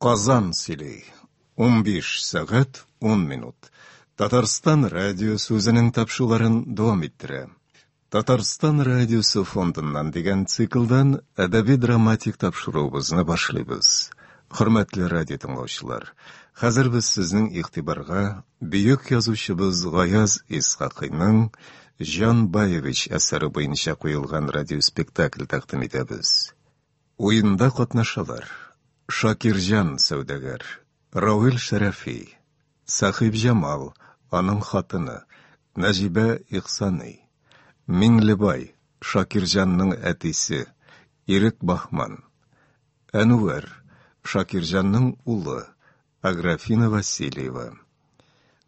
Казан сөйли. 15 сәгать 10 минут. Татарстан радиосы үзенең тапшыруларын дәвам иттерә. Татарстан радиосы фондыннан дигән циклдан әдәби-драматик тапшыруыбызны башлыйбыз. Хөрмәтле радио тыңлаучылар, хәзер без сезнең игътибарга бөек язучыбыз Гаяз Исхакыйның Җан Баевич әсәре буенча куелган радиоспектакль тәкъдим итәбез. Уенда катнашалар: Шакирҗан сәүдәгәр, Равил Шәрәфи, Сәхибҗамал, аның хатыны, Нәҗибә Ихсаный, Миңлебай, Шакирҗанның әтисе, Ирек Баһман, Әнвәр, Шакирҗанның улы, Аграфена Васильева.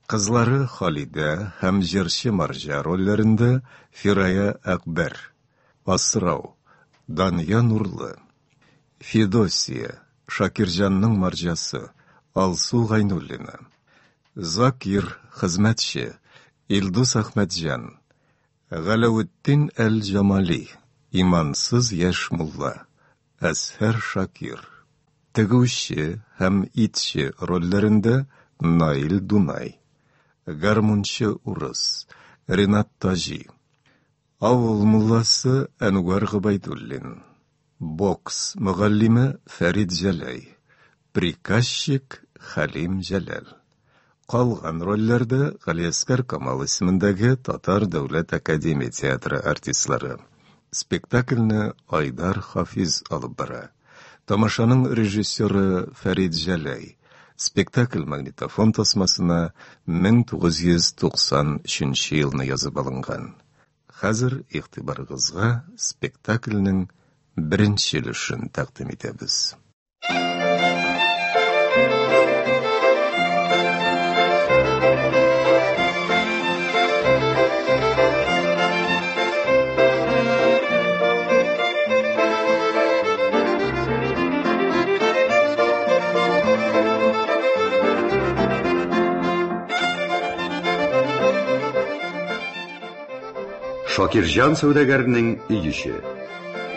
Кызлары Халидә һәм җырчы Марҗа рольләрендә Фирая Әкбәр, Асрау, Дания Нурлы, Федосия, Шакирҗанның марҗасы, Алсу Гайнуллина, Закир, хезмәтче, Илдус Әхмәтҗан, Галәветдин әл-Җамали, имансыз яшь мулла, Әзһәр Шакир, тегүче һәм итче рольләрендә Наил Дунай, гармунчы урыс, Ренат Таҗи, авыл мулласы Әнвәр Гобәйдуллин, бокс мөгаллиме Фәрит Җәләй, приказчик Хәлим Җәләл. Калган рольләрдә Галиәсгар Камал исемендәге Татар дәүләт академия театры артистлары. Спектакльне Айдар Хафиз алып бара. Тамашаның режиссеры Фәрит Җәләй. Спектакль магнитофон тасмасына 1993 елны язып алынган. Хәзер игътибарыгызга спектакльнең беренче өлешен тәкъдим итәбез. Шакирҗан сәүдәгәрнең өй эче.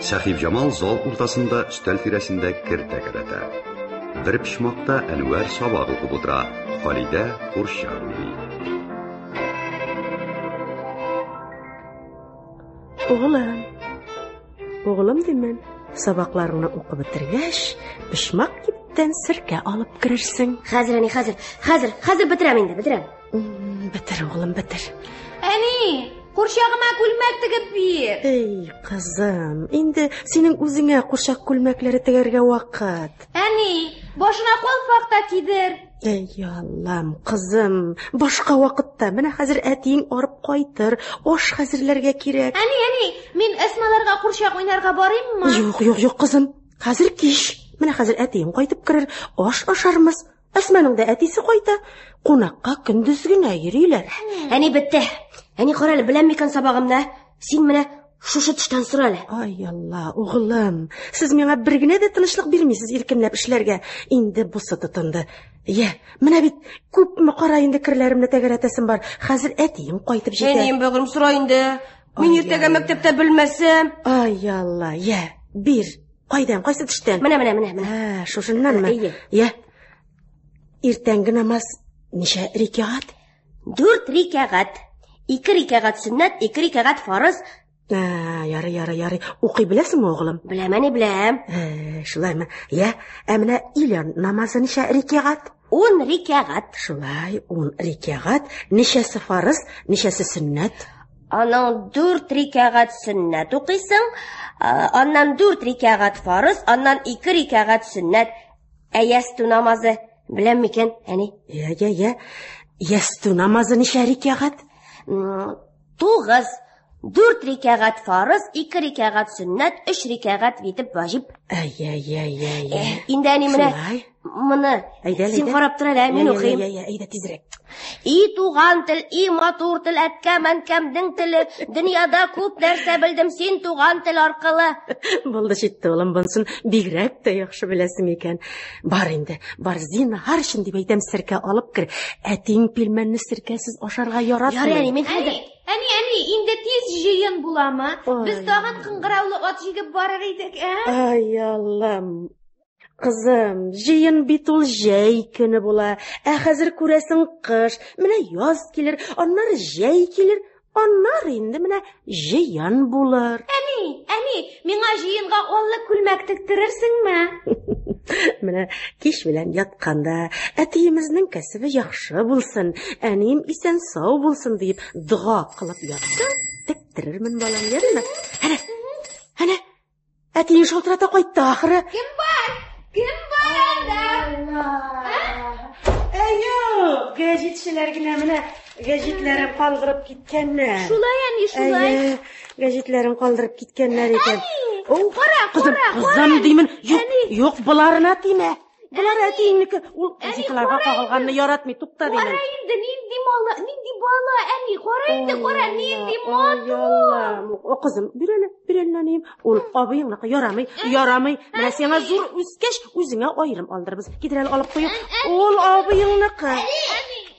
Сәхибҗамал зал уртасында өстәл тирәсендә кер тәгәрәтә. Бер почмакта Әнвәр сабак укып утыра, Халидә курчак уйный. Угылым, угылым димен, сабакларыңны укып бетергәч, почмак кибеттән серкә алып керерсең. Хәзер, әни, хәзер, хәзер, хәзер бетерәм инде, бетерәм. Бетер, угылым, бетер. Әни, курчагыма күлмәк тегеп бир. Эй, кызым, инде синең үзеңә курчак күлмәкләре тегәргә вакыт. Әни, башына калфак та кидер. Эй, Аллам, кызым, башка вакытта, менә хәзер әтиең арып кайтыр, аш хәзерләргә кирәк. Әни, әни, мин Әсмаларга курчак уйнарга барыйммы? Юк, юк, юк, кызым, хәзер кич. Менә хәзер әтиең кайтып керер, аш ашармыз. Әсманың да әтисе кайта. Кунакка көндез генә йөриләр. Әни бетте. Әни кара әле, беләм микән сабагымны? Син менә шушы төштән сора әле. Ай Алла, угылым, сез миңа бер генә дә тынычлык бирмисез иркенләп эшләргә. Инде бусы тотынды. Йә, менә бит күпме кара инде керләремне тәгәрәтәсем бар. Хәзер әтием кайтып җитә. Әнием бәгырем сора инде. Мин иртәгә мәктәптә белмәсәм. Ай Алла, йә, бир. Кайдан, кайсы төштән? Менә, менә, менә, менә. Ә, шушыннанмы? Әйе. Йә. Иртәнге намаз ничә рикәгать? 4 рикәгать. 2 рикәгать сөннәт, 2 рикәгать фарыз. Ә, ярый, ярый, ярый. Укый беләсеңме, угылым? Беләм, әни, беләм. Ә, шулаймы? Йә, ә менә өйлә намазы ничә рикәгать? 10 рикәгать. Шулай, 10 рикәгать. Ничәсе фарыз, ничәсе сөннәт? Аның 4 рикәгать сөннәт укыйсың, аннан 4 рикәгать фарыз, аннан 2 рикәгать сөннәт. Ә ястү намазы беләм микән, әни? Йә, йә, йә. Ястү намазы ничә рикәгать? 9. 4 рикәгать фарыз, 2 рикәгать сөннәт, 3 рикәгать итеп ваҗиб. Әй, әй, әй, әй, әй. Инде әни менә Шулай. моны. Әйдә, Син әйдә. карап тор әле, мин Йә, йә, укыйм. йә, йә, әйдә тизрәк. И туган тел, и матур тел, әткәм, әнкәмнең теле. Дөньяда күп нәрсә белдем син туган тел аркылы. Булды җитте, улым, бонсын бигрәк тә яхшы беләсең икән. Бар инде, бар, зинһар өчен дип әйтәм, серкә алып кер. Әтиең пилмәнне серкәсез ашарга яратмый. Ярый, әни, мин хәзер. Әни, әни, әни, инде тиз җыен буламы? Ай. Без тагын кыңгыраулы ат җигеп барыр идек, ә? Ай, Аллам. Кызым, җыен бит ул җәй көне була. Ә хәзер күрәсең кыш, менә яз килер, аннары җәй килер, аннары инде менә җыен булыр. Әни, әни, миңа җыенга аллы күлмәк тектерерсеңме? Менә кич белән ятканда әтиемезнең кәсебе яхшы булсын, әнием исән-сау булсын диеп дога кылып ятсаң, тектерермен, балам, ярыймы? Әнә, әнә, әтиең шалтырата кайтты ахыры. Кем бар? Кем бар анда? Ә юк, гәҗитчеләр генә менә гәҗитләрен калдырып киткәннәр. Шулай, әни, шулай. Әйе, гәҗитләрен калдырып киткәннәр икән. Әни, О, кара, кызым, кара, кызым кара. димен. Юк, Әни. юк, боларына тимә. Болар әтиеңнеке. Ул Әни, газеталарга кара кагылганны яратмый, тукта Кара димен. инде, нинди мала, нинди бала, әни, кара инде, кара, нинди матур. Аллам. О, кызым, бир әле, бир әле, нәнием. Ул абыеңныкы ярамый, ярамый. Менә сиңа зур үскәч, үзеңә аерым алдырбыз. Китер әле алып куйыйк. Ул абыеңныкы.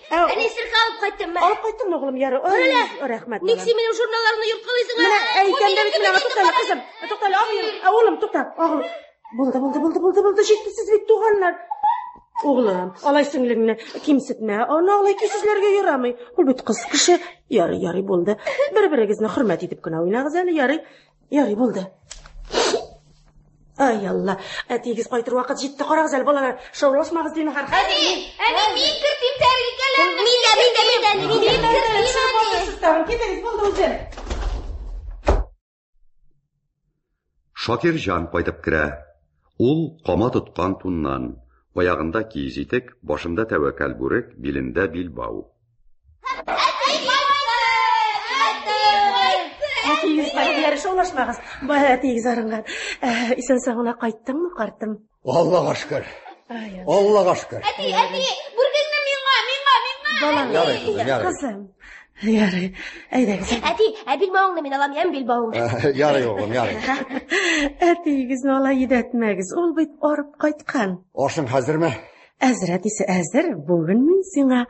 Ә, Әни, сирка алып кайттым. Алып кайттыңмы, оглым, яры? Ой, рәхмәт. Ник балам. син минем журналларымны йорткалыйсың? Менә әйтәм дә бит менә, туктале, кызым. Туктале, абыең. Ә, улым, тукта, оглым. Булды, булды, булды, булды, булды, җитте сез бит туганнар. Оглым, алай сеңлеңне кимсетмә, аны алай көйсезләргә ярамый. Ул бит кыз кеше. Ярый, ярый булды. Бер-берегезне хөрмәт итеп кенә уйнагыз әле, ярый. Ярый булды. Ай Алла, әтиегез кайтыр вакыт җитте. Карагыз әле, балалар, шаулашмагыз зинһар. Әни, әни, мин кертим тәрилкәләрне. Мин дә, мин дә, мин дә, мин дә. Китегез, тагын китегез, булды үзем. Шакирҗан кайтып керә. Ул кама тоткан туннан, аягында киез итек, башында тәвәккәл бүрек, билендә билбау. Әтиегез кайтты, ярый, шаулашмагыз. Бай, әтиегез арынган. Исән-сау гына кайттыңмы, картым? Аллага шөкер. Ай, Аллага шөкер. Әти, әти, бүрегеңне миңа, миңа, миңа. Балам, Ярый, кызым, ярый. Кызым. Ярый, әйдәгез. Әти, ә билбавыңны мин алам, яме билбавыңны. Ярый, оглым, ярый. Әтиегезне алай йөдәтмәгез, ул бит арып кайткан. Ашың хәзерме? Әзер, әтисе, әзер. Бүген мин сиңа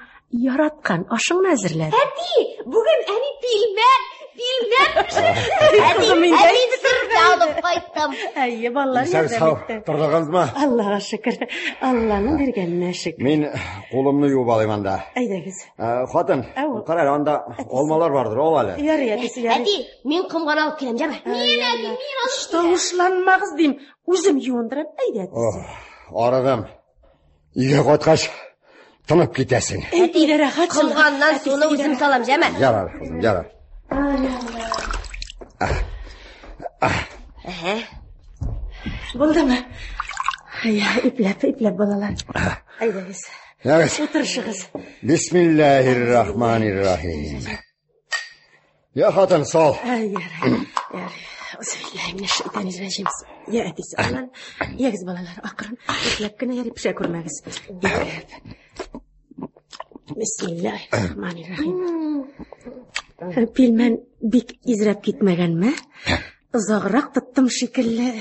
яраткан ашыңны әзерләдем. Әти, бүген әни пилмән, пилмән пешерде. Әти, Кызым, мин ә дә мин сирка алып кайттым. Әйе, балалар Исән ярдәм сау итте. тордыгызмы? Аллага шөкер. Алланың биргәненә шөкер. Мин кулымны юып алыйм анда. Әйдәгез. Хатын, Әү. кара әле, анда алмалар бардыр, ал әле. Ярый, әтисе, ярый. Әти, мин комган алып киләм, яме. Мин, әти, мин алып Тавышланмагыз дим. Үзем юындырам. Әйдә, әтисе. Ох, арыдым. Өйгә кайткач, тынып китәсең. Әти, рәхәт шул. Комганнан Әтисе, суны өйдә үзем рәхәт. салам, яме. Ярар, кызым, ярар. Әһә. Булдымы? Я, ипләп, ипләп, балалар. Әйдәгез. Ягез. Утырышыгыз. Бисмиллаһир-рахманир-рахим. Я хатын, сал. Ай, ярый, ярый. Әузубиллаһи Я, әтисе, алан. Ягез, балалар, акрын. Ипләп кенә ярый, пешә күрмәгез. Ипләп. Бисмиллаһир-рахманир-рахим. Пилмән бик изрәп китмәгәнме? Озаграк тоттым шикелле.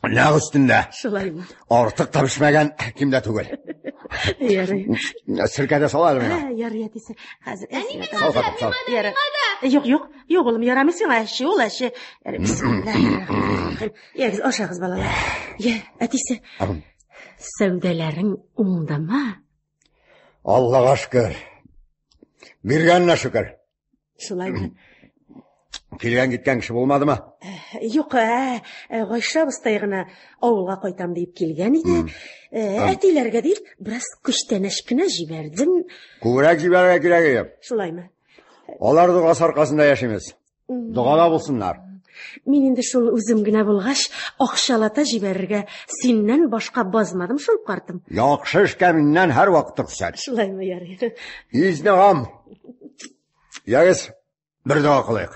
Нәкъ өстендә. Шулаймы? Артык та пешмәгән, ким дә түгел. Ярый. Сиркә дә сал әле миңа. Ә, Ярый, әтисе. Хәзер әзгенә Сал, хатын, сал. Ярый. Юк, юк, юк, улым, ярамый сиңа әче, ул әче. Ярый, бисмиллаһир-рахманир-рахим. Ягез, ашагыз, балалар. Я, әтисе, сәүдәләрең уңдымы? Аллага шөкер. Биргәненә шөкер. Шулаймы? Килгән киткән кеше булмадымы? Юк, ә, Гайшә абыстай гына авылга кайтам дип килгән иде. Әтиләргә дип, бераз күчтәнәч кенә җибәрдем. Күбрәк җибәрергә кирәк иде. Шулаймы? Алар догасы аркасында яшибез. Догада булсыннар. Мин инде шул үзем генә булгач, акчалата җибәрергә синнән башка базмадым шул, картым. Яхшы эшкә миннән һәрвакыт рөхсәт. Шулаймы, ярый. Изне гам. Ягез, бер дога кылыйк.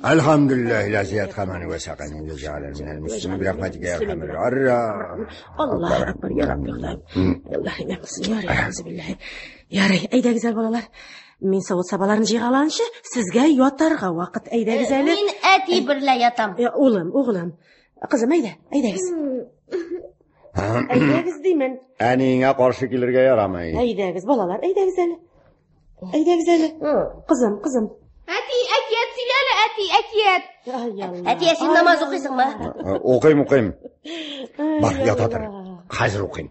Әлхәмдүлилләһи ләзи әтхәмәни вә сәкәни вә җәгаләни минәл мөслимин бирәхмәтикә йә әрхәмәр рахимин. Аллаһу акбар, я Рабби, Ходаем. Аллаһу акбар, я Рабби, Ярый, әйдәгез әле, балалар. Мин савыт сабаларын җыйгаланчы, сезгә ятарга вакыт. Әйдәгез әле. Мин әти берлә ятам. Улым, углым. Кызым, әйдә, әйдәгез. Әйдәгез димен. Әниеңә каршы килергә ярамый. Әйдәгез, балалар, әйдәгез әле. Әйдәгез әле. Кызым, кызым. Әти, әкият сөйлә әле, әти, әкият. Ай, Алла. Әти, ә син намаз укыйсыңмы? Укыйм, укыйм. Бар, ята тор. Хәзер укыйм.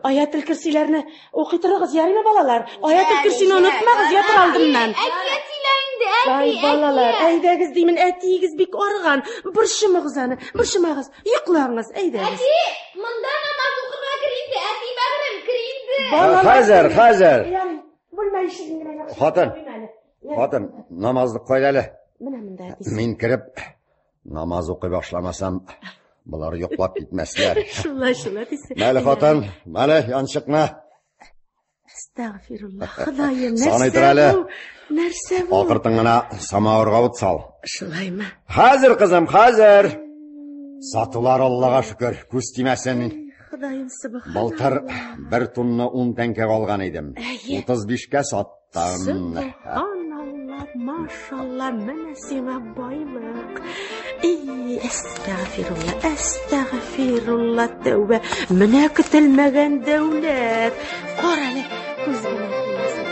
Аятел Көрсиләрне укый торыгыз, ярыймы, балалар? Аятел Көрсине онытмагыз ятыр алдыннан. Әкият сөйлә инде, әти, Ай, балалар, әйдәгез димен, әтиегез бик арыган. Борчымагыз аны, борчымагыз. Йоклагыз, әйдәгез. Әти, монда намаз укырга кер инде, әти бәгърем, кер инде. Балалар, Хәзер, хәзер. Ярый, бүлмә ишеген генә яхшы. Хатын. куйм әле. Ярый. Хатын, намазлык кайда әле? Менә монда әтисе. Мин кереп намаз укый башламасам, болар йоклап китмәсләр. Шулай, шулай әтисе. Мәле, хатын, мәле, янчыкны. Әстәгъфирулла, Ходаем, Саный нәрсә тор әле. бу? Нәрсә бу? Акыртын гына самавырга ут сал. Шулаймы? Хәзер, кызым, хәзер. Сатулар Аллага шөкер, күз тимәсен. Ходаем, субханалла. Былтыр бер тонна ун тәңкә алган идем. Әйе. 35-кә саттым. Субханалла, машалла, менә сиңа байлык. И, әстәгъфирулла, әстәгъфирулла, тәүбә. Менә көтелмәгән дәүләт. Кара әле, күз генә тимәсен.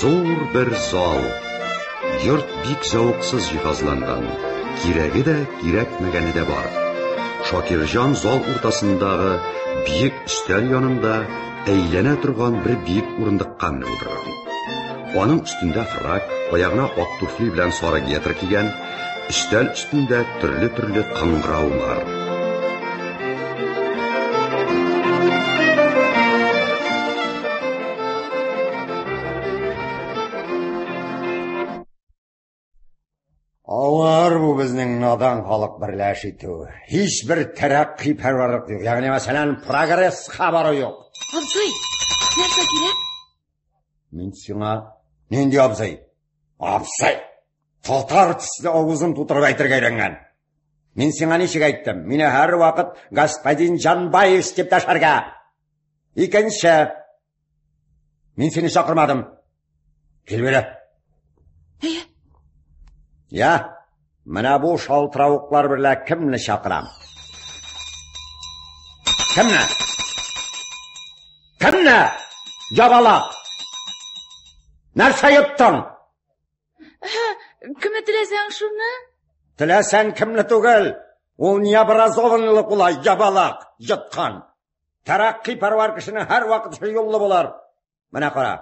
Зур бер зал. Йорт бик зәвыксыз җиһазланган. Кирәге дә, кирәкмәгәне дә бар. Шакирҗан зал уртасындагы биек өстәл янында әйләнә торган бер биек урындыкка менеп утырган. Аның өстендә фрак, аягына ак туфли белән сары гетр кигән, өстәл өстендә төрле-төрле кыңгыраулар. Авыр бу безнең надан халык берлә эш итү. Һичбер тәрәкъкый пәрвәрлек юк. Ягъни мәсәлән, прогресска бару юк. Абзый, нәрсә кирәк? Мин сиңа нинди абзый? Абзый! Татар төсле авызын тутырып әйтергә өйрәнгән. Мин сиңа ничек әйттем? Мине һәрвакыт господин Җанбаевич дип дәшәргә. Икенче. Мин сине чакырмадым. Кил бире. Әйе. Я, менә бу шалтыравыклар берлә кемне чакырам? Кемне? Кемне? Ябалак! Нәрсә йоттың? Кемне теләсәң шуны? Теләсәң кемне түгел. Ул необразованныйлык була, ябалак, йоткан. Тәрәкъкый пәрвәр кешенең һәрвакыт эше юллы булыр. Менә кара.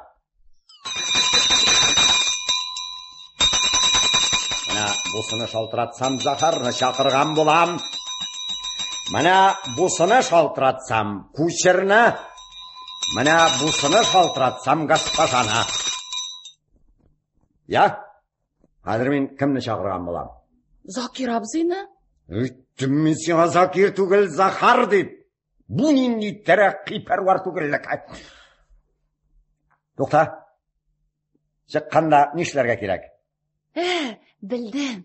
Менә бусыны шалтыратсам, Захарны чакырган булам. Менә бусыны шалтыратсам, кучерны. Менә бусыны шалтыратсам, госпожаны. Я? Хәзер мин кемне чакырган булам? Закир абзыйны? Әйттем мин сиңа Закир түгел, Захар дип. Бу нинди тәрәкъкый пәрвәр түгеллек. Тукта. Чыкканда нишләргә кирәк? Ә, белдем.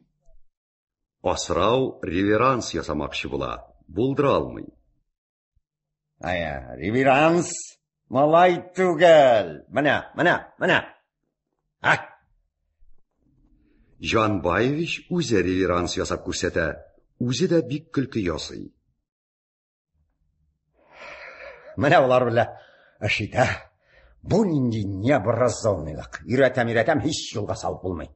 Асрау реверанс ясамакчы була, булдыра алмый. Ая, реверанс малай түгел. Менә, менә, менә. Ә, Җанбаевич үзе реверанс ясап күрсәтә, үзе дә бик көлке ясый. Менә болар белән эш итә. Бу нинди необразованныйлык. Өйрәтәм, өйрәтәм, һич юлга салып булмый.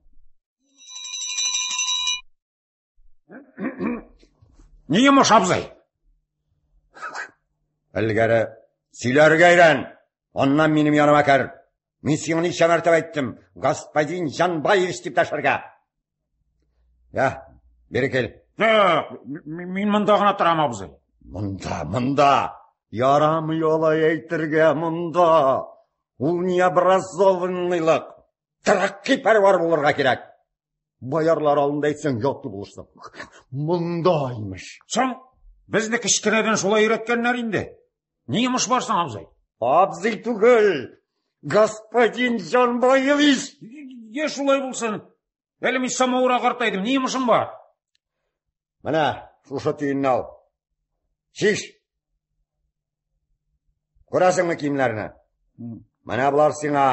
Ни йомыш, абзый? Элгәре сөйләргә өйрән. Аннан минем яныма кер. Мин сиңа ничә мәртәбә әйттем, господин Җанбаевич дип дәшәргә. Я, бире кил. Юк, мин монда гына торам, абзый. Монда, монда. Ярамый алай әйтергә, монда. Ул необразованныйлык. Тәрәкъкый пәрвәр булырга кирәк. Боярлар алдында әйтсәң, ятлы булырсың. Монда имеш. Соң, безне кечкенәдән шулай өйрәткәннәр инде. Ни йомыш бар соң, абзый? Абзый түгел, господин Җанбаевич. Е, шулай булсын. Әле мин самавыр агартайдым, ни йомышың бар? Менә шушы төенне ал. Шиш. Күрәсеңме киемнәрне? Менә болар сиңа.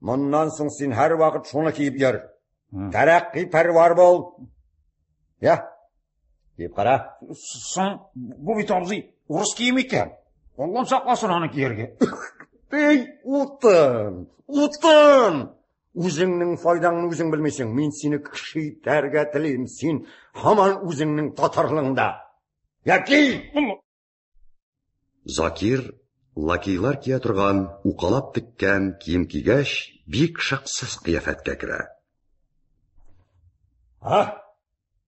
Моннан соң син һәрвакыт шуны киеп йөр. Тәрәкъи пәрвар бул. Я, киеп кара. Соң, бу бит абзый урыс киеме икән. Аллам сакласын аны кияргә. Эй, утын, утын! Үзеңнең файдаңны үзең белмисең. Мин сине кеше итәргә телим. Син һаман үзеңнең татарлыгыңда. Яки! Закир лакейлар кия торган укалап теккән кием кигәч, бик шыксыз кыяфәткә керә. А?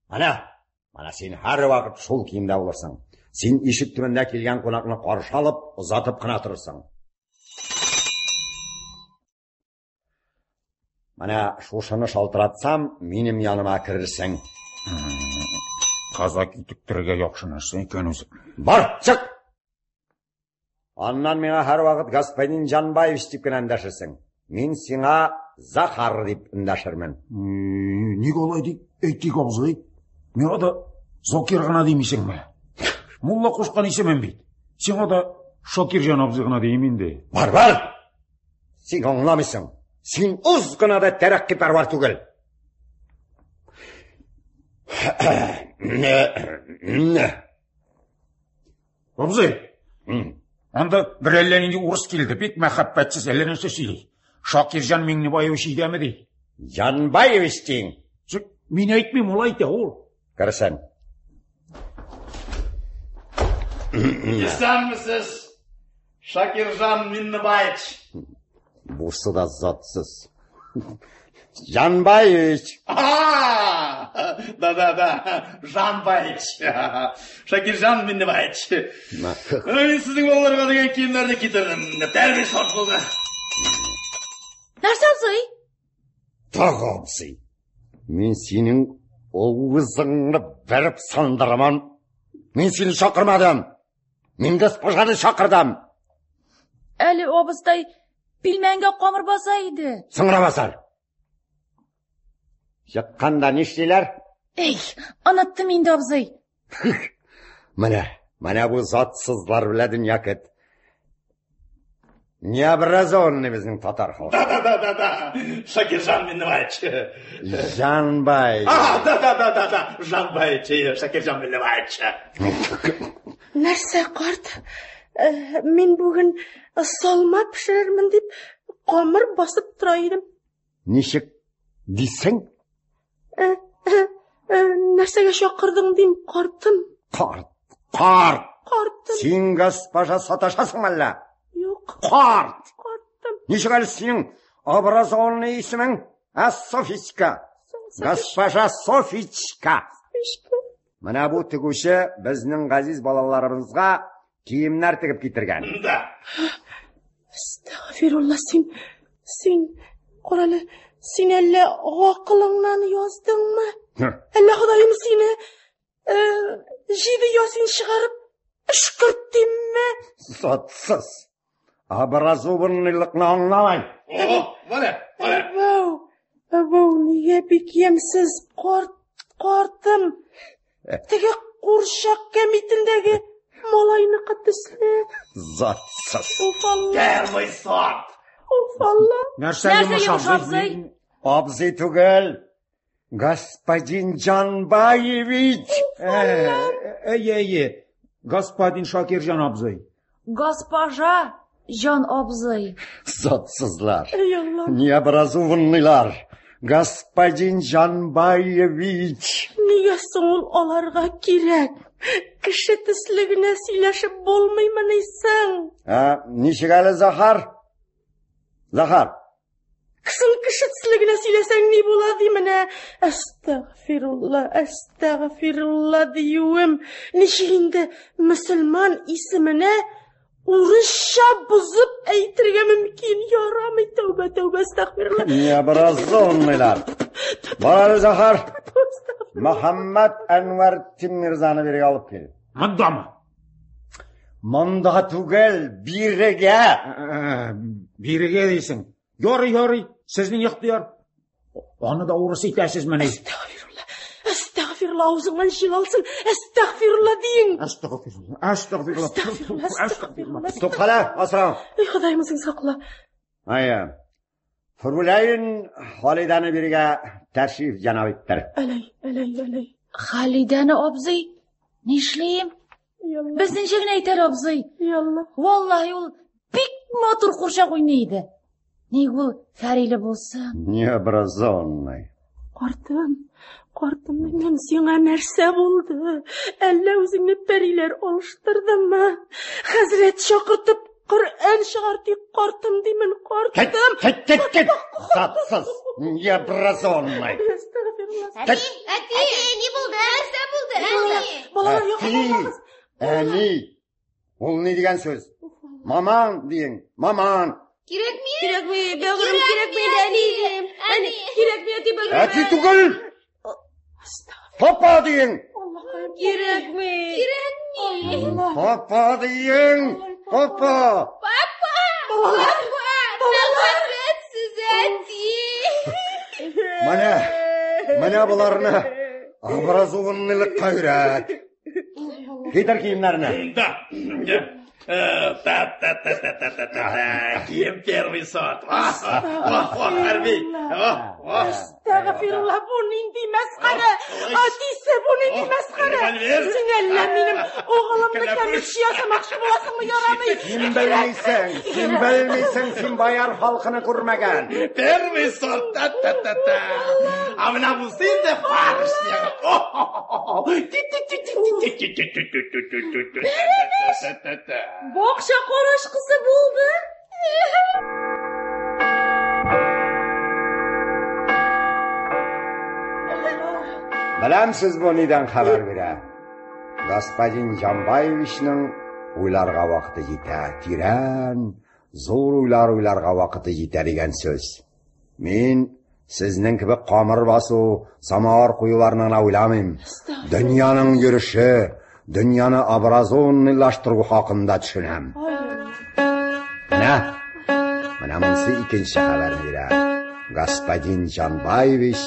Ана, ана син һәрвакыт шул киемдә булырсың. Син ишек төбендә килгән кунакны каршы алып, озатып кына торырсың. Менә шушыны шалтыратсам, минем яныма керерсең. Казак итектерергә яхшы нәрсә икән үзе. Бар, чык! Аннан миңа һәрвакыт господин Җанбаевич дип кенә эндәшерсең. Мин сиңа Захар дип эндәшермен. Ник алай дип әйтик, абзый? Миңа да Закир гына димисеңме? Мулла кушкан исемем бит. Сиңа да Шакирҗан абзый гына дим инде. Бар, бар! Син аңламыйсың. Син аз гына да тәрәкъи пәрвар түгел. Абзый, анда бер әллә нинди урыс килде, бик мәхәббәтсез, әллә нәрсә сөйли. Шакирҗан Миңнебаевич өйдәме ди. Җанбаевич дин. Мин әйтмим, ул әйтә, ул. Керсен. Исәнмесез, Шакирҗан Миннебаевич. Бусы да затсыз. Җанбаевич. А, да-да-да, Жанбаевич. Шакирҗан Миннебаевич. Мин сезнең балаларга дигән киемнәрне китердем. Тәрбия шарт булды. Нәрсә абзый? Тагы абзый. Мин синең авызыңны бәреп сындыраман. Мин сине чакырмадым. Мин госпожаны чакырдым. Әле абыстай пилмәнгә камыр баса иде. Соңра басар. Чыкканда нишлиләр? Эй, оныттым инде, абзый. Менә, менә бу затсызлар белән дөнья көт. Необразованный безнең татар халкы. Да, да, да, да, Шакиржан Миннебаевич. Жанбай. А, да, да, да, да, да, Жанбаевич, Шакиржан Миннебаевич. Нәрсә, карт? Мин бүген салма пешерермен дип камыр басып тора идем. Ничек дисең? Нәрсәгә чакырдың дим, картым? Карт, карт. Картым. Син госпожа саташасың әллә? Юк. Карт. Картым. Ничек әле синең образованный исемең? А Софичка. Госпожа Софичка. Софичка. Менә бу тегүче безнең газиз балаларыбызга киемнәр тегеп китергән. Да. Әстәгъфирулла, син, син, карале, син әллә акылыңнан яздыңмы? Әллә Ходаем сине җиде ясин чыгарып өшкерттимме? Затсыз. Образованныйлыкны аңламай. О, менә, менә. Әбәү, әбәү, нигә бик ямьсез карт, картым? Теге курчак кәмитендәге малайныкы төсле. Затсыз. Уф Алла. Первый сорт. Уф Алла. Нәрсә йомыш, абзый? Абзый түгел. Господин Джанбаевич. Әйе, әйе. Господин Шакирҗан абзый. Госпожа Җан абзый. Затсызлар. Эй, Аллам. Необразованныйлар. Господин Джанбаевич. Нигә соң ул аларга кирәк? Кеше төсле генә сөйләшеп булмыймыни соң? Ә, ничек әле Захар? Захар. Соң кеше төсле генә сөйләсәң ни була ди менә? Әстәгъфирулла, әстәгъфирулла диюем. Ничек инде мөселман исеменә урысча бозып әйтергә мөмкин? Ярамый, тәүбә, тәүбә, әстәгъфирулла. Необразованныйлар. Бар әле, Захар. Мөхәммәд Әнвәр Тиммирзаны бирегә алып кил. Мондамы? Монда түгел, бирегә. Бирегә дисең. Ярый, ярый, сезнең ихтыяр. Аны да урыс итәсезмени? Әстәгъфирулла, әстәгъфирулла, авызыңнан җил алсын. Әстәгъфирулла диң. Әстәгъфирулла, әстәгъфирулла, Әстәгъфирулла, әстәгъфирулла. Туктале, асрау. Эй, Ходаем, үзең сакла. Әйе. Фрүләйн Халидәне биргә тәшриф җанап иттер. Әләй, әләй, әләй. Халидәне абзый, нишлим? Безнеңчә генә әйтәр абзый. Ялла. Валлаһи ул бик матур курчак уйный иде. Ник ул фәриле булсын? Необразованный. Картым, картым, минем сиңа нәрсә булды? Әллә үзеңне пәриләр алыштырдымы? Хәзрәт чакыртып Коръән чыгартыйк, картым димен, картым. Кит, кит, кит, затсыз, необразованный. Әстәгъфирулла. Әти, әти, ни булды? Нәрсә булды? Әни. Балалар, Әти, якынлашмагыз. әни, ул ни дигән сүз? Маман диң, маман. Кирәкми. Кирәкми, бәгырем, кирәкми, әни. Әни, кирәкми, әти, бәгырем. Әти түгел. Папа диң. Кирәкми. Кирәкми. Папа диң. Папа. Папа! Папа! Мәхәббәтсез әти. Менә, менә боларны образованныйлыкка өйрәт. Китер киемнәрне. Да. Та-та-та-та-та-та-та. Кием первый сорт. О, о, о, хәрби. О, о. Әстәгъфирулла, бу нинди мәсхәрә? Әтисе, бу нинди мәсхәрә? Револьвер. Син әллә минем угылымны кәмитче ясамакчы буласыңмы, ярамый? Син белмисең, син белмисең, син бояр халкыны күрмәгән. Первый сорт. Та-та-та-та. А менә бусы инде барышня. Ти-ти-ти-ти-ти-ти-ти-ти-ти-ти-ти-ти-ти-ти-ти-ти. Бакча карашкысы булды. Беләмсез бу нидән хәбәр бирә? Господин Җанбаевичның уйларга вакыты җитә, тирән, зур уйлар уйларга вакыты җитә дигән сүз. Мин сезнең кебек камыр басу, самавыр куюларны гына уйламыйм. Дөньяның йөреше, дөньяны образованныйлаштыру хакында төшенәм. Менә, менә монысы икенче хәбәр бирә. Господин Җанбаевич,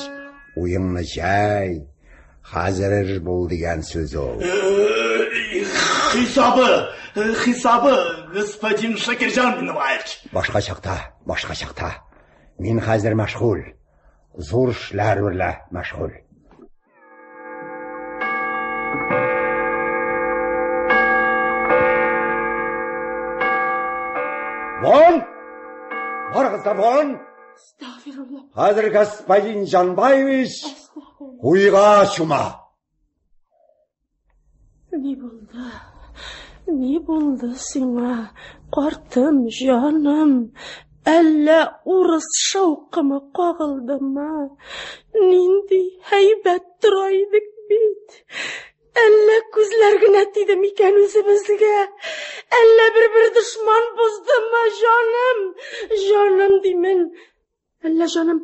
уеңны җәй, хәзер бул дигән сүз ул. Хисабы, хисабы, господин Шакирҗан Миннебаевич. Башка чакта, башка чакта. Мин хәзер мәшгуль. Зур эшләр берлә мәшгуль. Вон! Барыгыз да вон! Әстәгъфирулла. Хәзер господин Җанбаевич уйга чума. Ни булды? Ни булды сиңа, картым, җаным? Әллә урыс шаукымы кагылдымы? Нинди һәйбәт тора идек бит. Әллә күзләр генә тиде микән үзебезгә? Әллә бер-бер дошман боздымы, җаным? Җаным димен. Әллә җаным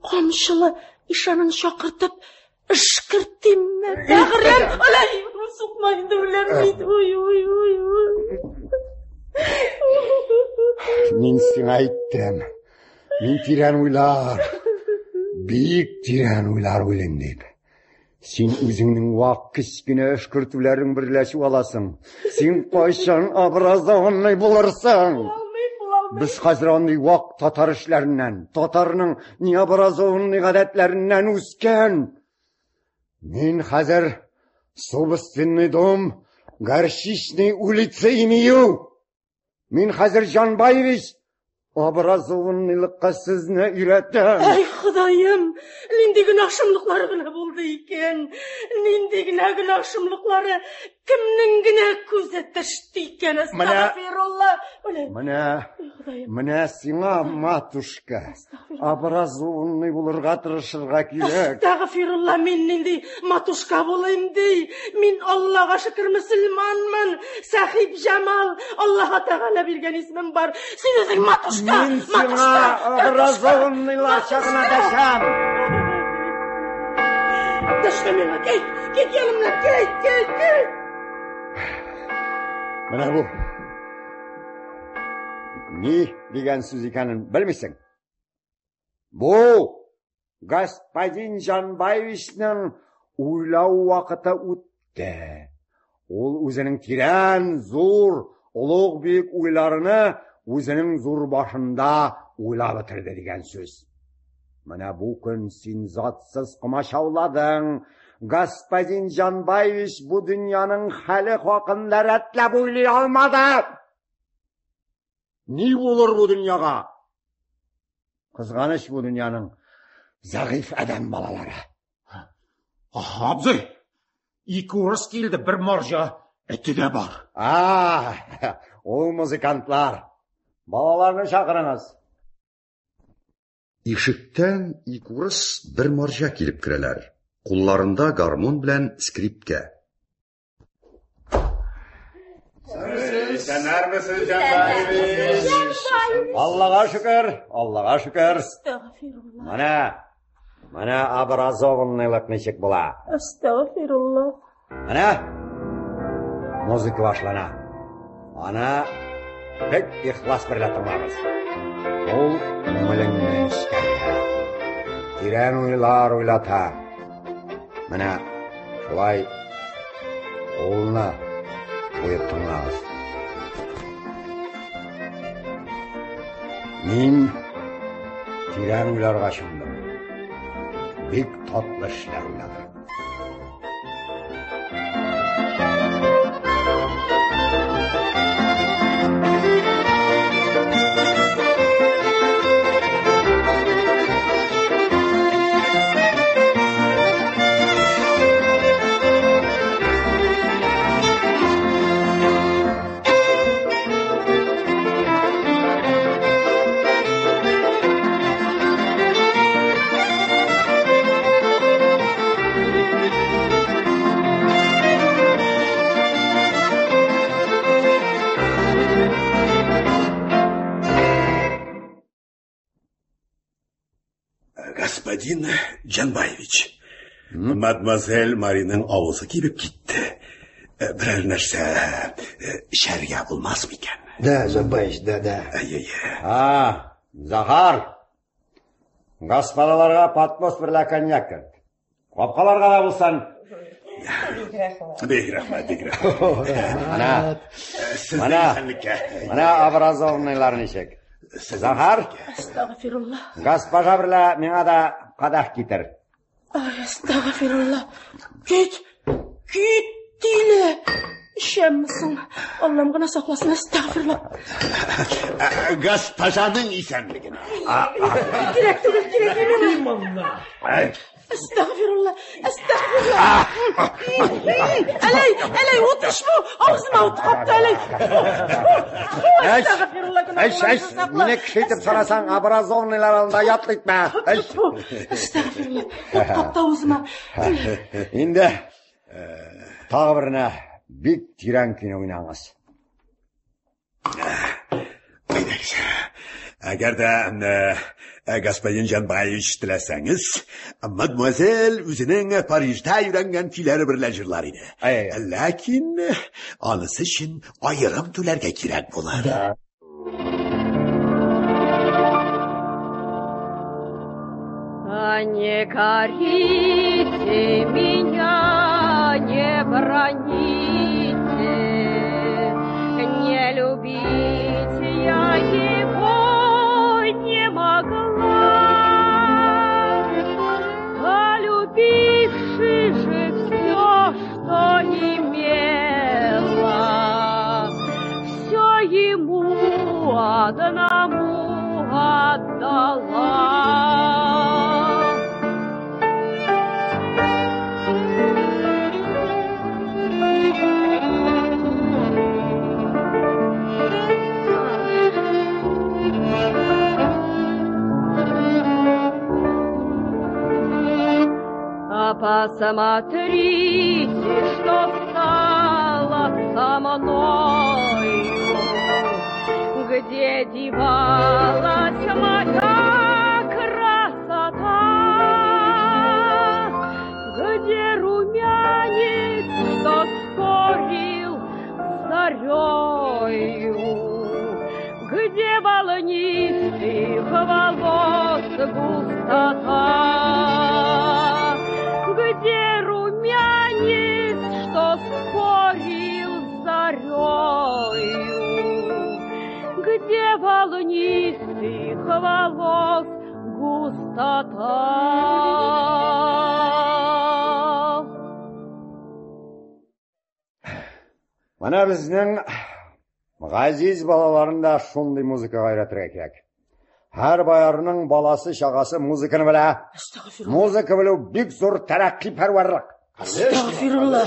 камчылы ишанын чакыртып өшкертимме? Бәгырем, алай сукма инде үләм бит. Ой, ой, ой, ой. Мин сиңа әйттем. Мин тирән уйлар, бик тирән уйлар уйлыйм дип. Син үзеңнең вак кечкенә өшкертүләрең берлә чуаласың. Син кайчан образованный булырсың? Без хәзер андый вак татар эшләреннән, татарның необразованный гадәтләреннән үскән. Мин хәзер собственный дом, горчичный улица имею. Мин хәзер Җанбаевич образованныйлыкка сезне өйрәтәм. Әй, Ходаем, нинди гөнаһ шомлыклары гына булды икән? Нинди генә гөнаһ шомлыклары, кемнең генә күзе төште икән? Әстәгъфирулла. Менә, менә сиңа, матушка, образованный булырга тырышырга кирәк. Әстәгъфирулла, мин нинди матушка булыйм ди? Мин Аллага шөкер мөселманмын. Сәхиб Җамал, Аллаһ Тәгалә биргән исемем бар. Син үзең матушка, Мин сиңа образованныйларча гына дәшәм. Дәшмә миңа, кит, кит янымнан, кит, кит, кит. Менә бу. Ни дигән сүз икәнен белмисең. Бу господин Җанбаевичның уйлау вакыты үтте. Ул үзенең тирән, зур, олуг бөек уйларыны үзенең зур башында уйлап бетерде дигән сүз. Менә бу көн син затсыз комачауладың. Господин Җанбаевич бу дөньяның хәле хакында рәтләп уйлый алмады. Ни булыр бу дөньяга? Кызганыч бу дөньяның зәгыйфь адәм балалары. Абзый, ике урыс килде, бер марҗа, эте дә бар. А, ул музыкантлар. Балаларны чакырыңыз. Ишектән ике урыс, бер марҗа килеп керәләр. Кулларында гармун белән скрипкә. Исәннәрмесез, Җанбаевич? Аллага шөкер, Аллага шөкер. Әстәгъфирулла. Менә, менә образованныйлык ничек була. Әстәгъфирулла. Менә музыка башлана. Аны бик ихлас берлә тыңлагыз. Ул күңелеңне нечкәртә. Тирән уйлар уйлата. Менә шулай кулны куеп тыңлагыз. Мин тирән уйларга чумдым. Бик татлы эшләр уйладым. Господин Джанбаевич, мадемуазель Мариның авызы кибеп китте. Берәр нәрсә эчәргә булмас микән? Да, Джанбаевич, да, да. Әйе-әйе. А, Захар, господаларга поднос берлә коньяк керт. Капкаларга да булсын. Бик рәхмәт, бик рәхмәт. Менә, Сезнең менә, исәнлеккә. менә образованныйлар ничек. Захар, Әстәгъфирулла. госпожа берлә миңа да кадах китер. Ай, әстәгъфирулла. Кит, кит, тиле. Эчәмме соң? Аллам гына сакласын, әстәгъфирулла. Госпожаның исәнлегенә. Кирәк түгел, кирәк түгел. Әстәгъфирулла, әстәгъфирулла. Әләй, әләй, ут иш бу. Авызыма ут капты, әләй. Әш, Әстәгъфирулла, әш, әш, мине кеше итеп санасаң, образованныйлар алдында ятлы итмә. Әш. Әстәгъфирулла, ут капты авызыма. Инде тагы берне бик тирән көйне уйнагыз. Әйдәгез. Әгәр дә господин Җанбаевич теләсәгез, мадемуазель үзенең Парижда өйрәнгән көйләре берлә җырлар иде. Әй. Ләкин анысы өчен аерым түләргә кирәк булыр. А не корите меня, не браните, не любить я его не могла. А любивши же все, что имела, все ему одному отдала. А посмотрите, что стало со мною, где девалась моя красота, где румянец, что спорил с зарею, где волнистых волос густота, где румянец, что спорил с зарею, где волнистых волос густота. Менә безнең газиз балаларын да шундый музыкага өйрәтергә кирәк. Һәр боярның баласы чагасы музыканы белә. Музыка белү бик зур тәрәккый пәрвәрлек. Әстәгъфирулла.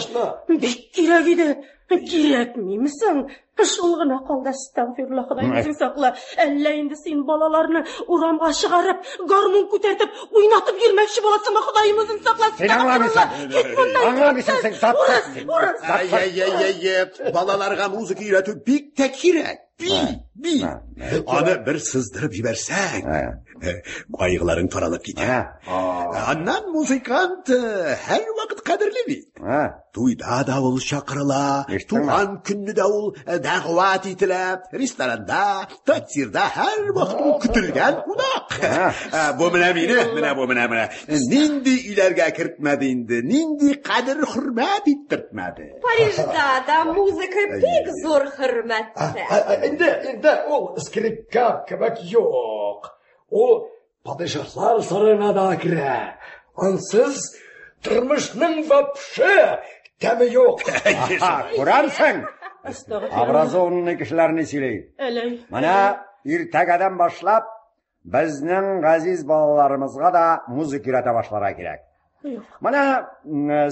Бик кирәк иде. Кирәкмиме соң? Шул гына калды, әстәгъфирулла, Ходай үзең сакла. Әллә инде син балаларны урамга чыгарып, гармун күтәртеп, уйнатып йөрмәкче буласыңмы, Ходаем үзең сакла. Син аңламыйсың. Кит моннан. Аңламыйсың син, зат. Урыс, урыс. Әй-әй-әй-әй, балаларга музыка өйрәтү бик тә кирәк. Бик, бик. Аны бер сыздырып җибәрсәң, кайгыларың таралып китә. Аннан музыкант һәрвакыт кадерле бит. Туйда да ул чакырыла, туган көнне дә ул дәгъват ителә, ресторанда, трактирда һәрвакыт ул көтелгән кунак. Бу менә мине, менә бу менә менә. Нинди өйләргә кертмәде инде, нинди кадер хөрмәт иттертмәде. Парижда да музыка бик зур хөрмәттә. Инде, инде ул скрипка кебек юк. Ул падишаһлар сараена да керә. Ансыз тормышның вообще тәме юк. Күрәмсең? Образованный кешеләр ни сөйли? Әләй. Менә иртәгәдән башлап безнең газиз балаларымызга да музыка өйрәтә башларга кирәк. Менә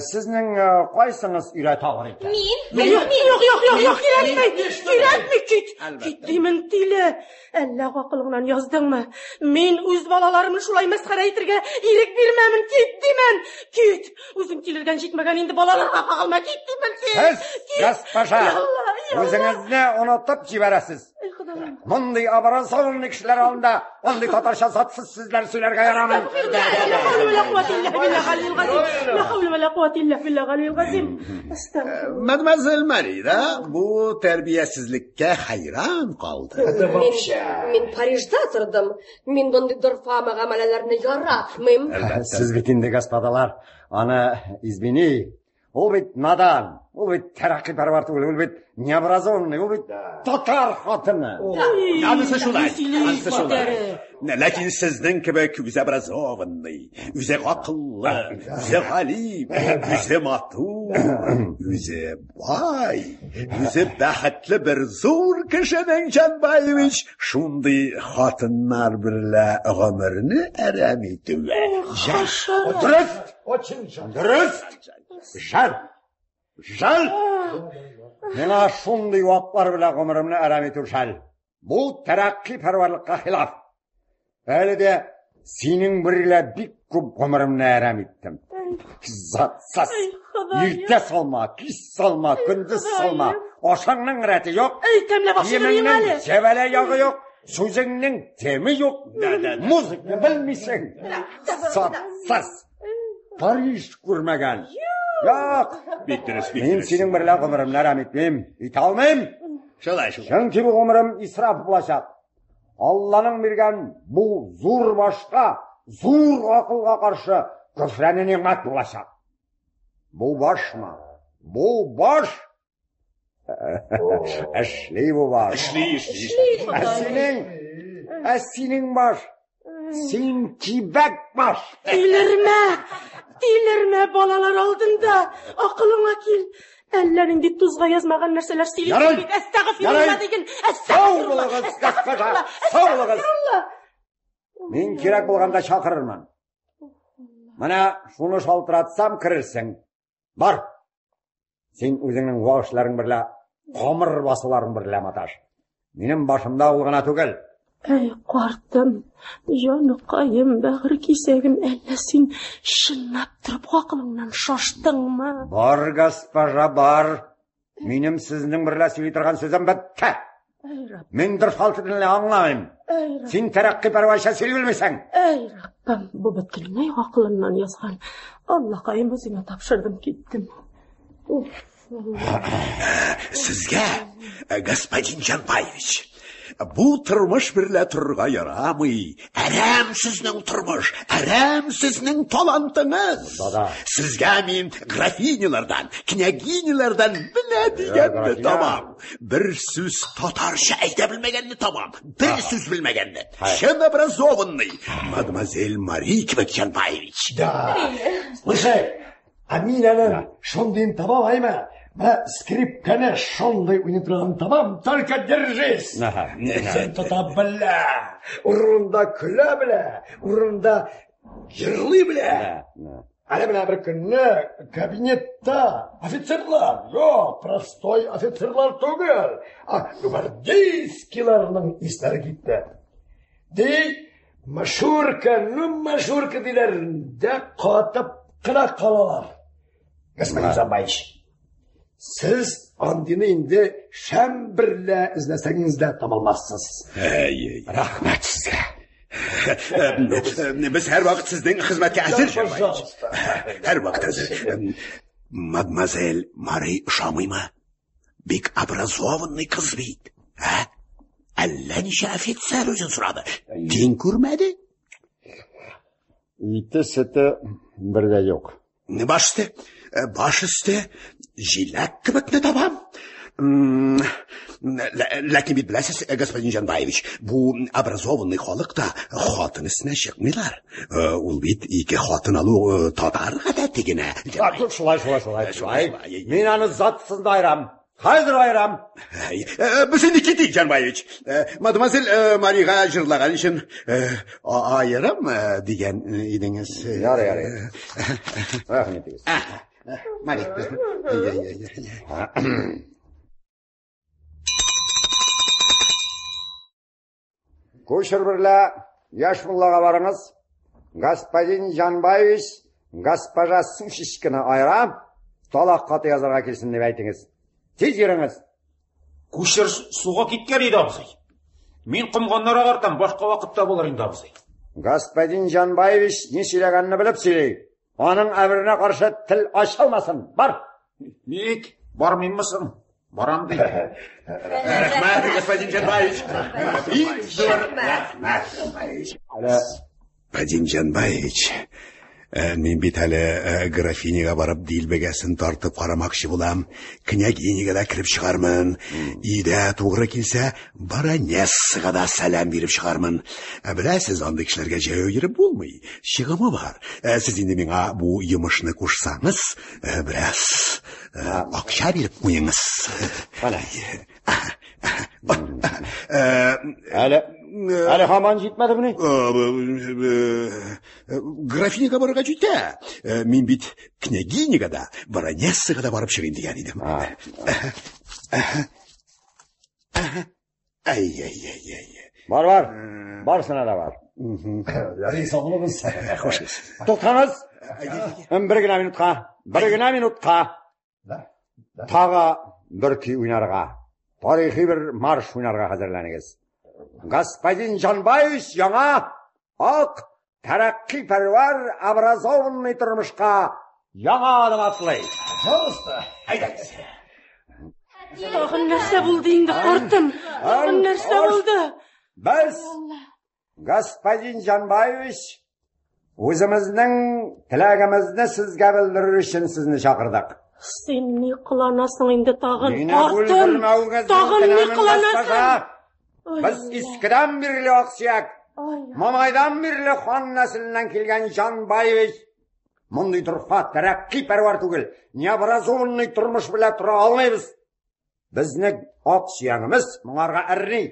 сезнең кайсыңыз өйрәтә алыр икән? Мин? Юк, юк, юк, юк, юк, кирәкми, кирәкми, кит, кит димен, тиле. Әллә акылыңнан яздыңмы? Мин үз балаларымны шулай мәсхәрә итергә ирек бирмәмен, кит димен, кит. Үзең килергән җитмәгән инде балаларга кагылма, кит димен, кит. Сез, госпожа, үзегезне онытып җибәрәсез. Мондый образованный кешеләр алдында андый татарча затсыз сүзләр сөйләргә ярамый. لا حول ولا قوة إلا بالله العلي العظيم لا حول ولا قوة إلا بالله العلي العظيم Мадемуазель Мари да бу тәрбиясезлеккә хәйран калды. Мин Парижда тордым. Мин мондый дорфа мөгамәләләрне яратмыйм. Сез бит инде, господалар, аны извини, ул бит надан, ул бит тәрәккый пәрвәр түгел, ул бит необразованный, ул бит татар хатыны. Анысы шулай, анысы шулай. Ләкин сезнең кебек үзе образованный, үзе акыллы, үзе галим, үзе матур, үзе бай, үзе бәхетле бер зур кешенең Җанбаевич шундый хатыннар берлә гомерне әрәм итүе. Дөрес! Дөрес! Жаль! Жаль! Миңа шундый ваклар белән гомеремне әрәм итү жаль. Бу тәрәккый пәрвәрлыкка хилаф. Әле дә синең берлә бик күп гомеремне әрәм иттем. Затсыз. Иртә салма, кич салма, көндез салма. Ашаңның рәте юк. Әй, тәмләп ашыйм Киемеңнең әле. җәбәлә ягы юк. Сүзеңнең тәме юк. Музыканы белмисең. Затсыз. Париж күрмәгән. Юк. Бик дөрес, бик Мин дөрес. синең берлә гомеремне әрәм итмим. Итә алмыйм. Шулай, шулай. Чөнки бу гомерем исраф булачак. Алланың биргән бу зур башка, зур акылга каршы көфрәне ни'мәт булачак. Бу башмы? Бу баш! Эшли бу баш. Эшли, эшли. Ә синең, ә синең баш, син кибәк баш. Тилермә, тилермә балалар алдында. Акылыңа кил. Әллә нинди тузга язмаган нәрсәләр сөйлисең Ярый. бит. Әстәгъфирулла Ярый. диген. Сау булыгыз, госпожа, сау булыгыз. Әстәгъфирулла. Мин кирәк булганда чакырырмын. Менә шуны шалтыратсам керерсең. Бар. Син үзеңнең вак эшләрең берлә, камыр басуларың берлә маташ. Минем башымда ул гына түгел. Әй, картым, җаныкаем, бәгырь кисәгем, әллә син чынлап торып акылыңнан шаштыңмы? Бар, госпожа, бар. Минем сезнең берлә сөйли торган сүзем бетте. Әй, Раббым, Мин дорфал телен аңламыйм. әй, Раббым. Син тәрәккый пәрвәшә сөйли белмисең. Әй, Раббым, бу бөтенләй акылыннан язган. Аллакаем, үзеңә тапшырдым, киттем. Уф, Алла. Сезгә, господин Җанбаевич, Бу тормыш берлә торырга ярамый. Әрәм сезнең тормыш, әрәм сезнең талантыңыз. Сезгә мин графинялардан, княгинялардан менә дигәнне табам. Бер сүз татарча әйтә белмәгәнне табам. Бер сүз белмәгәнне. Чын образованный. Мадемуазель Мари кебек Җанбаевич. Да. Слушай, ә мин аның шундыен табам, әйме? Менә скрипканы шундый уйный торган табам, только держись. Син тота белә, урында көлә белә, урында җырлый белә. Әле менә бер көнне кабинетта офицерлар, юк, простой офицерлар түгел, а гвардейскийларның исләре китте. Ди, машурка, ну машурка диләр, дә катып кына калалар. Господин Замбаевич, сез андыйны инде шәм берлә эзләсәгез дә таба алмассыз. Рәхмәт сезгә. Без һәрвакыт сезнең хезмәткә әзер. Пожалуйста. Һәрвакыт әзер. Мадемуазель Мари ошамыймы? Бик образованный кыз бит. Ә? Әллә ничә офицер үзен сорады. Тиң күрмәде? Ите сөте бер дә юк. Баш өсте, баш өсте, җиләк кебекне табам. Ләкин бит беләсез, господин Җанбаевич, бу образованный халык та хатын өстенә чыкмыйлар. Ул бит ике хатын алу татар гадәте генә. Шулай, шулай, шулай, шулай. Мин аны затсыз да айырам. Хәзер айырам. Без инде китик, Җанбаевич. Мадемуазель Марига җырлаган өчен аерым дигән идеңез. Ярый, ярый. Рәхим итегез. Мари. Кучер берлә яшь муллага барыңыз. Господин Җанбаевич, госпожа Сушечканы аера, талак хаты язарга килсен дип әйтегез. Тиз йөреңез. Кучер суга киткән иде, абзый. Мин комганнар агартам, башка вакытта булыр инде, абзый. Господин Җанбаевич ни сөйләгәнне белеп сөйли. Аның әмеренә каршы тел ачылмасын. Бар. Ник? Бармыйммы соң? Барам ди. Рәхмәт, господин Җанбаевич. Бик зур рәхмәт. Господин Җанбаевич, мин бит әле графиняга барып дилбегәсен тартып карамакчы булам. Княгиняга да кереп чыгармын. Өйдә тугры килсә, баронессага да сәлам биреп чыгармын. Беләсез, андый кешеләргә җәяү йөреп булмый. Чыгымы бар. Сез инде миңа бу йомышны кушсаңыз, бераз акча биреп куеңыз. Әле, әле һаман җитмәдемени? Графиняга барырга җитә. Мин бит княгиняга да, баронессага да барып чыгыйм дигән идем. Ай-яй-яй-яй. Бар, бар. Барысына да бар. Ярый, сау булыгыз. Хушыгыз. Туктаңыз. Бер генә минутка. Бер генә минутка. Тагы бер көй уйнарга. Тарихи бер марш уйнарга хәзерләнегез. Господин Җанбаевич яңа ак тәрәкъкый пәрвәр образованный тормышка яңа адым атлый. Пожалуйста. Әйдәгез. Тагын нәрсә булды инде, картым? Тагын нәрсә булды? Без, господин Җанбаевич, үзебезнең теләгебезне сезгә белдерер өчен сезне чакырдык. Син ни кыланасың инде тагын, Мине картым? бүлдермәвегезне Тагын ни үтенәмен, кыланасың? госпожа. Ай, Без искедән бирле аксөяк, ай, Мамайдан бирле хан нәселеннән килгән Җанбаевич. Мондый дорфа, тәрәкъкый пәрвәр түгел, необразованный тормыш белән тора алмыйбыз. Безнең ак сөягебез моңарга әрни,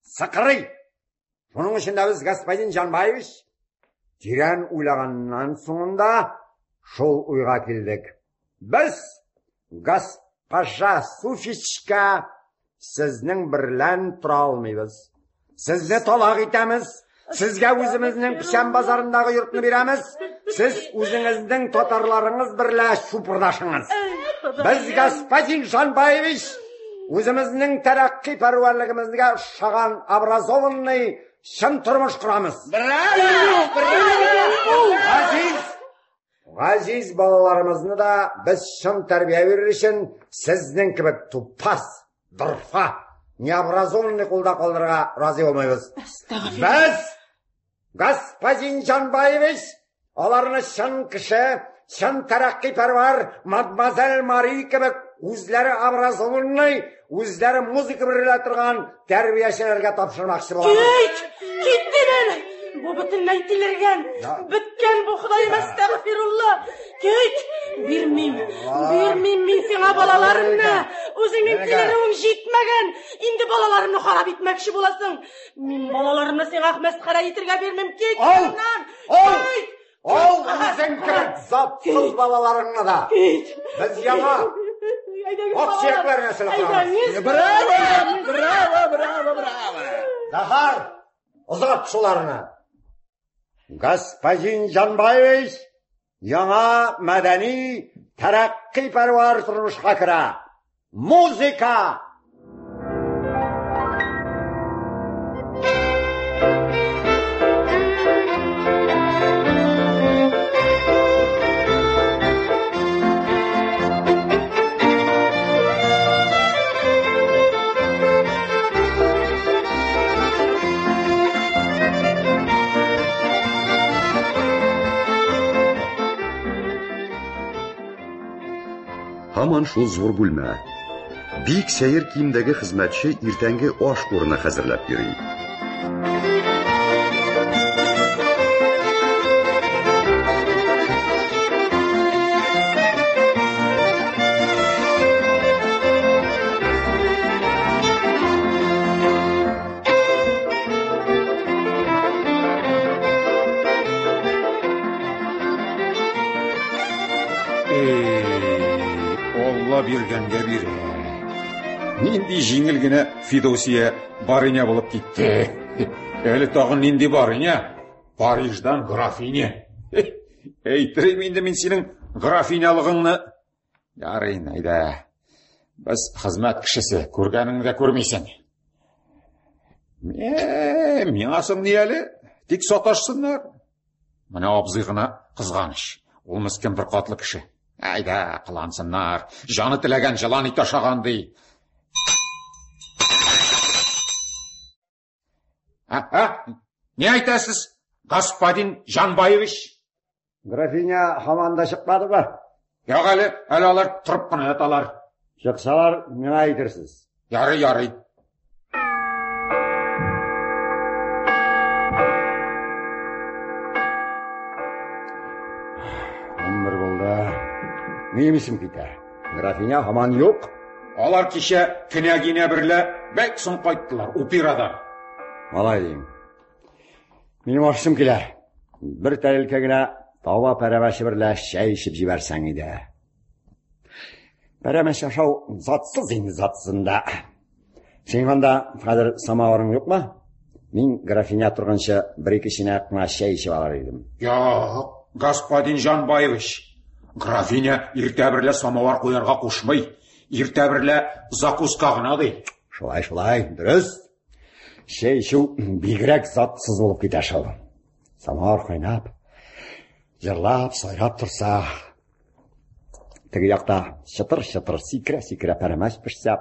сыкрый. Шуның өчен дә без, господин Җанбаевич, тирән уйлаганнан соңында шул уйга килдек. Без, госпожа Суфичка, сезнең берлән тора алмыйбыз. Сезне талак итәмез. Сезгә үзебезнең Печән базарындагы йортны бирәмез. Сез үзегезнең татарларыгыз берлә чупырдашыңыз. Без, господин Җанбаевич, үзебезнең тәрәкъкый пәрвәрлегебезгә ошаган образованный чын тормыш корамыз. Газиз, газиз балаларыбызны да без чын тәрбия бирер өчен сезнең кебек тупас, дорфа, необразованный кулда калдырырга разый булмыйбыз. Без, господин Җанбаевич, аларны чын кеше, чын тәрәккыйпәрвар мадемуазель Мари кебек үзләре образованный, үзләре музыка берлә торган тәрбиячеләргә тапшырмакчы булабыз. Кит! Кит димен! Бу бөтенләй тилергән. Беткән бу, Ходаем, әстәгъфирулла. Кит! Бирмим. Бирмим мин сиңа балаларымны. Үзеңнең тилерүең җитмәгән. Инде балаларымны харап итмәкче буласың. Мин балаларымны сиңа мәсхәрә итергә бирмим. Кит Ал! моннан! Ал! Кит! Ал үзең кебек затсыз балаларыңны да. Без яңа аксөякләр нәселе корабыз. Браво, браво, браво, браво. Захар, озат шуларны. Господин Җанбаевич яңа мәдәни тәрәккыйпәрвар тормышка керә. Музыка! Һаман шул зур бүлмә. Бик сәер киемдәге хезмәтче иртәнге аш урыны хәзерләп йөри. Эй, Алла биргәнгә бирә. Нинди җиңел генә Фидосия барыня булып китте. Әле тагын нинди барыня? Париждан графиня. Әйтерим инде мин синең графинялыгыңны. Ярый, әйдә. Без хезмәт кешесе, күргәнеңне дә күрмисең. Э, миңа соң ни әле? Тик саташсыннар. Менә абзый гына кызганыч. Ул мескен бер катлы кеше. Әйдә, кылансыннар. Җаны теләгән җылан ит ашаган ди. А, а, ни әйтәсез, господин Җанбаевич? Графиня һаман да чыкмадымы? Юк әле, әле алар торып кына яталар. Чыксалар, миңа әйтерсез. Ярый, ярый. 11 булды. Минем исем китә. Графиня һаман юк. Алар кичә княгиня берлә бик соң кайттылар, операдан. Алай дим. Минем ашысым килә. Бер тәрелкә генә таба пәрәмәче берлә чәй эчеп җибәрсәң иде. Пәрәмәч ашау затсыз инде затсызында. Синең анда хәзер самавырың юкмы? Мин графиня торганчы бер-ике чынаяк кына чәй эчеп алыр идем. Юк, господин Җанбаевич, графиня иртә берлә самавар куярга кушмый. Иртә берлә закуска гына ди. Шулай, шулай, дөрес. Чәй эчү бигрәк затсыз булып китә шул. Самавыр кайнап, җырлап, сайрап торса, теге якта чытыр-чытыр сикерә-сикерә пәрәмәч пешсә,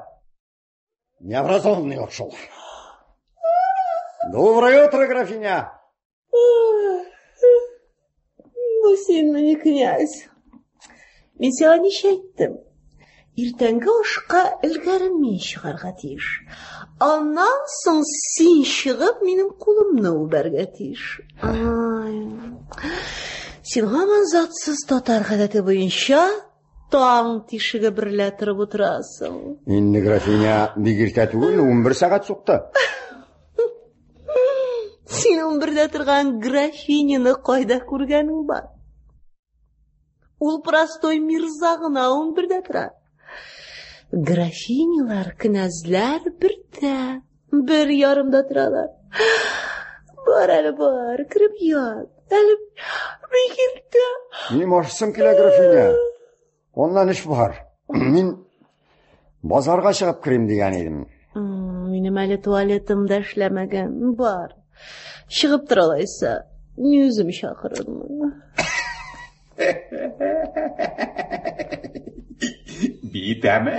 необразованный шул. Доброе утро, графиня! Ну, син мени, князь. Мин сиңа ничә әйттем? Иртәнге ашка элгәре мин чыгарга тиеш. Аннан соң син чыгып минем кулымны үбәргә тиеш. Ай. Син һаман затсыз татар гадәте буенча таң тишеге берлә торып утырасың. Инде графиня бик иртә түгел, 11 сәгать сукты. Син 11-дә торган графиняны кайда күргәнең бар? Ул простой мирза гына 11-дә тора. Графинялар, князьләр бердә, бер ярымда торалар. Бар әле бар, кереп ят. Әле бик иртә. Минем ашысым килә, графиня. Аннан эш бар. Мин базарга чыгып керим дигән идем. Минем әле туалетым да эшләмәгән. Бар. Чыгып тор алайса. Мин үзем чакырырмын. Битәме?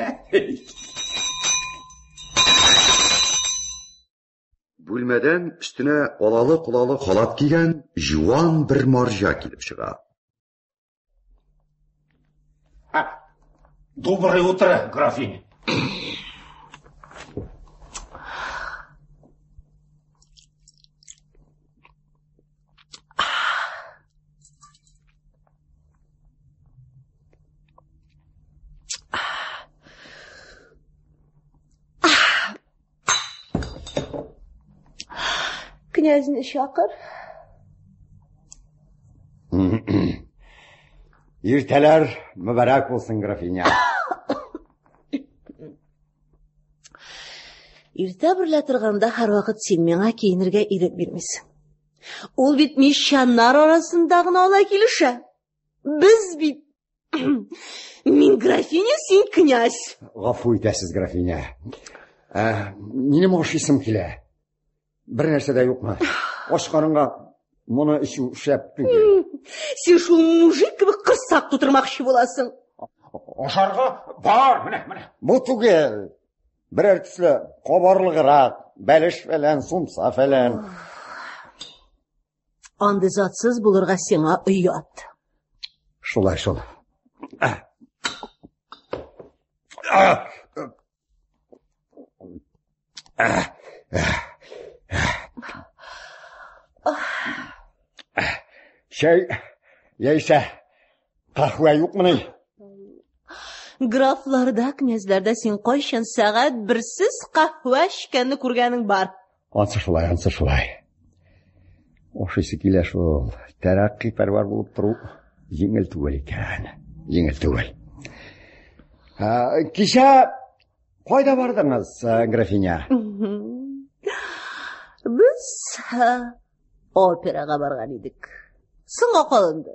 Бүлмәдән өстенә алалы-колалы халат кигән җуан бер марҗа килеп чыга. Доброе утро, графиня. Князьне чакыр. Иртәләр мөбарәк булсын, графиня. Иртә берлә торганда һәрвакыт син миңа киенергә ирек бирмисең. Ул бит мещаннар арасында гына алай килешә. Без бит Мин графиня, син князь. Гафу итәсез, графиня. Ә, минем ашыйсым килә. Бер нәрсә дә юкмы? Ач карынга моны эчү шәп түгел. Син шул мужик кебек корсак тутырмакчы буласың. Ашарга бар, менә, менә. Бу түгел. Берәр төсле кабарлыграк, бәлеш фәлән, сумса фәлән. Андый затсыз булырга сиңа оят. Шулай шул. Чәй яисә каһвә юкмыни? Графларда, князьләрдә син кайчан сәгать берсез каһвә эчкәнне күргәнең бар? Ансы шулай, ансы шулай. Ашыйсы килә шул. Тәрәкъи пәрвәр булып тору җиңел түгел икән. Җиңел түгел. Кичә кайда бардыңыз, графиня? Без операга барган идек. Соңга калынды.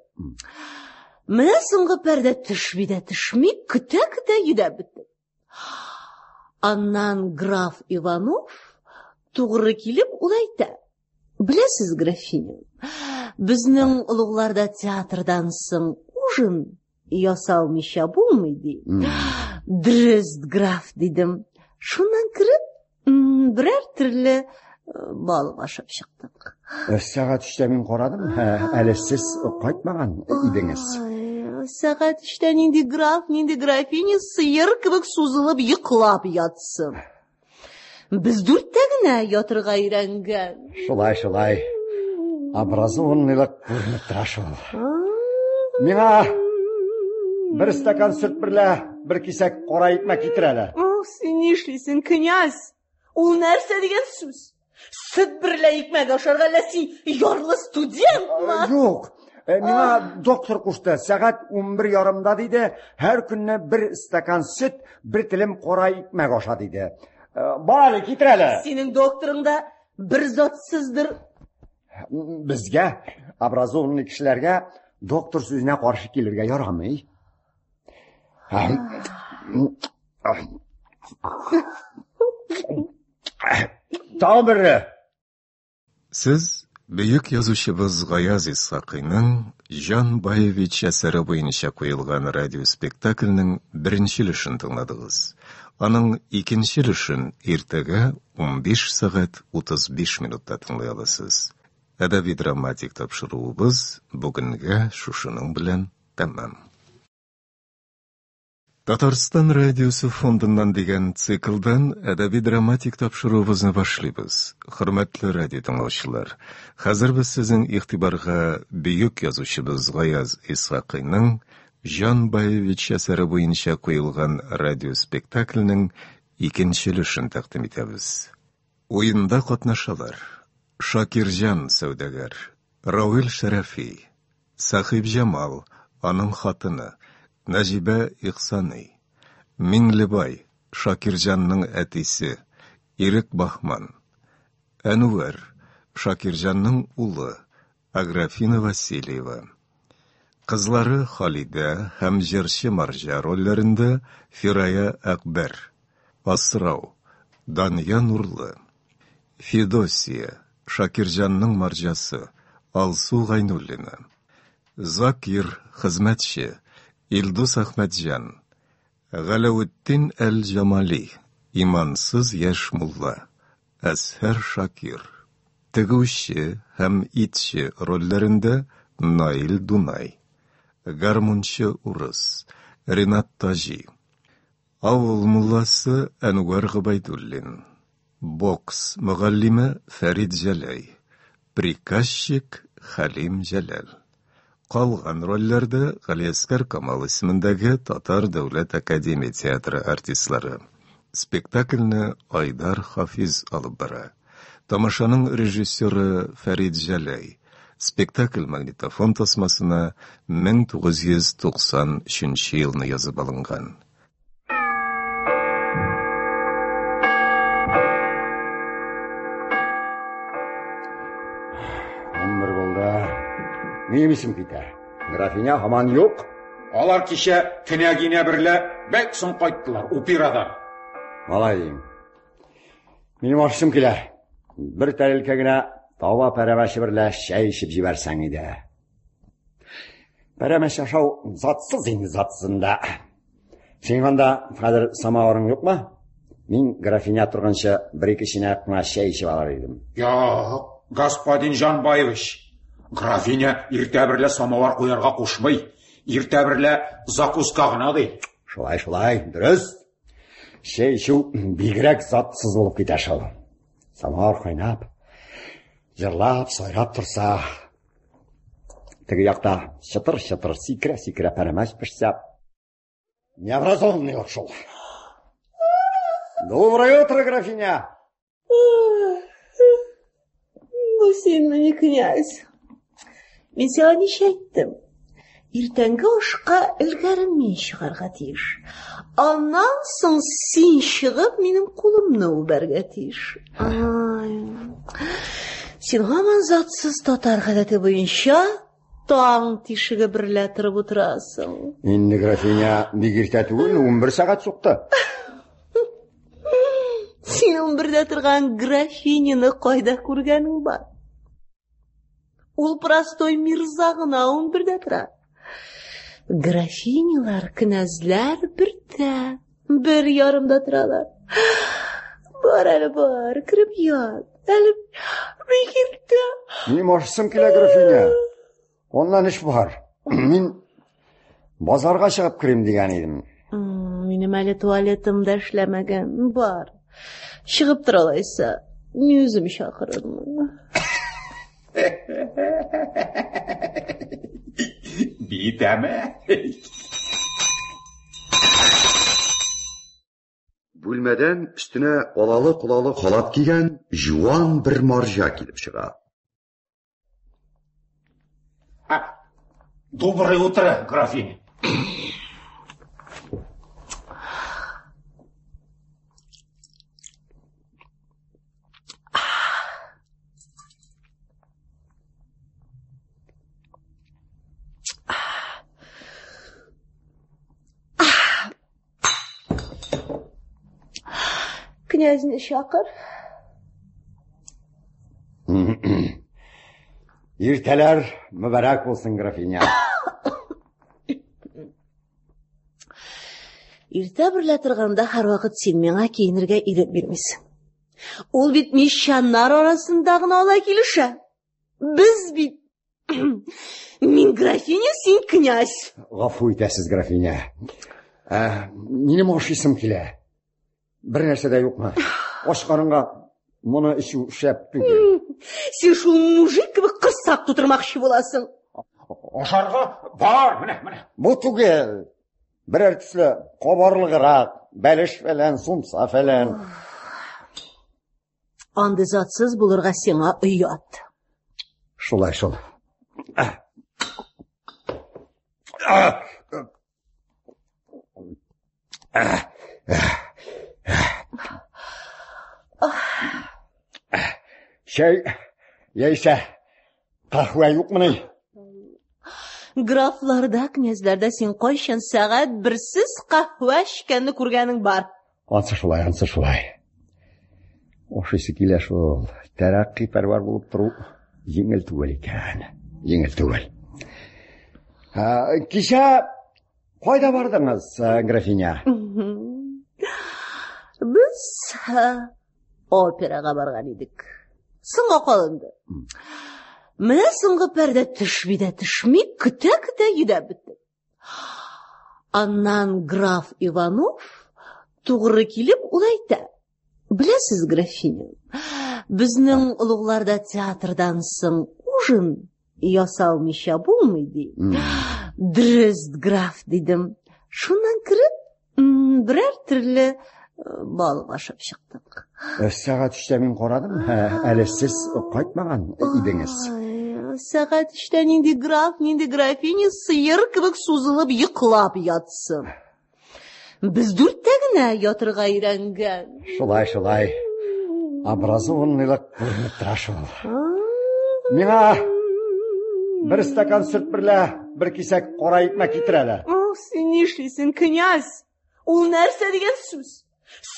Менә соңгы пәрдә төшми дә төшми, көтә-көтә йөдәп беттек. Аннан граф Иванов тугры килеп ул әйтә. Беләсез, графиня, безнең олугларда театрдан соң ужин ясалмыйча булмый, ди. Дрезд, граф, дидем. Шуннан кереп, берәр төрле балык ашап чыктык. Сәгать өчтә мин карадым, әле сез кайтмаган идегез. Сәгать өчтә нинди граф, нинди графиня сыер кебек сузылып йоклап ятсын. Без дүрттә генә ятырга өйрәнгән. Шулай, шулай. Образованныйлык күренеп тора шул. Миңа бер стакан сөт берлә бер кисәк кара икмәк китер әле. Ох, син нишлисең, князь? Ул нәрсә дигән сүз? Сөт берлә икмәк ашарга әллә син ярлы студентмы? Юк. Миңа доктор кушты. Сәгать 11:30 диде, һәр көнне бер стакан сөт, бер телем кара икмәк аша диде. Бар әле, китер әле. Синең докторың да бер затсыздыр. Безгә, образованный кешеләргә доктор сүзенә каршы килергә ярамый. Тагын бере. Сез бөек язучыбыз Гаяз Исхакыйның Җан Баевич әсәре буенча куелган радиоспектакльнең беренче өлешен тыңладыгыз. Аның икенче өлешен иртәгә 15 сәгать 35 минутта тыңлый аласыз. Әдәби-драматик тапшыруыбыз бүгенгә шушының белән тәмам. Татарстан радиосы фондыннан дигән циклдан әдәби-драматик тапшыруыбызны башлыйбыз. Хөрмәтле радио тыңлаучылар, хәзер без сезнең игътибарга бөек язучыбыз Гаяз Исхакыйның Җан Баевич әсәре буенча куелган радиоспектакльнең икенче өлешен тәкъдим итәбез. Уенда катнашалар: Шакирҗан сәүдәгәр, Равил Шәрәфи, Сәхибҗамал, аның хатыны, Нәҗибә Ихсаный, Миңлебай, Шакирҗанның әтисе, Ирек Баһман, Әнвәр, Шакирҗанның улы, Аграфена Васильева. Кызлары Халидә һәм җырчы Марҗа рольләрендә Фирая Әкбәр, Асрау, Дания Нурлы, Федосия, Шакирҗанның марҗасы, Алсу Гайнуллина. Закир, хезмәтче, Илдус Әхмәтҗан. Галәветдин әл-Җамали, имансыз яшь мулла, Әзһәр Шакир. Тегүче һәм итче рольләрендә Наил Дунай. Гармунчы урыс Ренат Таҗи. Авыл мулласы Әнвәр Гобәйдуллин. Бокс мөгаллиме Фәрит Җәләй. Приказчик Хәлим Җәләл. Калган рольләрдә Галиәсгар Камал исемендәге Татар дәүләт академия театры артистлары. Спектакльне Айдар Хафиз алып бара. Тамашаның режиссеры Фәрит Җәләй. Спектакль магнитофон тасмасына 1993 елны язып алынган. 11 булды. Минем исем китә. Графиня һаман юк. Алар кичә княгиня берлә бик соң кайттылар, операдан. Малай дим. Минем ашысым килә. Бер тәрелкә генә таба пәрәмәче берлә чәй эчеп җибәрсәң иде. Пәрәмәч ашау затсыз инде затсызында. Синең анда хәзер самавырың юкмы? Мин графиня торганчы бер-ике чынаяк кына чәй эчеп алыр идем. Юк, господин Җанбаевич. Графиня иртә берлә самавар куярга кушмый. Иртә берлә закуска гына ди. Шулай, шулай, дөрес. Чәй эчү бигрәк затсыз булып китә шул. Самавар кайнап, җырлап, сайрап торса, теге якта чытыр-чытыр сикерә-сикерә пәрәмәч пешсә, необразованный вот шул. Доброе утро, графиня! Бу синме, князь? Мин сиңа ничә әйттем? Иртәнге ашка элгәре мин чыгарга тиеш. Аннан соң син чыгып минем кулымны үбәргә тиеш. Ай. Син һаман затсыз татар гадәте буенча таң тишеге берлә торып утырасың. Инде графиня бик иртә түгел, 11 сәгать сукты. Син 11-дә торган графиняны кайда күргәнең бар? Ул простой мирза гына 11-дә тора. Графинялар, князьләр бердә, бер ярымда торалар. Бар әле бар, кереп ят. Әле бик иртә. Минем ашысым килә, графиня. Аннан эш бар. Мин базарга чыгып керим дигән идем. Минем әле туалетым да эшләмәгән. Бар. Чыгып тор алайса. Мин үзем чакырырмын. Битәме? Бүлмәдән өстенә алалы-колалы халат кигән җуан бер марҗа килеп чыга. Доброе утро, графиня. Князьне чакыр. Иртәләр мөбарәк булсын, графиня. Иртә берлә торганда һәрвакыт син миңа киенергә ирек бирмисең. Ул бит мещаннар арасында гына алай килешә. Без бит Мин графиня, син князь. Гафу итәсез, графиня. Ә, минем ашыйсым килә. Бер нәрсә дә юкмы? Ач карынга моны эчү шәп түгел. Син шул мужик кебек кырсак тутырмакчы буласың. Ашарга бар, менә, менә. Бу түгел. Берәр төсле кабарлыграк, бәлеш фәлән, сумса фәлән. Андый затсыз булырга сиңа оят. Шулай шул. Чәй яисә каһвә юкмыни? Графларда, князьләрдә син кайчан сәгать берсез каһвә эчкәнне күргәнең бар? Ансы шулай, ансы шулай. Ашыйсы килә шул. Тәрәкъи пәрвәр булып тору җиңел түгел икән. Җиңел түгел. Кичә кайда бардыңыз, графиня? Без операга барган идек. Соңга калынды. Менә соңгы пәрдә төшми дә төшми, көтә-көтә йөдәп беттек. Аннан граф Иванов тугры килеп ул әйтә. Беләсез, графиня, безнең олугларда театрдан соң ужин ясалмыйча булмый, ди. Дөрес, граф, дидем. Шуннан кереп, берәр төрле балык ашап чыктык. Сәгать өчтә мин карадым, әле сез кайтмаган идегез. Сәгать өчтә нинди граф, нинди графиня сыер кебек сузылып йоклап ятсын. Без дүрттә генә ятырга өйрәнгән. Шулай, шулай. Образованныйлык күренеп тора шул. Миңа бер стакан сөт берлә бер кисәк кара икмәк китер әле. Ох, син нишлисең, князь? Ул нәрсә дигән сүз?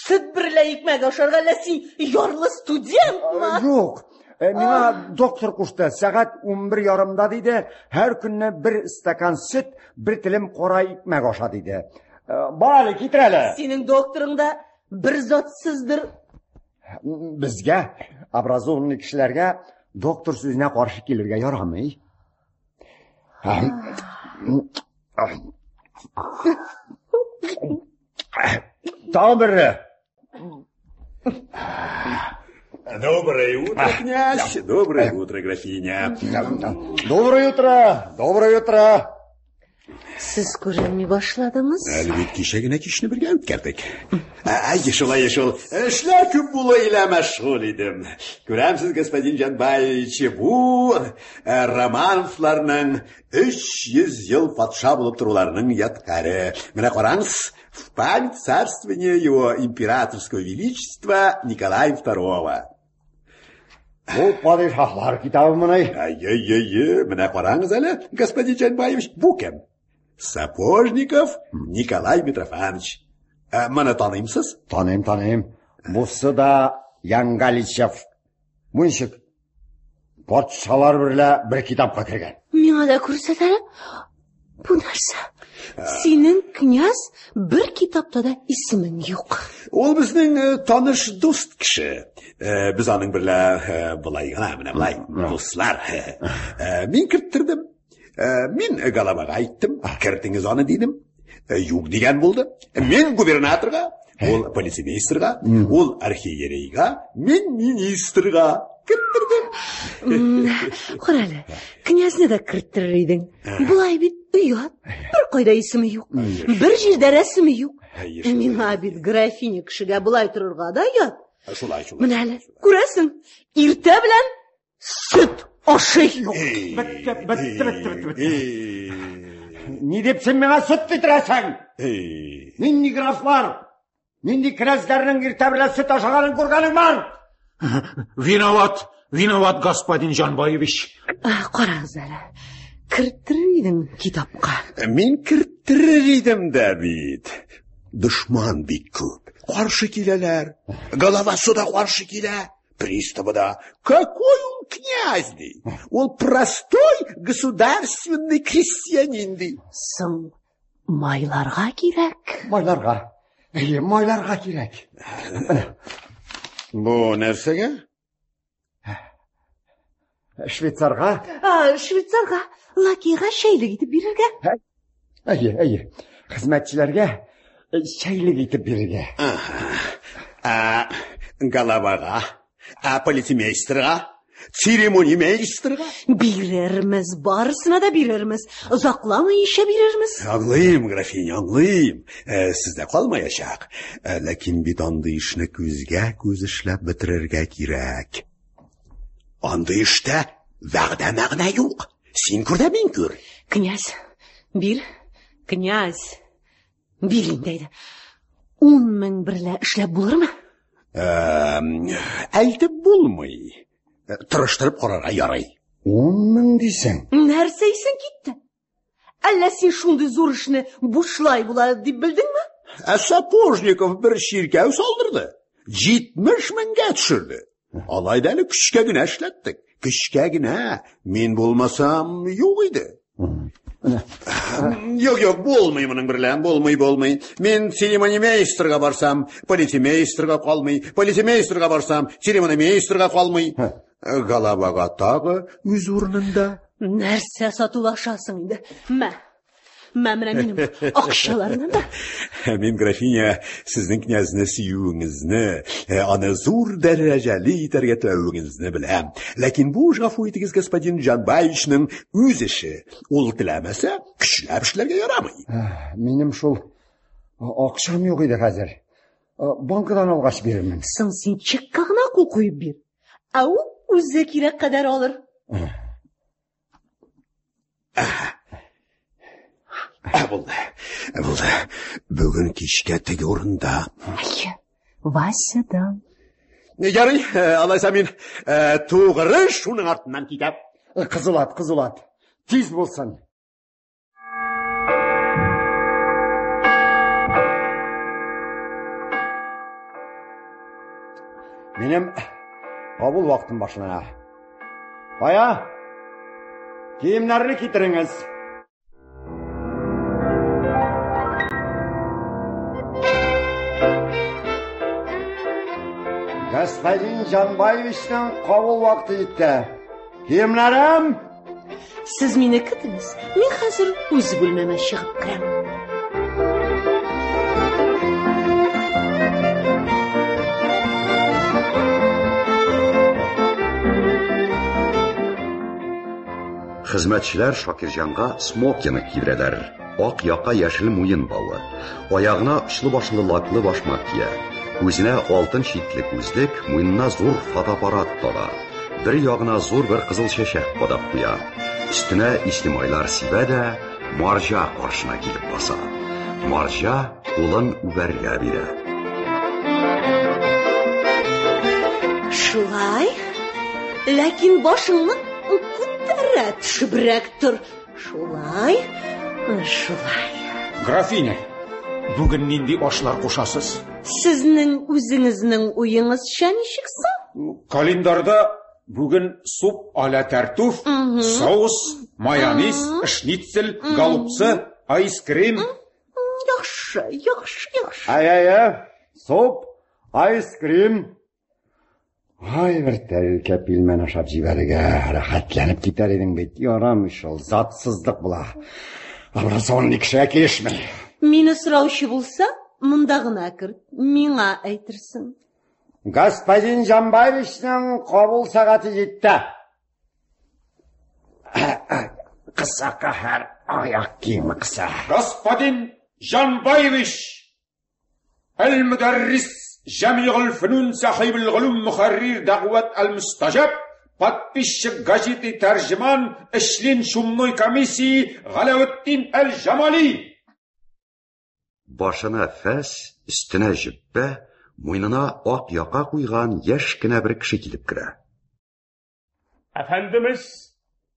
Сөт берлә икмәк ашарга әллә син ярлы студентмы? Юк. Миңа доктор кушты, сәгать 11:30 диде, һәр көнне бер стакан сөт, бер телем кара икмәк аша диде. Бар әле, китер әле. Синең докторың да бер затсыздыр. Безгә, образованный кешеләргә, доктор сүзенә каршы килергә ярамый. Тагын бере. Доброе утро, князь. Доброе утро, графиня. Доброе утро. Доброе утро. Сез күренми башладыңыз. Әле бит кичә генә кичне бергә үткәрдек. Әйе, шулай шул. Эшләр күп булу илә мәшгуль идем. Күрәмсез, господин Җанбаевич, бу Романовларның 300 ел патша булып торуларының ядкаре. Менә караңыз, в память царствования его императорского величества Николая II. Бу падишаһлар китабымыни? Әйе-әйе, менә караңыз әле, господин Җанбаевич, бу кем? Сапожников Николай Митрофанович. Моны таныймсыз? Таныйм, таныйм. Бусы да Янгаличев. Бу ничек? Патшалар берлә бер китапка кергән. Миңа да күрсәт әле. Бу нәрсә? Синең князь бер китапта да исемең юк. Ул безнең таныш дуст кеше. Без аның берлә болай гына, менә болай, дуслар. Мин керттердем. Мин галабага әйттем, кертеңез аны дидем. Юк дигән булды. Мин губернаторга, ул полицеймейстерга, ул архиерейга, мин министрга керттердем. Кара әле, князьне дә керттерер идең. Болай бит оят. Бер кайда исеме юк, бер җирдә рәсеме юк. Миңа бит графиня кешегә болай торырга да оят. Шулай, шулай. Менә әле, күрәсең, иртә белән сөт ашый. Бетте, бетте, бетте, бетте, бетте. Ни дип син миңа сөт китерәсең? Нинди графлар, нинди князьләрнең иртә белән сөт ашаганын күргәнең бар? Виноват, виноват, господин Җанбаевич. Карагыз әле, керттерер идең китапка. Мин керттерер идем дә бит. Дошман бик күп. Каршы киләләр. Головасы да каршы килә. Приставы да. Какой он князь, ди? Ул простой государственный крестьянин, ди. Соң, майларга кирәк. Майларга. Әйе, майларга кирәк. Бу нәрсәгә? Швейцарга. Швейцарга, лакейга чәйлек итеп бирергә. Әйе, әйе. Хезмәтчеләргә чәйлек итеп бирергә. Головага, полицеймейстерга, церемонимейстерга. Бирермез, барысына да бирермез. Озакламыйча бирермез. Аңлыйм, графиня, аңлыйм. Сездә калмаячак. Ләкин бит андый эшне күзгә күз эшләп бетерергә кирәк. Андый эштә вәгъдә мәгънә юк. Син күр дә мин күр. Князь, бир. Князь, бир инде әйдә. 10 мең берлә эшләп булырмы? Әйтеп булмый. Тырыштырып карарга ярый. 10 мең дисең? Нәрсә исең китте? Әллә син шундый зур эшне бушлай була дип белдеңме? Ә Сапожников бер чиркәү салдырды. 70 меңгә төшерде. Алай да әле көчкә генә эшләттек. Көчкә генә. Мин булмасам, юк иде. Юк, юк, булмый моның берлән, булмый, булмый. Мин церемонимейстерга барсам, полицеймейстерга калмый. Полицеймейстерга барсам, церемонимейстерга калмый. Галавага тагы үз урынында. Нәрсә сатулашасың инде? Мә. Мә менә минем акчаларны да. Мин, графиня, сезнең князьне сөюеңезне, аны зур дәрәҗәле итәргә теләвегезне беләм. Ләкин бу, гафу итегез, господин Җанбаевичның үз эше. Ул теләмәсә, көчләп эшләргә ярамый. Минем шул акчам юк иде хәзер. Банкадан алгач бирермен. Соң син чекка гына кул куеп бир. Ә ул үзе кирәк кадәр алыр. Булды. Булды. Бүген кичкә теге урында. Әйе, Васядан. Ярый, алайса мин тугры шуның артыннан китәм. Кызулат, кызулат. Тиз булсын. Минем кабул вакытым башлана. Кая? Киемнәрне китереңез. Господин Җанбаевичның кабул вакыты җитте. Киемнәрем! Сез мине көтегез. Мин хәзер үз бүлмәмә чыгып керәм. Хезмәтчеләр Шакирҗанга смокинг кидерәләр. Ак яка яшел муен бавы. Аягына очлы башлы лаклы башмак кия. Күзенә алтын читле күзлек, муенына зур фотоаппарат тага. Бер ягына зур бер кызыл чәчәк кадап куя. Өстенә ислемайлар сибә дә, марҗа каршына килеп баса. Марҗа кулын үбәргә бирә. Шулай. Ләкин башыңны күтәрә төшебрәк тор. Шулай, шулай. Графиня, бүген нинди ашлар кушасыз? Сезнең үзегезнең уегызча ничек соң? Календарда бүген суп а-ля тартюф, соус, майонез, шницель, голубцы, айскрим. Яхшы, яхшы, яхшы. Ай-ай-ай, суп, айскрим. Ай, бер тәрилкә пилмән ашап җибәрергә рәхәтләнеп китәр идең бит. Ярамый шул, затсызлык була. Образованный кешегә килешми. Мине сораучы булса, монда гына керт, миңа әйтерсең. Господин Җанбаевичның кабул сәгате җитте. Кыса каһәр, аяк киеме кыса. Господин Җанбаевич, Әл-мөдәррис Җәмигъ фөнүн сахиб голум мөхәррир дәгъват әл-мөстәҗаб, подписчик газеты Тәрҗеман, член чумной комиссии Галәветдин әл-Җамали. Башына фәс, өстенә җөббә, муенына ак яка куйган яшь кенә бер кеше килеп керә. Әфәндемез,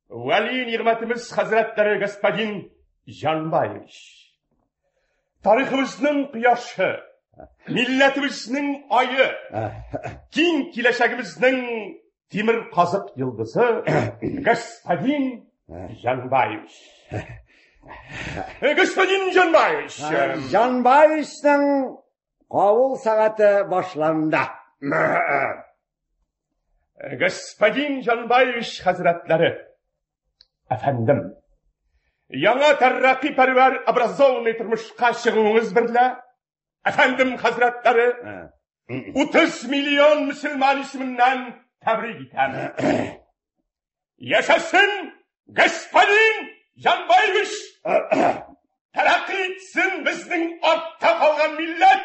вәли нигъмәтемез хәзрәтләре господин Җанбаевич. Тарихыбызның кояшы, милләтебезнең ае, киң киләчәгебезнең тимер казык йолдызы господин Җанбаевич. Господин Җанбаевич. Җанбаевичның кабул сәгате башланды. Господин Җанбаевич хәзрәтләре, әфәндем, яңа тәррәкый пәрвәр образованный тормышка чыгуыңыз берлә, әфәндем хәзрәтләре, 30 миллион мөселман исеменнән тәбрик итәм. Яшәсен господин Җанбаевич! Тәрәкъи итсен безнең артта калган милләт!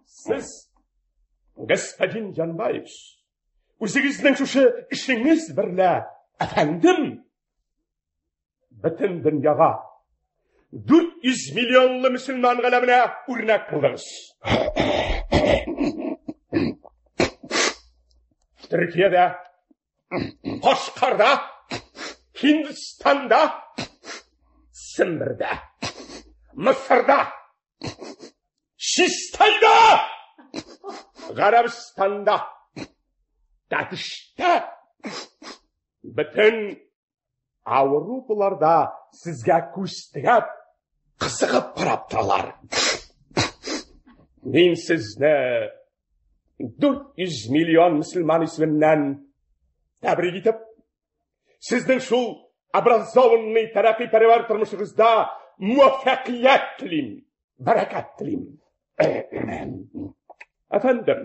Сез, господин Җанбаевич, үзегезнең шушы эшеңез берлә, әфәндем, бөтен дөньяга 400 миллионлы мөселман галәменә үрнәк булдыгыз. Төркиядә, Кашкарда, Һиндстанда, Сембердә, Мысырда, Чистайда, Гарәбстанда, Тәтештә, бөтен Ауропаларда сезгә күз тегәп, кызыгып карап торалар. Мин сезне 400 миллион мөселман исеменнән тәбрик итеп, сезнең шул образованный тәрәккыйпәрвәр тормышыгызда муаффәкыять телим, бәрәкәт телим. Әфәндем,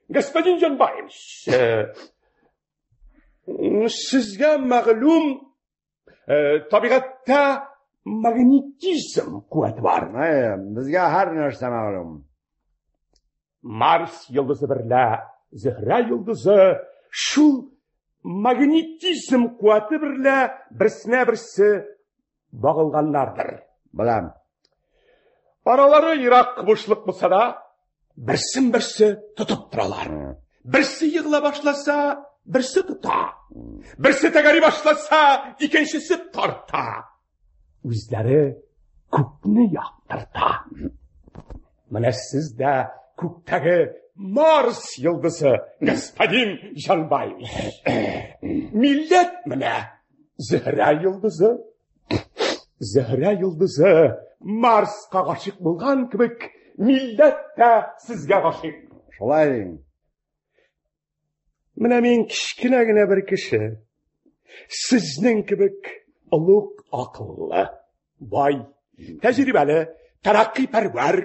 господин Җанбаевич, сезгә мәгълүм, табигатьтә магнетизм куәте бар. Безгә һәр нәрсә мәгълүм. Марс йолдызы берлә Зөһрә йолдызы шул магнетизм куәте берлә берсенә берсе багылганнардыр. Беләм. Аралары ерак бушлык булса да, берсен берсе тотып торалар. Берсе егыла башласа, берсе тота. Берсе тәгәри башласа, икенчесе тарта. Үзләре күкне яктырта. Менә сез дә күктәге Марс йолдызы, господин Җанбаевич. Милләт менә Зөһрә йолдызы. Зөһрә йолдызы Марска гашыйк булган кебек, милләт тә сезгә гашыйк. Шулай диң. Менә мин кечкенә генә бер кеше. Сезнең кебек олуг акыллы, бай, тәҗрибәле, тәрәккыйпәрвәр,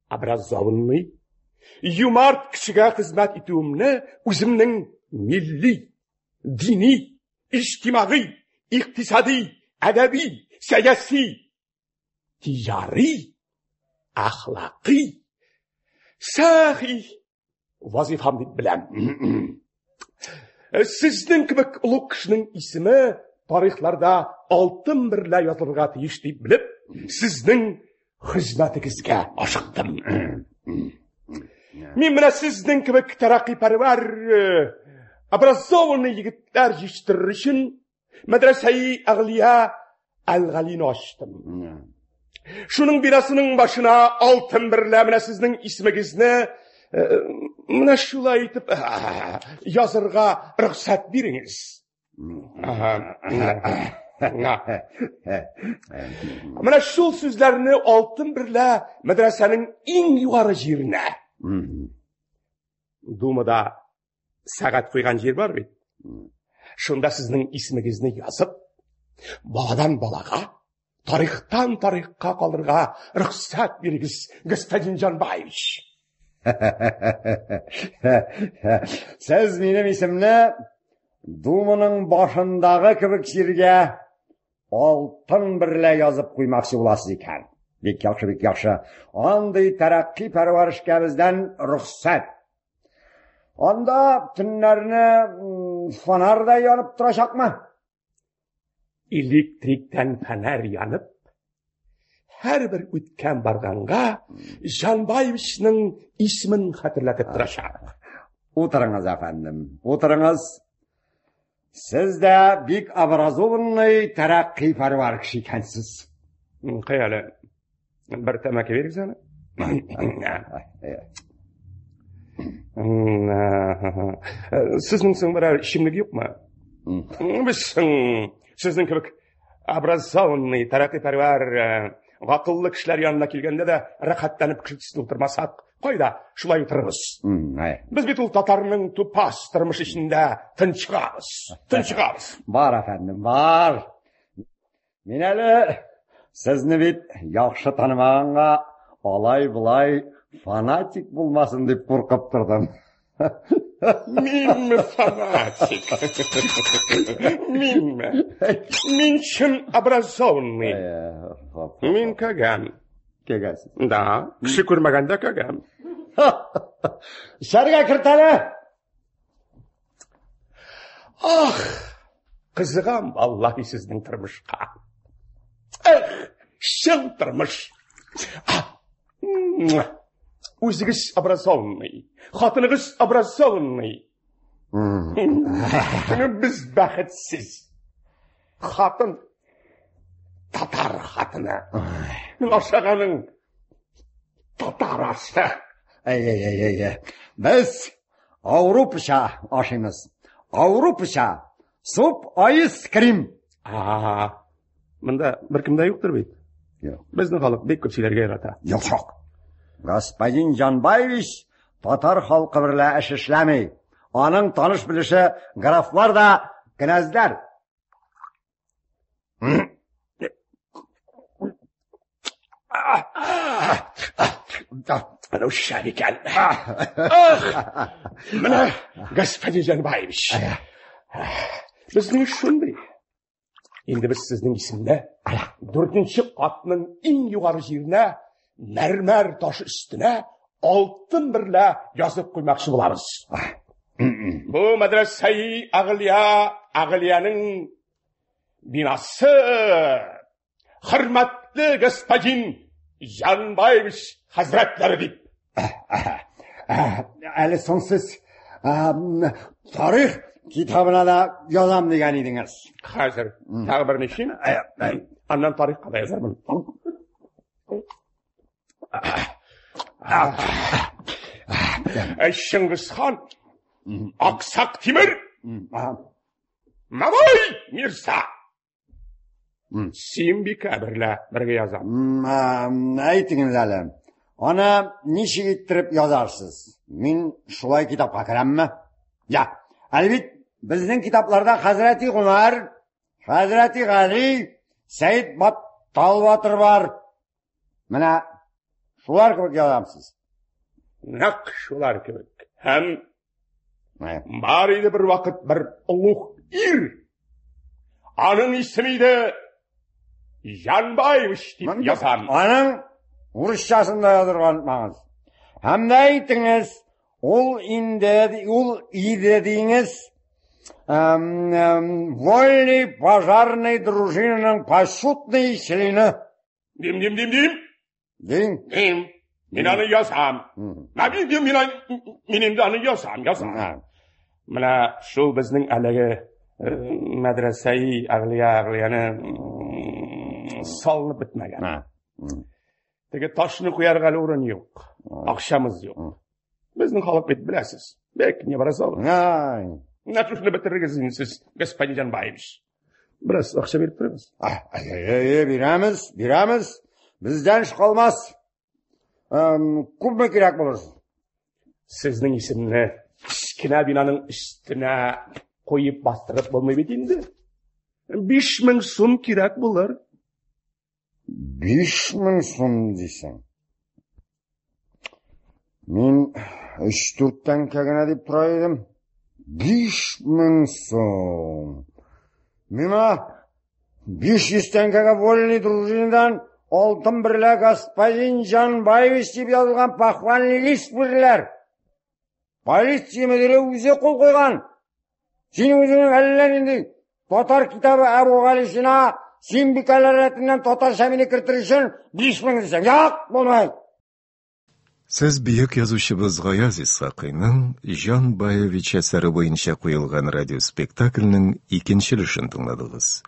образованный, юмарт кешегә хезмәт итүемне үземнең милли, дини, иҗтимагый, икътисади, әдәби, сәяси, тиҗари, әхлакый, сәхи вазифам дип беләм. Сезнең кебек олуг кешенең исеме тарихларда алтын берлә язылырга тиеш дип белеп, сезнең хезмәтегезгә ашыктым. Мин менә сезнең кебек тәрәккыйпәрвәр, образованный егетләр җитештерер өчен мәдрәсәи Әгълия Әл-Галины ачтым. Шуның бинасының башына алтын берлә менә сезнең исемегезне менә шулай итеп язырга рөхсәт бирегез. Менә шул сүзләрне алтын берлә мәдрәсәнең иң югары җиренә. Думада сәгать куйган җир бар бит. Шунда сезнең исемегезне язып, баладан балага, тарихтан тарихка калырга рөхсәт бирегез, господин Җанбаевич. Сез минем исемне Думаның башындагы кебек җиргә алтын берлә язып куймакчы буласыз икән. Бик яхшы, бик яхшы. Андый тәрәккый пәрвәрешкә бездән рөхсәт. Анда төннәрне фонарь да янып торачакмы? Электриктән фонарь янып, һәрбер үткән барганга Җанбаевичның исемен хәтерләтеп торачак. Утырыңыз, әфәндем, утырыңыз. Сез дә бик образованный, тәрәккый пәрвәр кеше икәнсез. Кая әле, бер тәмәке бирегез әле. Сезнең соң берәр эчемлек юкмы? Без соң сезнең кебек образованный, тәрәккыйпәрвәр, гакыллы кешеләр янына килгәндә дә рәхәтләнеп кеше төсле утырмасак, кайда шулай утырырбыз? Без бит ул татарның тупас тормыш эчендә тынчыгабыз, тынчыгабыз. Бар, әфәндем, бар. Мин әле сезне бит яхшы танымаганга алай-болай фанатик булмасын дип куркып тордым. Минме фанатик? Минме? Мин чын образованный. Мин кәгәм. Кәгәсез. Да, кеше күрмәгәндә кәгәм. Эчәргә керт әле. Ах, кызыгам валлаһи сезнең тормышка. Эх, чын тормыш. Үзегез образованный, хатыныгыз образованный. Без бәхетсез. Хатын татар хатыны. Мин ашаганың татар ашы. Әй, әй, әй, әй. Без Ауропача ашыймыз. Ауропача. Суп айс крем. А, монда беркем дә юктыр бит. Юк. Безнең халык бик күп сөйләргә ярата. Юк, юк. Господин Җанбаевич татар халкы берлә эш эшләми. Аның таныш-белеше графлар да кенәзләр. Анау шәп икән. Ах! Менә, господин Җанбаевич. Безнең эш шундый. Инде без сезнең исемдә дүртенче катның иң югары җиренә мәрмәр ташы өстенә алтын берлә язып куймакчы булабыз. Бу мәдрәсәи Әгълия, Әгълиянең бинасы хөрмәтле господин Җанбаевич хәзрәтләре дип. Әле соң сез тарих китабына да язам дигән идеңез. Хәзер тагы бер ничә, аннан тарихка да язармын. Чыңгыз хан, Аксак Тимер, Мамай Мирза. Сөембикә берлә бергә язам. Әйтегез әле, аны ничек иттереп язарсыз? Мин шулай китапка керәмме? Я, әле бит безнең китапларда Хәзрәти Гомәр, Хәзрәти Гали, Сәйд Баттал батыр бар. Менә шулар кебек язамсыз. Нәкъ шулар кебек. Һәм бар иде бер вакыт бер олуг ир. Аның исеме иде Җанбаевич дип язам. Аның урысчасын да язырга онытмагыз. Һәм дә әйтегез, ул инде, ул иде диңез, вольный пожарный дружинаның почетный члены. Дим, дим, дим, дим. Дим. Дим. Мин аны язам. Мин, мин, мин, мин инде аны язам, язам. Менә шул безнең әлеге мәдрәсәи Әгълия Әгълияне салынып бетмәгән. Теге ташны куярга әле урын юк. Акчамыз юк. Безнең халык бит беләсез. Бик необразованный. Менә шушыны бетерегез инде сез, господин Җанбаевич. Бераз акча биреп торыгыз. Әй, бирәмез, бирәмез. Бездән эш калмас. Күпме кирәк булыр? Сезнең исемне кечкенә бинаның өстенә куеп бастырып булмый бит инде. 5000 сум кирәк булыр. 5000 сум дисең. Мин өч-дүрт тәңкә генә дип тора идем. 5000 сум. Миңа 500 тәңкәгә вольный дружинадан алтын берлә господин Җанбаевич дип язылган похвальный лист бирделәр. Полиция мөдире үзе кул куйган. Син үзеңнең әллә нинди татар китабы Әбүгалисина Сөембикәләр рәтеннән татарча мине кертер өчен 5000 дисәң, юк, булмый. Сез бөек язучыбыз Гаяз Исхакыйның Җан Баевич әсәре буенча куелган радиоспектакльнең икенче өлешен тыңладыгыз.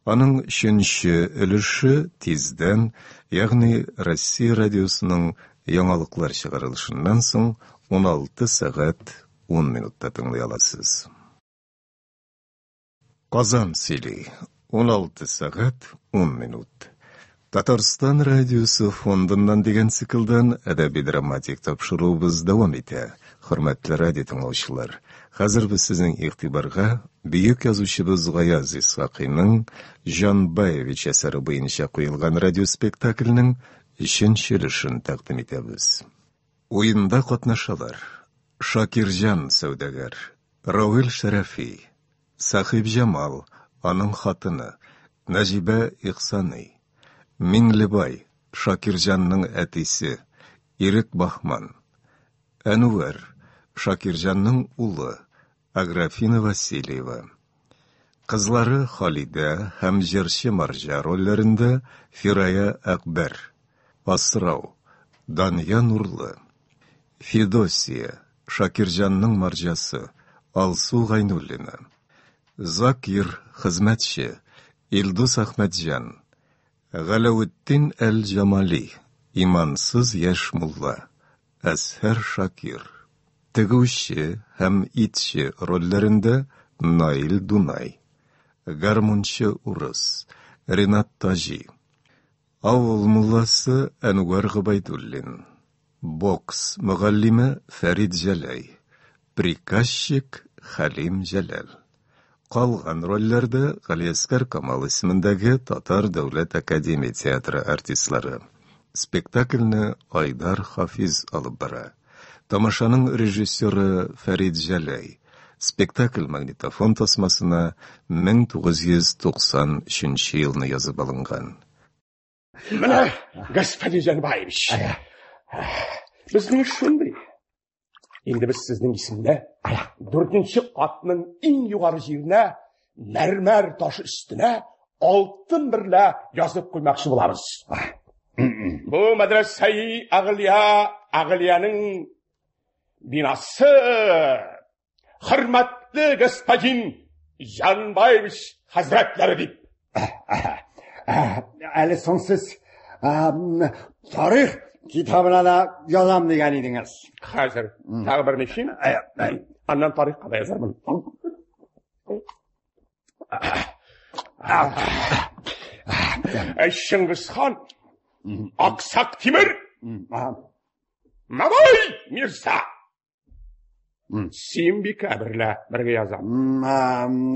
Аның өченче өлеше тиздән, ягъни Россия радиосының яңалыклар чыгарылышыннан соң 16 сәгать 10 минутта тыңлый аласыз. Казан сөйли. 16 сәгать 10 минут. Татарстан радиосы фондыннан дигән циклдан әдәби-драматик тапшыруыбыз дәвам итә. Хөрмәтле радио тыңлаучылар, хәзер без сезнең игътибарга бөек язучыбыз Гаяз Исхакыйның Җан Баевич әсәре буенча куелган радиоспектакльнең өченче өлешен тәкъдим итәбез. Уенда катнашалар: Шакирҗан сәүдәгәр, Равил Шәрәфи, Сәхибҗамал, аның хатыны, Нәҗибә Ихсаный, Миңлебай, Шакирҗанның әтисе, Ирек Баһман, Әнвәр, Шакирҗанның улы, Аграфена Васильева. Кызлары Халидә һәм җырчы Марҗа рольләрендә Фирая Әкбәр, Асрау, Дания Нурлы, Федосия, Шакирҗанның марҗасы, Алсу Гайнуллина. Закир, хезмәтче, Илдус Әхмәтҗан. Галәветдин әл-Җамали, имансыз яшь мулла, Әзһәр Шакир. Тегүче һәм итче рольләрендә Наил Дунай. Гармунчы урыс, Ринат Таҗи. Авыл мулласы Әнвәр Гобәйдуллин. Бокс мөгаллиме Фәрит Җәләй, приказчик Хәлим Җәләл. Калган рольләрдә Галиәсгар Камал исемендәге Татар дәүләт академия театры артистлары. Спектакльне Айдар Хафиз алып бара. Тамашаның режиссеры Фәрит Җәләй. Спектакль магнитофон тасмасына 1993 елны язып алынган. Менә, господин Җанбаевич, безнең шундый. Инде без сезнең исемдә дүртенче катның иң югары җиренә мәрмәр ташы өстенә алтын берлә язып куймакчы булабыз. Бу мәдрәсәи Әгълия, Әгълиянең бинасы хөрмәтле господин Җанбаевич хәзрәтләре дип. Әле соң сез тарих китабына да язам дигән идеңез. Хәзер тагы бер ничә. Аннан тарихка да язармын. Чыңгыз хан, Аксак Тимер, Мамай Мирза. Сөембикә берлә бергә язам.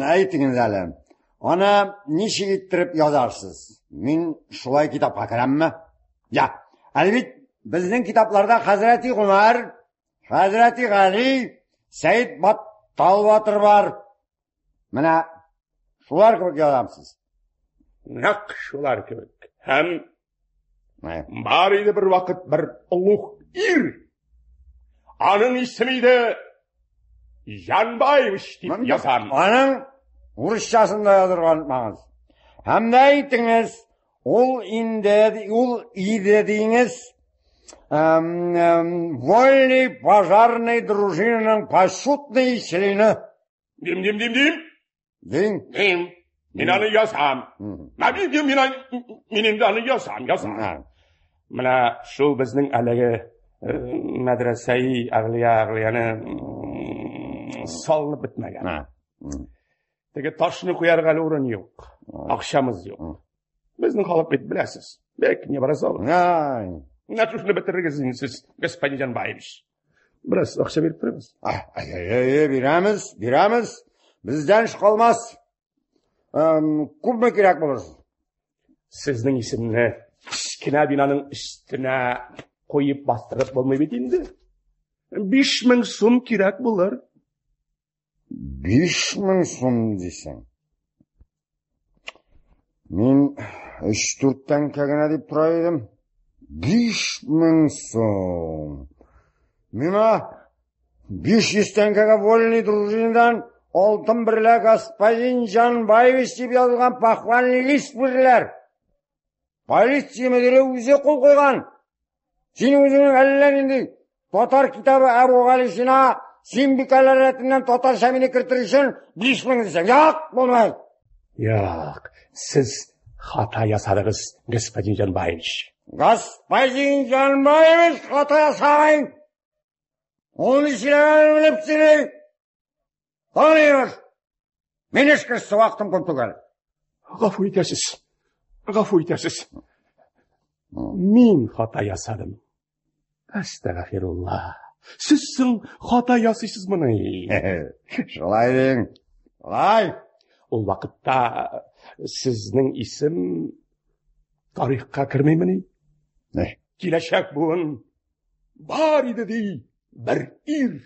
Әйтегез әле. Аны ничек иттереп язарсыз? Мин шулай китапка керәмме? Я, әле бит безнең китапларда Хәзрәти Гомәр, Хәзрәти Гали, Сәйд Баттал батыр бар. Менә шулар кебек язамсыз. Нәкъ шулар кебек. Һәм бар иде бер вакыт бер олуг ир. Аның исеме иде Җанбаевич дип язам. Аның урысчасын да язырга онытмагыз. Һәм дә әйтеңез, ул инде, ул иде диңез, вольный пожарный дружинаның почетный члены. Дим, дим, дим, дим. Дим. Дим. Мин аны язам. Мин, мин, мин инде аны язам, язам. Менә шул безнең әлеге мәдрәсәи Әгълия Әгълияне салынып бетмәгән. Теге ташны куярга әле урын юк. Акчамыз юк. Безнең халык бит беләсез. Бик необразованный. Менә шушыны бетерегез инде сез, господин Җанбаевич. Бераз акча биреп торыгыз. Әй, бирәмез, бирәмез. Бездән эш калмас. Күпме кирәк булыр? Сезнең исемне кечкенә бинаның өстенә куеп бастырып булмый бит инде. 5000 сум кирәк булыр. 5000 сум дисең. Мин өч-дүрт тәңкә генә дип тора идем. 5000 сум. Миңа 500 тәңкәгә вольный дружинадан алтын берлә господин Җанбаевич дип язылган похвальный лист бирделәр. Полиция мөдире үзе кул куйган. Син үзеңнең әллә нинди татар китабы Әбүгалисина Сөембикәләр рәтеннән татарча мине кертер өчен 5000 дисәң, юк, булмый. Юк, сез хата ясадыгыз, господин Җанбаевич. Господин Җанбаевич хата ясамый. Ул ни сөйләгәнен белеп сөйли. Таныйбыз. Мин эш кешесе вакытым күп түгел. Гафу итәсез. Гафу итәсез. Мин хата ясадым. Әстәгъфирулла. Сез соң хата ясыйсызмыни? Шулай диң. Шулай. Ул вакытта сезнең исем тарихка кермимени? Киләчәк буын бар иде ди, бер ир.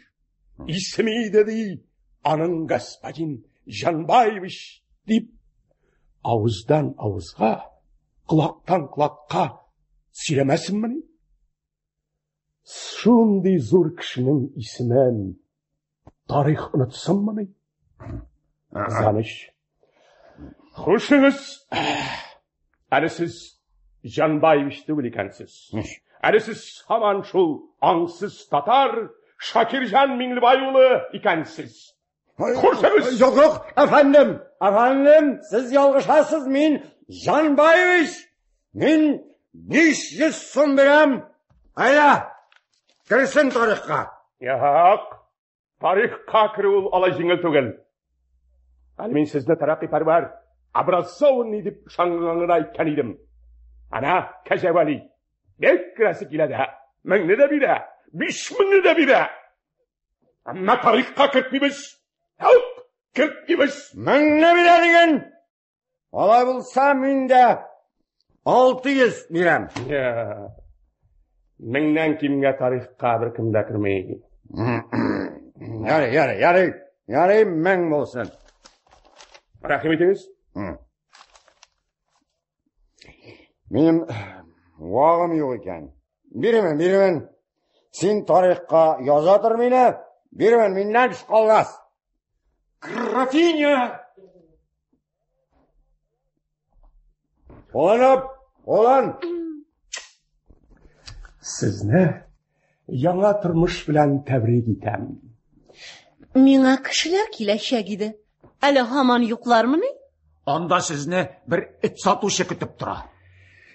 Исеме иде ди, аның господин Җанбаевич дип авыздан авызга, колактан колакка сөйләмәсенмени? Шундый зур кешенең исемен тарих онытсынмыни? Кызганыч. Хушыгыз. Әле сез Җанбаевич түгел икәнсез. Әле сез һаман шул аңсыз татар Шакирҗан Миңлебай улы икәнсез. Хушыгыз. Юк, юк, әфәндем, әфәндем, сез ялгышасыз, мин Җанбаевич. Мин 500 сум бирәм. Әйдә, керсен тарихка. Юк, тарихка керү ул алай җиңел түгел. Әле мин сезне тәрәкъкыйпәрвәр, образованный дип ышанганга гына әйткән идем. Ана, Кәҗәвәли, бик керәсе килә дә. Меңне дә бирә, 5000-не дә бирә. Әмма тарихка кертмибез. Юк, кертмибез. Меңне бирә диген. Алай булса, мин дә 600 бирәм. Меңнән кимгә тарихка беркем дә керми. Ярый, ярый, ярый. Ярый, 1000 булсын. Рәхим итегез. Минем вагым юк икән. Бирмен, бирмен. Син тарихка яза тор мине. Бирмен, миннән эш калмас. Графиня! Оланып, олан! Сезне яңа тормыш белән тәбрик итәм. Миңа кешеләр киләчәк иде. Әле һаман юклармыни? Анда сезне бер эт сатучы көтеп тора.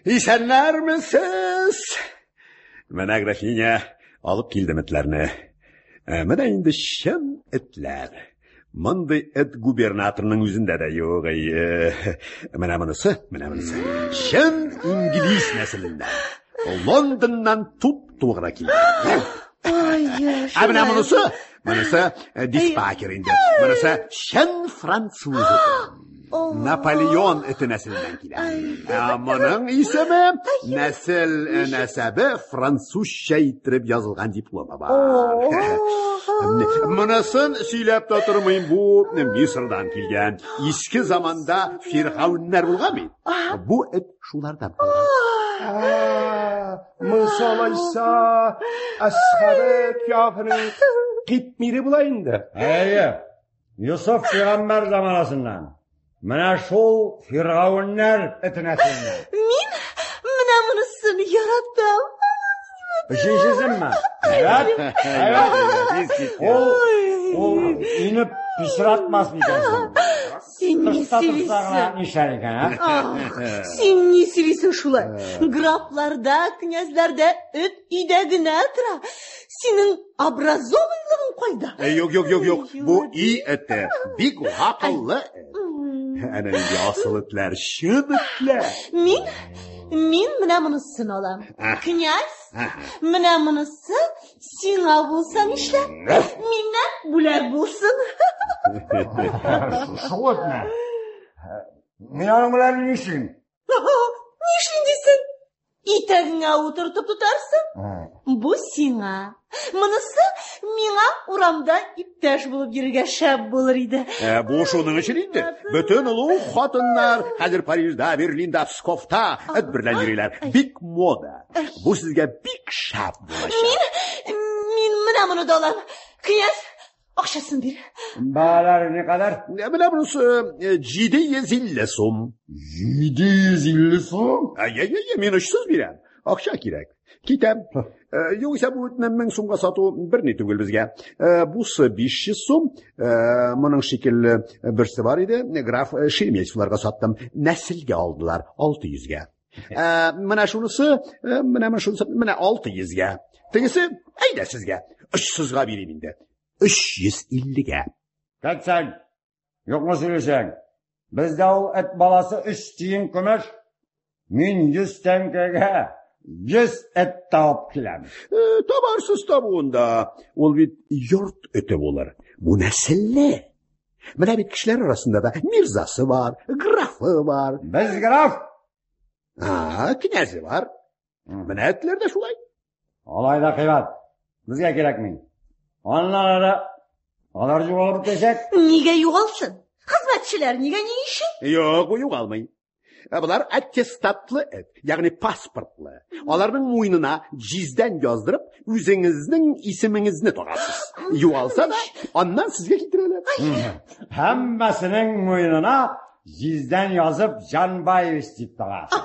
Исәннәрмесез? Менә графиня алып килдем этләрне. Менә инде чын этләр. Мондый эт губернаторның үзендә дә юк. Менә монысы, менә монысы. Чын инглиз нәселеннән. Лондоннан туп-тулы гына килгән. Ай, Ә менә монысы, монысы диспакер инде. Монысы чын француз эте. Наполеон эте нәселеннән килә. Ә моның исеме нәсел нәсәбе французча иттереп язылган дипломы бар. Монысын сөйләп тә тормыйм, бу Мисырдан килгән. Иске заманда фиргавеннәр булган бит. Бу эт шулардан калган. Монысы алайса Әсхабы Кяфының китмире була инде. Әйе, Йосыф пәйгамбәр заманасыннан. Менә шул фиргавеннәр эте нәселеннән. Мин менә монысын яратам. Өченчесенме? Әйбәт, әйбәт. Ул өйне пычратмас микән соң? Син ни Тышта торса гына сөйлисең? нишләр икән, ә? Ах, син ни сөйлисең шулай? Графларда, князьләрдә эт өйдә генә тора. Синең образованлыгың кайда? Юк, юк, юк, юк. Бу и эте. Бик акыллы эт. Әнә нинди асыл этләр, чын этләр. Мин менә монысын алам. Князь, менә монысы сиңа булса нишләп? Миннән бүләк булсын. Шул этне. Мин аның белән нишлим? Нишлим дисең? Итәгеңә утыртып тотарсың. Бу сиңа. Монысы миңа урамда иптәш булып йөрергә шәп булыр иде. Бу шуның өчен инде. Бөтен олуг хатыннар хәзер Парижда, Берлинда, Псковта эт берлән йөриләр. Бик мода. Бу сезгә бик шәп булачак. Мин менә моны да алам. Князь, акчасын бир. Бәяләре никадәр? Менә монысы 750 сум. 750 сум? Әй-әй-әй, мин очсыз бирәм. Акча кирәк. Китәм. Югыйсә бу этне 1000 сумга сату берни түгел безгә. Бусы 500 сум. Моның шикелле берсе бар иде. Граф Шереметьевларга саттым. Нәселгә алдылар 600-гә. Менә шунысы, менә шунысы, менә 600-гә. Тегесе, әйдә сезгә. 300-га бирим инде. 350-гә. Кәтсәң, юкмы сөйләсәң? Бездә ул эт баласы 3 тиен көмеш. Мин 100 тәңкәгә 100 эт табып киләм. Табарсыз табуында. Ул бит йорт эте булыр. Бу нәселле. Менә бит кешеләр арасында да мирзасы бар, графы бар. Без граф. Князе бар. Менә этләр дә шулай. Алай да кыйбат. Безгә кирәкми. Аннан ары алар югалып бетәчәк. Нигә югалсын? Хезмәтчеләр нигә ни өчен? Юк, бу югалмый. Болар аттестатлы эт, ягъни паспортлы. Аларның муенына җиздән яздырып, үзегезнең исемегезне тагасыз. Югалса да, аннан сезгә китерәләр. Һәммәсенең муенына җиздән язып Җанбаевич дип тагасың.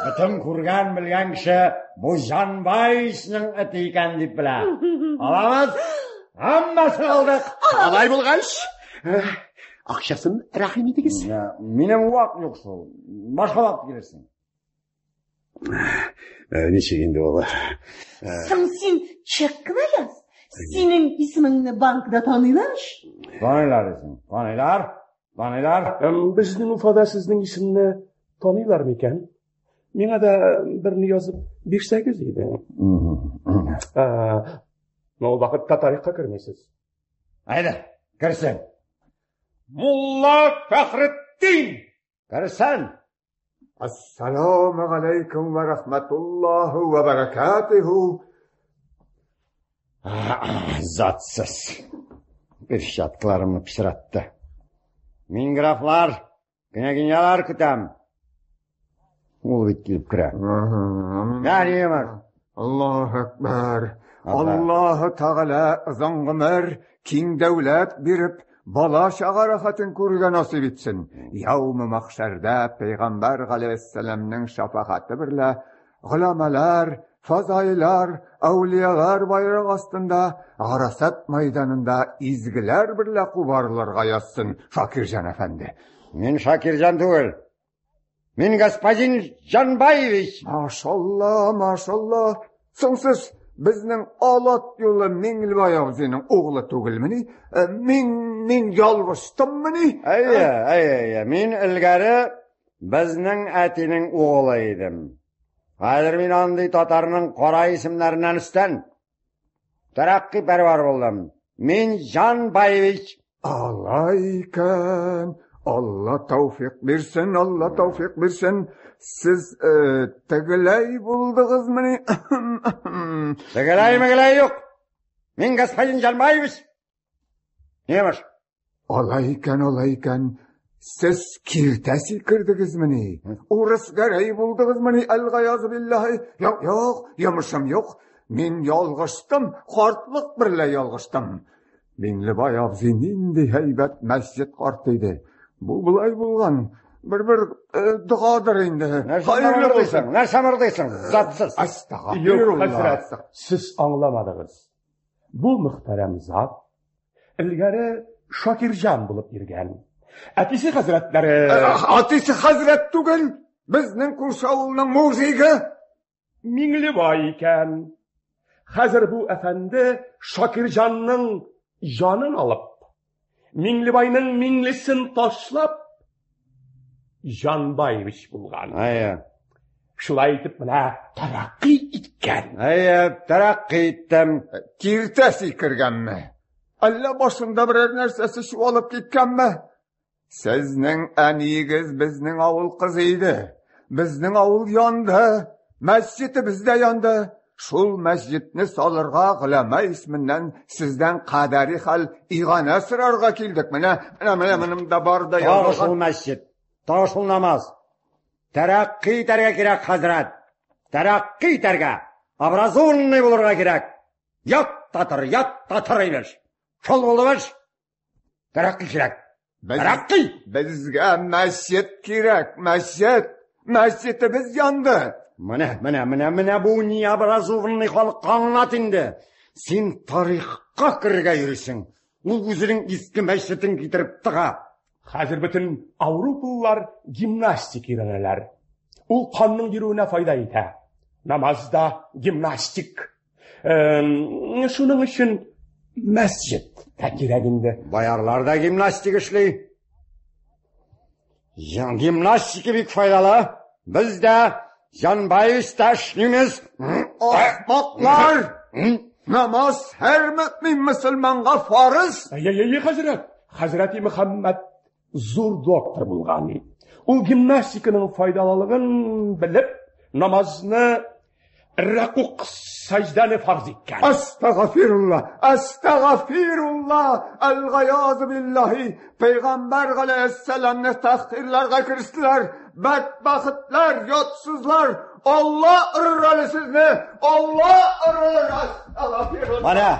Бөтен күргән белгән кеше бу Җанбаевичның эте икән дип белә. Алабыз, һәммәсен алдык. Алай булгач, акчасын рәхим итегез. Минем вак юк шул. Башка вакыт килерсең. Ничек инде ул? Соң син чек кенә яз. Синең исемеңне банкта таныйлар ич. Таныйлар исем. Таныйлар. Таныйлар. Безнең Уфада сезнең исемне таныйлар микән? Миңа да берне язып бирсәгез иде. Ул вакытта тарихка кермисез. Әйдә, керсен. Мулла Фәхретдин! Керсен! Ассаламу алейкум ва рахматуллаху ва баракатуху. Затсыз. Перчаткаларымны пычратты. Мин графлар, княгинялар көтәм. Ул бит килеп керә. Гәримов. Аллаһу акбар. Аллаһу Тәгалә озын гомер, киң дәүләт биреп, бала чага рәхәтен күрергә насыйп итсен. Яумы мәхшәрдә Пәйгамбәр галәйһиссәламнең шәфәгате берлә голямалар, фазайлар, әүлиялар байрак астында Гарасат мәйданында изгеләр берлә кубарылырга язсын, Шакирҗан әфәнде. Мин Шакирҗан түгел. Мин господин Җанбаевич. Машалла, машалла. Соң сез безнең Алат юлы Миңлебай абзыйның углы түгелмени? Мин мин ялгыштыммыни? Әйе, әйе, әйе. Мин элгәре безнең әтинең углы идем. Хәзер мин андый татарның кара исемнәреннән өстән. Тәрәкъкый пәрвар булдым. Мин Җанбаевич. Алай икән. Алла тәүфик бирсен, Алла тәүфик бирсен. Сез тегеләй булдыгызмыни? Тегеләй мегеләй юк. Мин господин Җанбаевич. Немыш? Алай икән, алай икән. Сез киртә сикердегезмени? Урыс гәрәй булдыгызмыни? Әлгаязы биллаһи. Юк, юк, йомышым юк. Мин ялгыштым, картлык берлә ялгыштым. Миңлебай абзый нинди һәйбәт мәсҗид карты иде. Бу болай булган. Бер-бер догадыр инде. Хәерле булсын. Нәрсә мырдыйсың? Затсыз. Юк, хәзрәт, сез аңламадыгыз. Бу мөхтәрәм зат элгәре Шакирҗан булып йөргән. Әтисе хәзрәтләре... Әтисе хәзрәт түгел, безнең күрше авылның мужигы. Миңлебай икән. Хәзер бу әфәнде Шакирҗанның җанын алып, Миңлебайның миңлесен ташлап, Җанбаевич булган. Әйе. Шулай итеп менә тәрәкъкый иткән. Әйе, тәрәкъкый иттем. Киртә сикергәнме? Әллә башында берәр нәрсәсе чуалып киткәнме? Сезнең әниегез безнең авыл кызы иде. Безнең авыл янды, мәсҗидебез дә янды. Шул мәсҗидне салырга голәмә исеменнән сездән кадәри хәл иганә сорарга килдек. Менә, менә, менә монымда бар да язылган. Тагы шул мәсҗид, тагы шул намаз. Тәрәкъкый итәргә кирәк, хәзрәт. Тәрәкъкый итәргә. Образованный булырга кирәк. Ят та тор, ят та тор, имеш. Шул булды эш. Тәрәкъкый кирәк. Тәрәкъкый! Безгә мәсҗид кирәк, мәсҗид. Мәсҗидебез янды. Менә, менә, менә, менә бу необразованный халыкка аңлат инде. Син тарихка керергә йөрисең. Ул үзенең иске мәчетен китереп тыга. Хәзер бөтен ауропалылар гимнастик өйрәнәләр. Ул канның йөрүенә файда итә. Намаз да гимнастик. Шуның өчен мәсҗид тә кирәк инде. Боярлар да гимнастик эшли. Гимнастика бик файдалы. Без дә Җанбаевич та эшлибез. Ахмаклар! Намаз һәр мөэмин мөселманга фарыз. Әй, хәзрәт, хәзрәти Мөхәммәд зур доктор булган. Ул гимнастиканың файдалылыгын белеп, намазны рәкук сәҗдәне фарз иткән. Астагфирулла, астагфирулла, әл-гаязу биллаһи, Пәйгамбәр галәйһиссәламне тәхкирләргә керештеләр. Бәдбәхетләр, ятсызлар, Алла орыр әле сезне, Алла орыр, астагфирулла. Менә,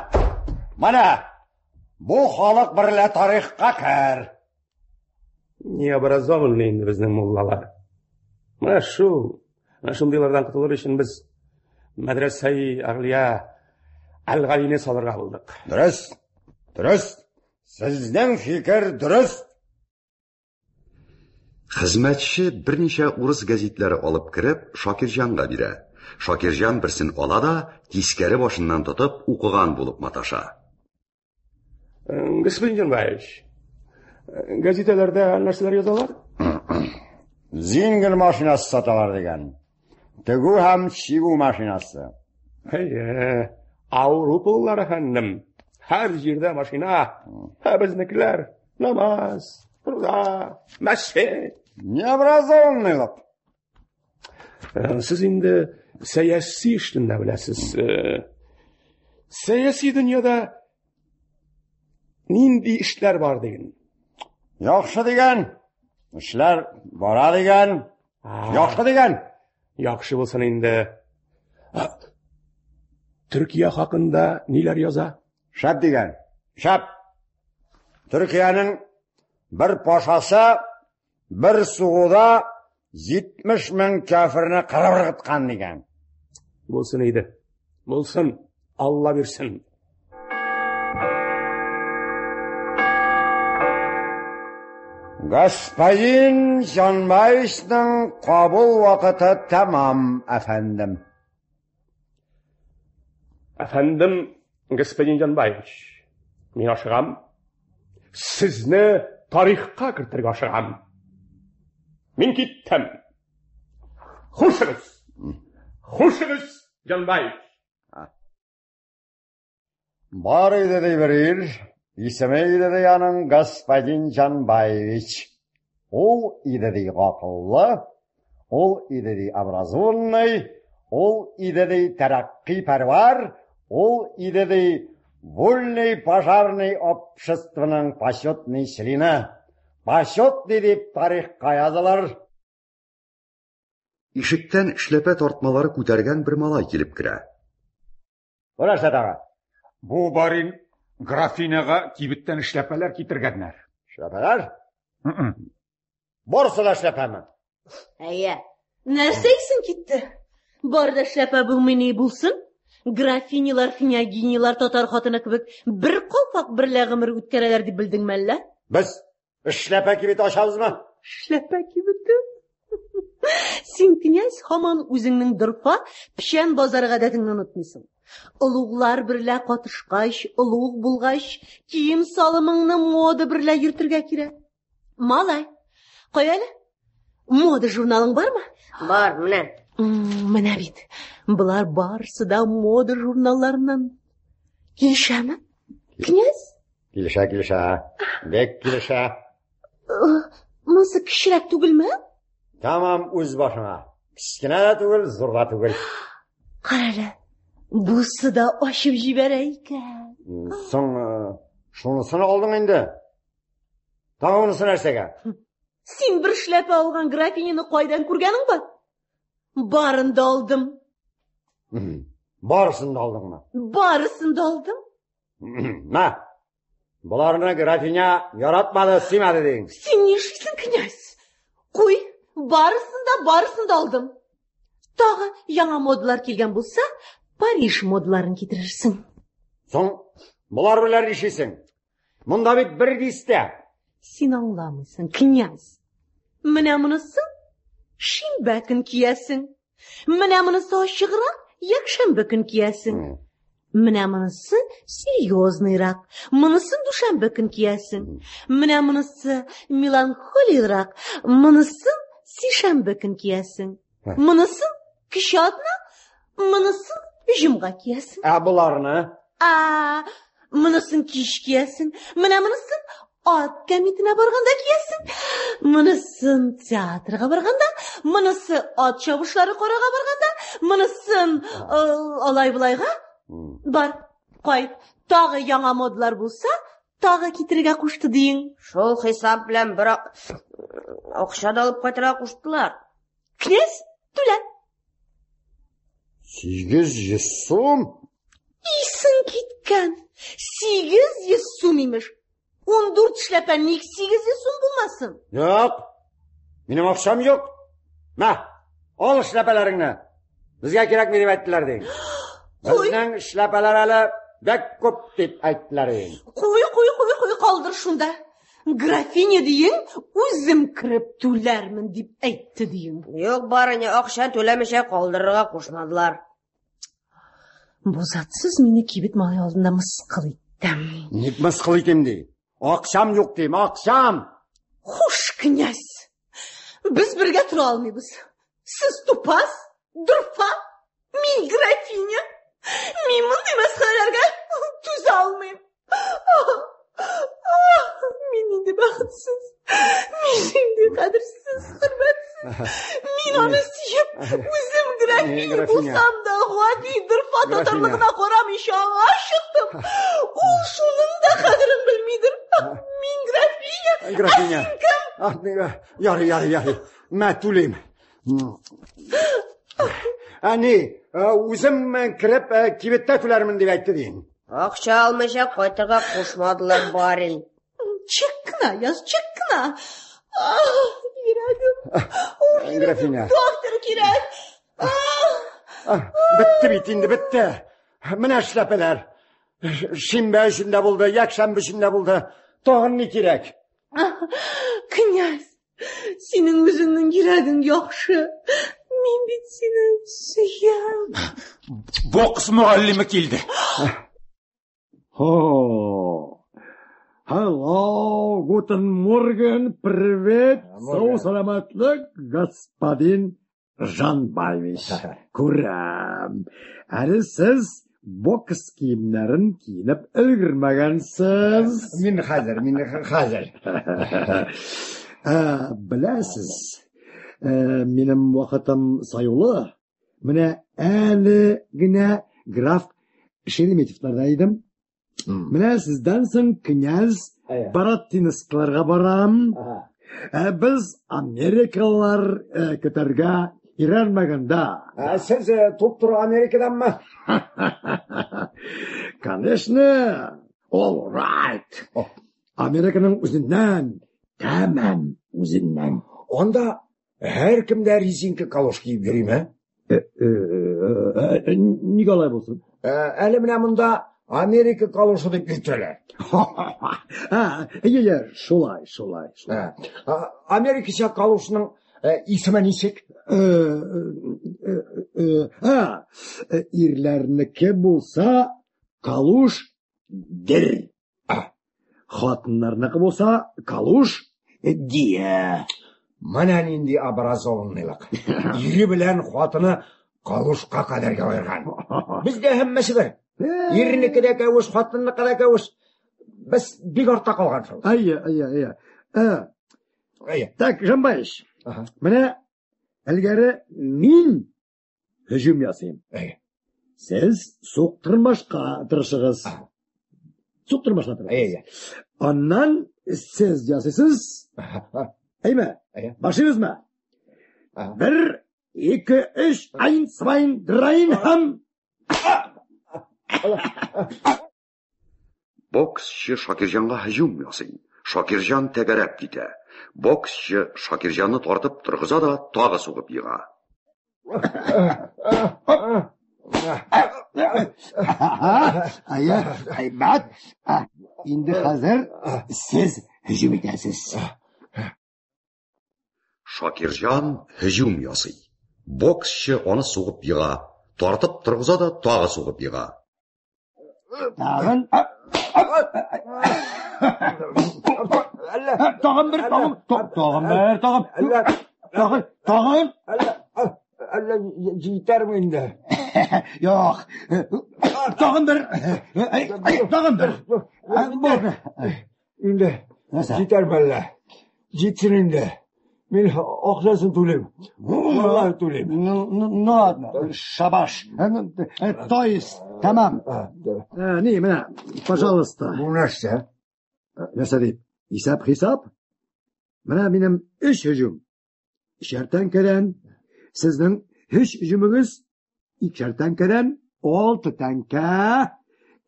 менә, бу халык берлә тарихка кер. Необразованный инде безнең муллалар. Менә шул, менә шундыйлардан котылыр өчен без мәдрәсәи Әгълия Әл-Галине салырга булдык. Дөрес, дөрес. Сезнең фикер дөрес. Хезмәтче берничә урыс гәзитләре алып кереп, Шакирҗанга бирә. Шакирҗан берсен ала да, тискәре башыннан тотып, укыган булып маташа. Господин Җанбаевич, газеталарда нәрсәләр язалар? Зингер машинасы саталар дигән. Тегү һәм чигү машинасы. Әйе, Ауропалылар, әфәндем. Һәр җирдә машина. Ә безнекеләр намаз, руза, мәчет. Необразованныйлык. Сез инде сәяси эшне дә беләсез. Сәяси дөньяда нинди эшләр бар диген? Яхшы дигән. Эшләр бара дигән. Яхшы дигән. Яхшы булсын инде. Төркия хакында ниләр яза? Шәп дигән. Шәп. Төркиянең бер пашасы бер сугуда 70 мең кафирны кырып ыргыткан дигән. Булсын иде. Булсын. Алла бирсен. Господин Җанбаевичның кабул вакыты тәмам, әфәндем. Әфәндем, господин Җанбаевич, мин ашыгам. Сезне тарихка кертергә ашыгам. Мин киттем. Хушыгыз! Хушыгыз, Җанбаевич! Бар иде ди бер ир, исеме иде ди аның господин Җанбаевич. Ул иде ди гакыллы, ул иде ди образованный, ул иде ди тәрәкъкый пәрвар, ул иде ди вольный пожарный обществоның почетный члены. Почетный дип тарихка язылыр. Ишектән эшләпә тартмалары күтәргән бер малай килеп керә. Бу нәрсә тагы? Бу барин графиняга кибеттән эшләпәләр китергәннәр. Эшләпәләр? Барысы да эшләпәме? Әйе. Нәрсә исең китте? Бар да эшләпә булмый ни булсын? Графинялар, княгинялар татар хатыны кебек бер калфак берлә гомер үткәрәләр дип белдеңме әллә? Без эшләпә кибете ачабызмы? Эшләпә кибете? Син, князь, һаман үзеңнең дорфа печән базары гадәтеңне онытмыйсың. Олуглар берлә катышкач, олуг булгач, кием салымыңны мода берлә йөртергә кирәк. Малай, кая әле? Мода журналың бармы? Бар, менә. Менә бит. Болар барысы да мода журналларыннан. Килешәме? Князь? Килешә, килешә. Бик килешә. Монысы кечерәк түгелме? Тамам үз башыңа. Кечкенә дә түгел, зур да түгел. Кара әле, бусы да ачып җибәрә икән. Соң, шунысын алдың инде. Тагы монысы нәрсәгә? Син бер эшләпә алган графиняны кайдан күргәнең бар? Барын да алдым. Барысын да алдыңмы? Барысын да алдым. Мә, боларны графиня яратмады, сөймәде диң. Син ни эшлисең, князь? Куй, барысын да, барысын да алдым. Тагы яңа модалар килгән булса, Париж модаларын китерерсең. Соң, болар белән нишлисең? Монда бит бер дистә. Син аңламыйсың, князь. Менә монысын шимбә көн киясең. Менә монысы ачыграк, якшәмбе көн киясең. Менә монысы серьезныйрак, монысын дүшәмбе көн киясең. Менә монысы меланхолийрак, монысын сишәмбе көн киясең. Монысын кече атна, монысын җомга киясең. Ә боларны? А, монысын кич киясең. Менә монысын ат кәмитенә барганда киясең. Монысын театрга барганда, монысы ат чабышлары карарга барганда, монысын алай-болайга. Бар, кайт. Тагы яңа модалар булса, тагы китерергә кушты диең. Шул хисап белән бер акча да алып кайтырга куштылар. Князь, түлә. 800 сум? Исең киткән. 800 сум имеш. 14 эшләпә ник 800 сум булмасын? Юк. Минем акчам юк. Мә, ал эшләпәләреңне. Безгә кирәкми дип әйттеләр диң. Безнең эшләпәләр әле бик күп дип әйттеләр диң. Куй, куй, куй, куй, калдыр шунда. Графиня диең, үзем кереп түләрмен дип әйтте диең. Юк, барыня, акча түләмичә калдырырга кушмадылар. Бу затсыз мине кибет малай алдында мыскыл итте. Ник мыскыл итим ди? Акчам юк дим, акчам! Хуш, князь! Без бергә тора алмыйбыз. Сез тупас, дорфа. Мин аны сөеп, үзем графиня булсам да, гади дорфа татарлыгына карамыйча аңа чыктым. Ул шуның да кадерен белмидер. Мин графиня. Графиня. Ә син кем? Ярый, ярый, ярый. Мә, түлим. Әни, үзем кереп кибеттә түләрмен дип әйтте дин. Акча алмыйча кайтырга кушмадылар, барин. Чек кына яз, чек кына. Ах, йөрәгем. Графиня. Доктор кирәк. Бетте бит инде, бетте. Менә эшләпәләр. Шимбә өчен дә булды, якшәмбе өчен дә булды. Тагын ни кирәк? Князь, синең үзеңнең йөрәгең яхшы. Мин бит сине сөям. Бокс мөгаллиме килде. Хо. Hello, guten Morgen, привет, сау саламатлык, господин Жанбаевич. Күрәм. Әле сез бокс киемнәрен киенеп өлгермәгәнсез. Мин хәзер, мин хәзер. Беләсез, минем вакытым саюлы. Менә әле генә граф Шереметьевларда идем. Менә сездән соң князь Баратинскиларга барам. Без америкалылар көтәргә өйрәнмәгәндә. Сез туп-туры Америкаданмы? Конечно, all right. Американың үзеннән, тәмам үзеннән. Анда һәркем дә резинка калош киеп йөриме? Нигә алай булсын? Әле менә монда Америка калошы дип йөртәләр. Әйе, шулай, шулай, шулай. Америкача калошның исеме ничек? Ирләрнеке булса, калуш дер. Хатыннарныкы булса, калуш дия. Менә нинди образованныйлык. Ире белән хатыны калушка кадәргә аерган. Бездә һәммәсе бер. Ирнеке дә кәвеш, хатынныкы да кәвеш. Без бик артта калган шул. Әйе, әйе, әйе. Әйе. Так, Жамбаевич, менә элгәре мин һөҗүм ясыйм. Әйе. Сез суктырмашка тырышыгыз. Суктырмашка тырышыгыз. Әйе. Аннан сез ясыйсыз. Әйме? Башлыйбызмы? Бер, ике, өч, ein, zwei, drei, һәм... Боксчы Шакирҗанга һөҗүм ясый. Шакирҗан тәгәрәп китә. Боксчы Шакирҗанны тартып торгыза да тагы сугып ега. Әйе, әйбәт. Инде хәзер сез һөҗүм итәсез. Шакирҗан һөҗүм ясый. Боксчы аны сугып ега, тартып торгыза да тагы сугып ега. Тагын. Тагын бер, тагын, тагын бер, тагын. Тагын, тагын. Әллә җитәрме инде? Юк. Тагын бер. Тагын бер. Булды. Инде җитәрме әллә? Җитсен инде. Мин акчасын түлим. Валлаһи түлим. Ну ладно, шабаш. То есть, тәмам. Ни, менә, пожалуйста. Бу нәрсә? Нәрсә дип? Исәп-хисап? Менә минем өч һөҗүм. Өчәр тәңкәдән. Сезнең өч һөҗүмегез икешәр тәңкәдән, алты тәңкә.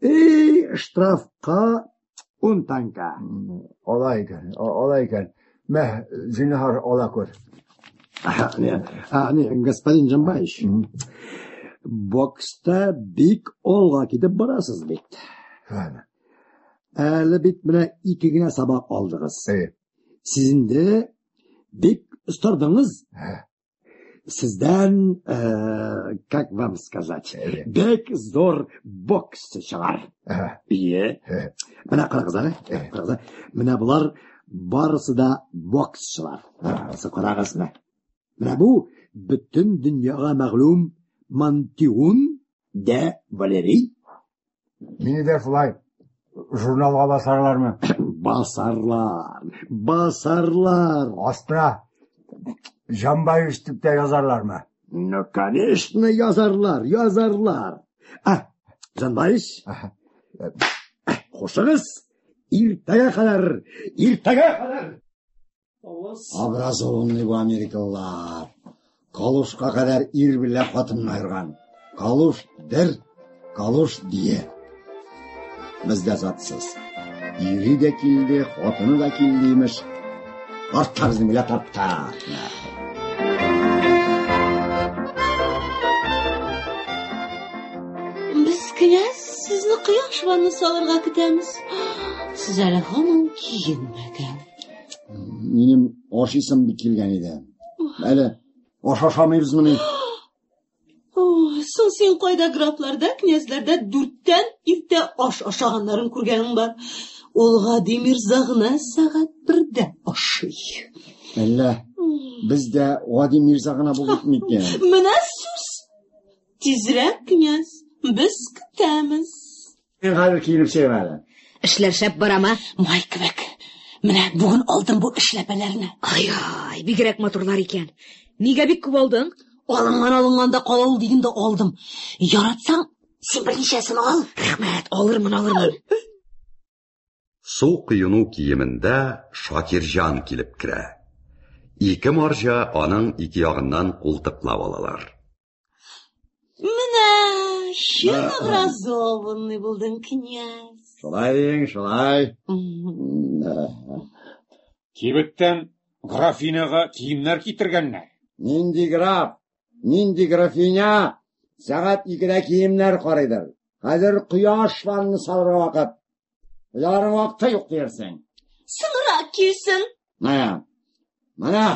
И штрафка 10 тәңкә. Алай икән, алай икән. Мә, зинһар ала күр. Господин Жамбаевич, бокста бик алга китеп барасыз бит. Әле бит менә ике генә сабак алдыгыз. Сез инде бик остардыңыз. Сездән, как вам сказать, бик зур боксчы чыгар. Ие. Менә карагыз әле, карагыз. Менә болар барысы да боксчылар. Карагыз менә. Менә бу бөтен дөньяга мәгълүм Монтиун де Валерий. Мине дә шулай журналга басарлармы? Басарлар, басарлар. Астына Җанбаевич дип тә язарлармы? Ну, конечно, язарлар, язарлар. А, Җанбаевич, хушыгыз. Иртәгә кадәр, иртәгә кадәр. Образованный бу америкалылар. Калушка кадәр ир белән хатынны аерган. Калуш бер, калуш дие. Бездә затсыз. Ире дә килде, хатыны да килде, имеш. Артта безнең белән тартта. Без, князь, сезне кояш ваннасы алырга көтәмез. Сез әле һаман киенмәгән. Минем ашыйсым бик килгән иде. Әле аш ашамыйбызмыни? Соң син кайда графларда, князьләрдә дүрттән иртә аш ашаганнарын күргәнең бар? Ул гади мирза гына сәгать бердә ашый. Әллә без дә гади мирза гына булдык микән? Менә сүз! Тизрәк, князь, без көтәмез. Мин хәзер киенеп чыгыйм әле. Эшләр шәп барамы? Май кебек. Менә бүген алдым бу эшләпәләрне. Ай-ай, бигрәк матурлар икән. Нигә бик күп алдың? Алынган алынган да кала ул дидем дә алдым. Яратсаң, син берничәсен ал. Рәхмәт, алырмын, алырмын. Су коену киемендә Шакирҗан килеп керә. Ике марҗа аның ике ягыннан култыклап алалар. Менә чын образованный булдың, князь. Шулай диң, шулай. Кибеттән графиняга киемнәр китергәннәр. Нинди граф, нинди графиня? Сәгать икедә киемнәр карыйдыр. Хәзер кояш ванны салырга вакыт. Хуҗаларның вакыты юк диярсең. Соңрак килсен. Менә. Менә.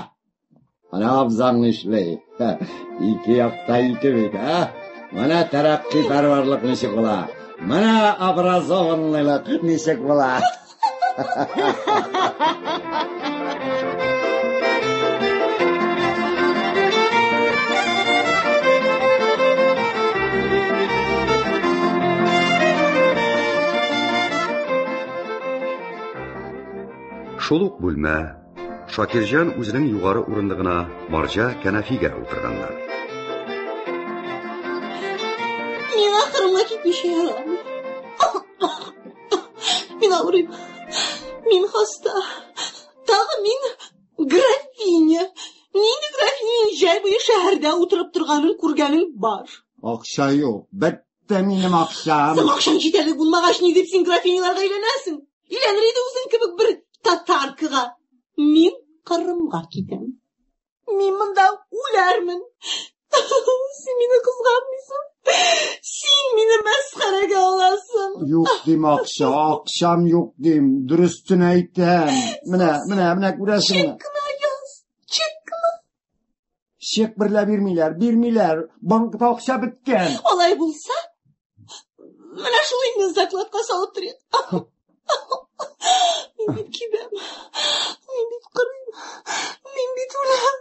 Менә абзаң нишли. Ике якта ике бит, ә? Менә тәрәкъки пәрварлык ничек була. Менә образованныйлык ничек була. Шул ук бүлмә. Шакирҗан үзенең югары урындыгына, марҗа кәнәфигә утырганнар. Миңа Кырымга китмичә ярамый. Мин авырыйм. Мин хаста. Тагы мин графиня. Нинди графиняның җәй буе шәһәрдә утырып торганын күргәнең бар. Акча юк. Бетте минем акчам. Соң акчаң җитәрлек булмагач, ни дип син графиняларга өйләнәсең? Өйләнер иде үзең кебек бер татаркага. Мин Кырымга китәм. Мин монда үләрмен. Син мине кызганмыйсың. Син мине мәсхәрәгә аласың. Юк дим акча, акчам юк дим. Дөрестен әйтәм. Менә, менә, менә күрәсеңме? Чек кенә яз. Чек кенә. Чек берлә бирмиләр, бирмиләр. Банкта акча беткән. Алай булса, менә шул инде закладка салып торыйк. Мин бит кибәм. Мин бит кырыйм. Мин бит үләм.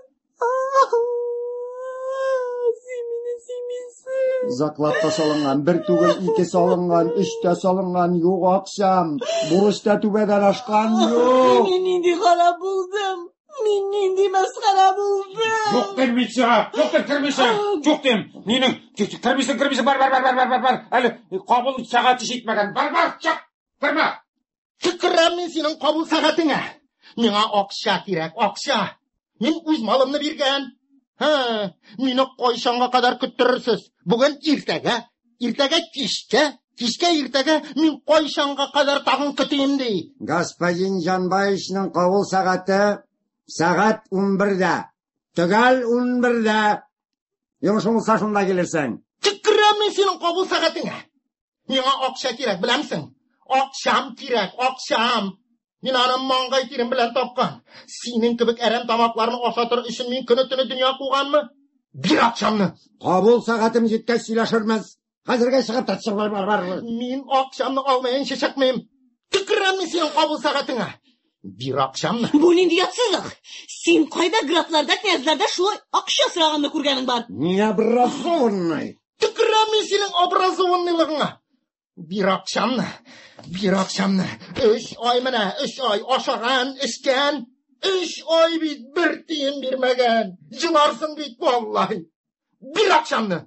Син мине сөймисең. Закладка салынган, бер түгел, ике салынган, өч тә салынган, юк акчам. Бурыч та түбәдән ашкан, юк. Мин нинди харап булдым. Мин нинди мәсхәрә булдым. Юк дим мин сиңа, юк дим, кермисең. Юк дим. Минең кермисең, кермисең, бар, бар, бар, бар, бар, бар, бар. Әле кабул сәгате җитмәгән. Бар, бар, чык. Кермә. Төкерәм мин синең кабул сәгатеңә. Миңа акча кирәк, акча. Мин үз малымны биргән. Һә, мине кайчанга кадәр көттерерсез? Бүген иртәгә, иртәгә кичкә, кичкә иртәгә мин кайчанга кадәр тагын көтим ди. Господин Җанбаевичның кабул сәгате сәгать 11-дә. Төгәл 11-дә. Йомышың булса шунда килерсең. Төкерәм мин синең кабул сәгатеңә. Миңа акча кирәк, беләмсең? Акчам кирәк, акчам. Мин аны маңгай тирем белән тапкан. Синең кебек әрәм тамакларны ашатыр өчен мин көне-төне дөнья куганмы? Бир акчамны. Кабул сәгатем җиткәч сөйләшермез. Хәзергә чыгып та чык, бар, бар, бар. Мин акчамны алмаенча чыкмыйм. Төкерәм мин синең кабул сәгатеңә. Бир акчамны. Бу нинди ятсызлык? Син кайда графларда, князьләрдә шулай акча сораганны күргәнең бар? Необразованный. Төкерәм мин синең образованныйлыгыңа. Бир акчамны, бир акчамны. Өч ай менә, өч ай ашаган, эчкән. Өч ай бит бер тиен бирмәгән. Җыларсың бит, валлаһи. Бир акчамны.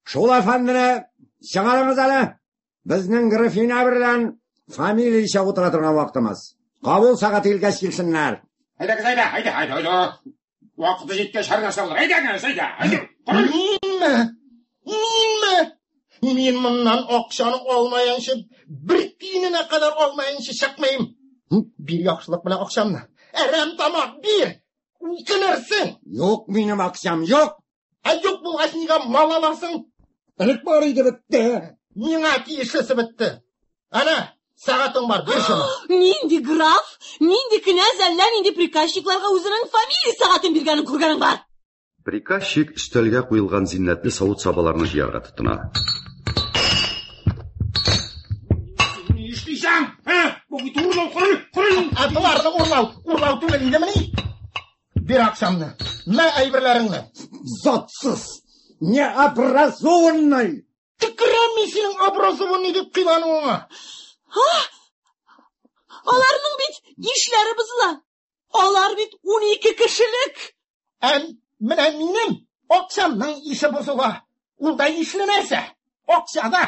Шул әфәндене чыгарыгыз әле. Безнең графиня белән фамилиячә утыра торган вакытымыз. Кабул сәгате килгәч килсеннәр. Әйдәгез, әйдә, әйдә, әйдә, әйдә. Вакыты җиткәч һәр нәрсә булыр. Әйдәгез, әйдә, әйдә. Минме? Минме? Мин моннан акчаны алмаенча, бер тиененә кадәр алмаенча чыкмыйм. Бир яхшылык белән акчамны. Әрәм тамак, бир! Үкенерсең! Юк минем акчам, юк! Ә юк булгач нигә мал аласың? Элек бар иде, бетте. Миңа тиешлесе бетте. Әнә, сәгатең бар, бир шуны. Нинди граф, нинди князь, әллә нинди приказчикларга үзенең фамилия сәгатен биргәнен күргәнең бар. Приказчик өстәлгә куелган зиннәтле савыт-сабаларны җыярга тотына. Ни эшлисең? Ә? Бу бит урлау, кырый, кырый. Ә боларны урлау, урлау түгел идемени? Бир акчамны. Мә әйберләреңне. Затсыз, необразованный. Төкерәм мин синең образованный дип кыйлануыңа. Ха? Аларның бит ишләре бозыла. Алар бит 12 кешелек. Ә менә минем акчамның ише бозыла. Ул да ишле нәрсә. Акча да.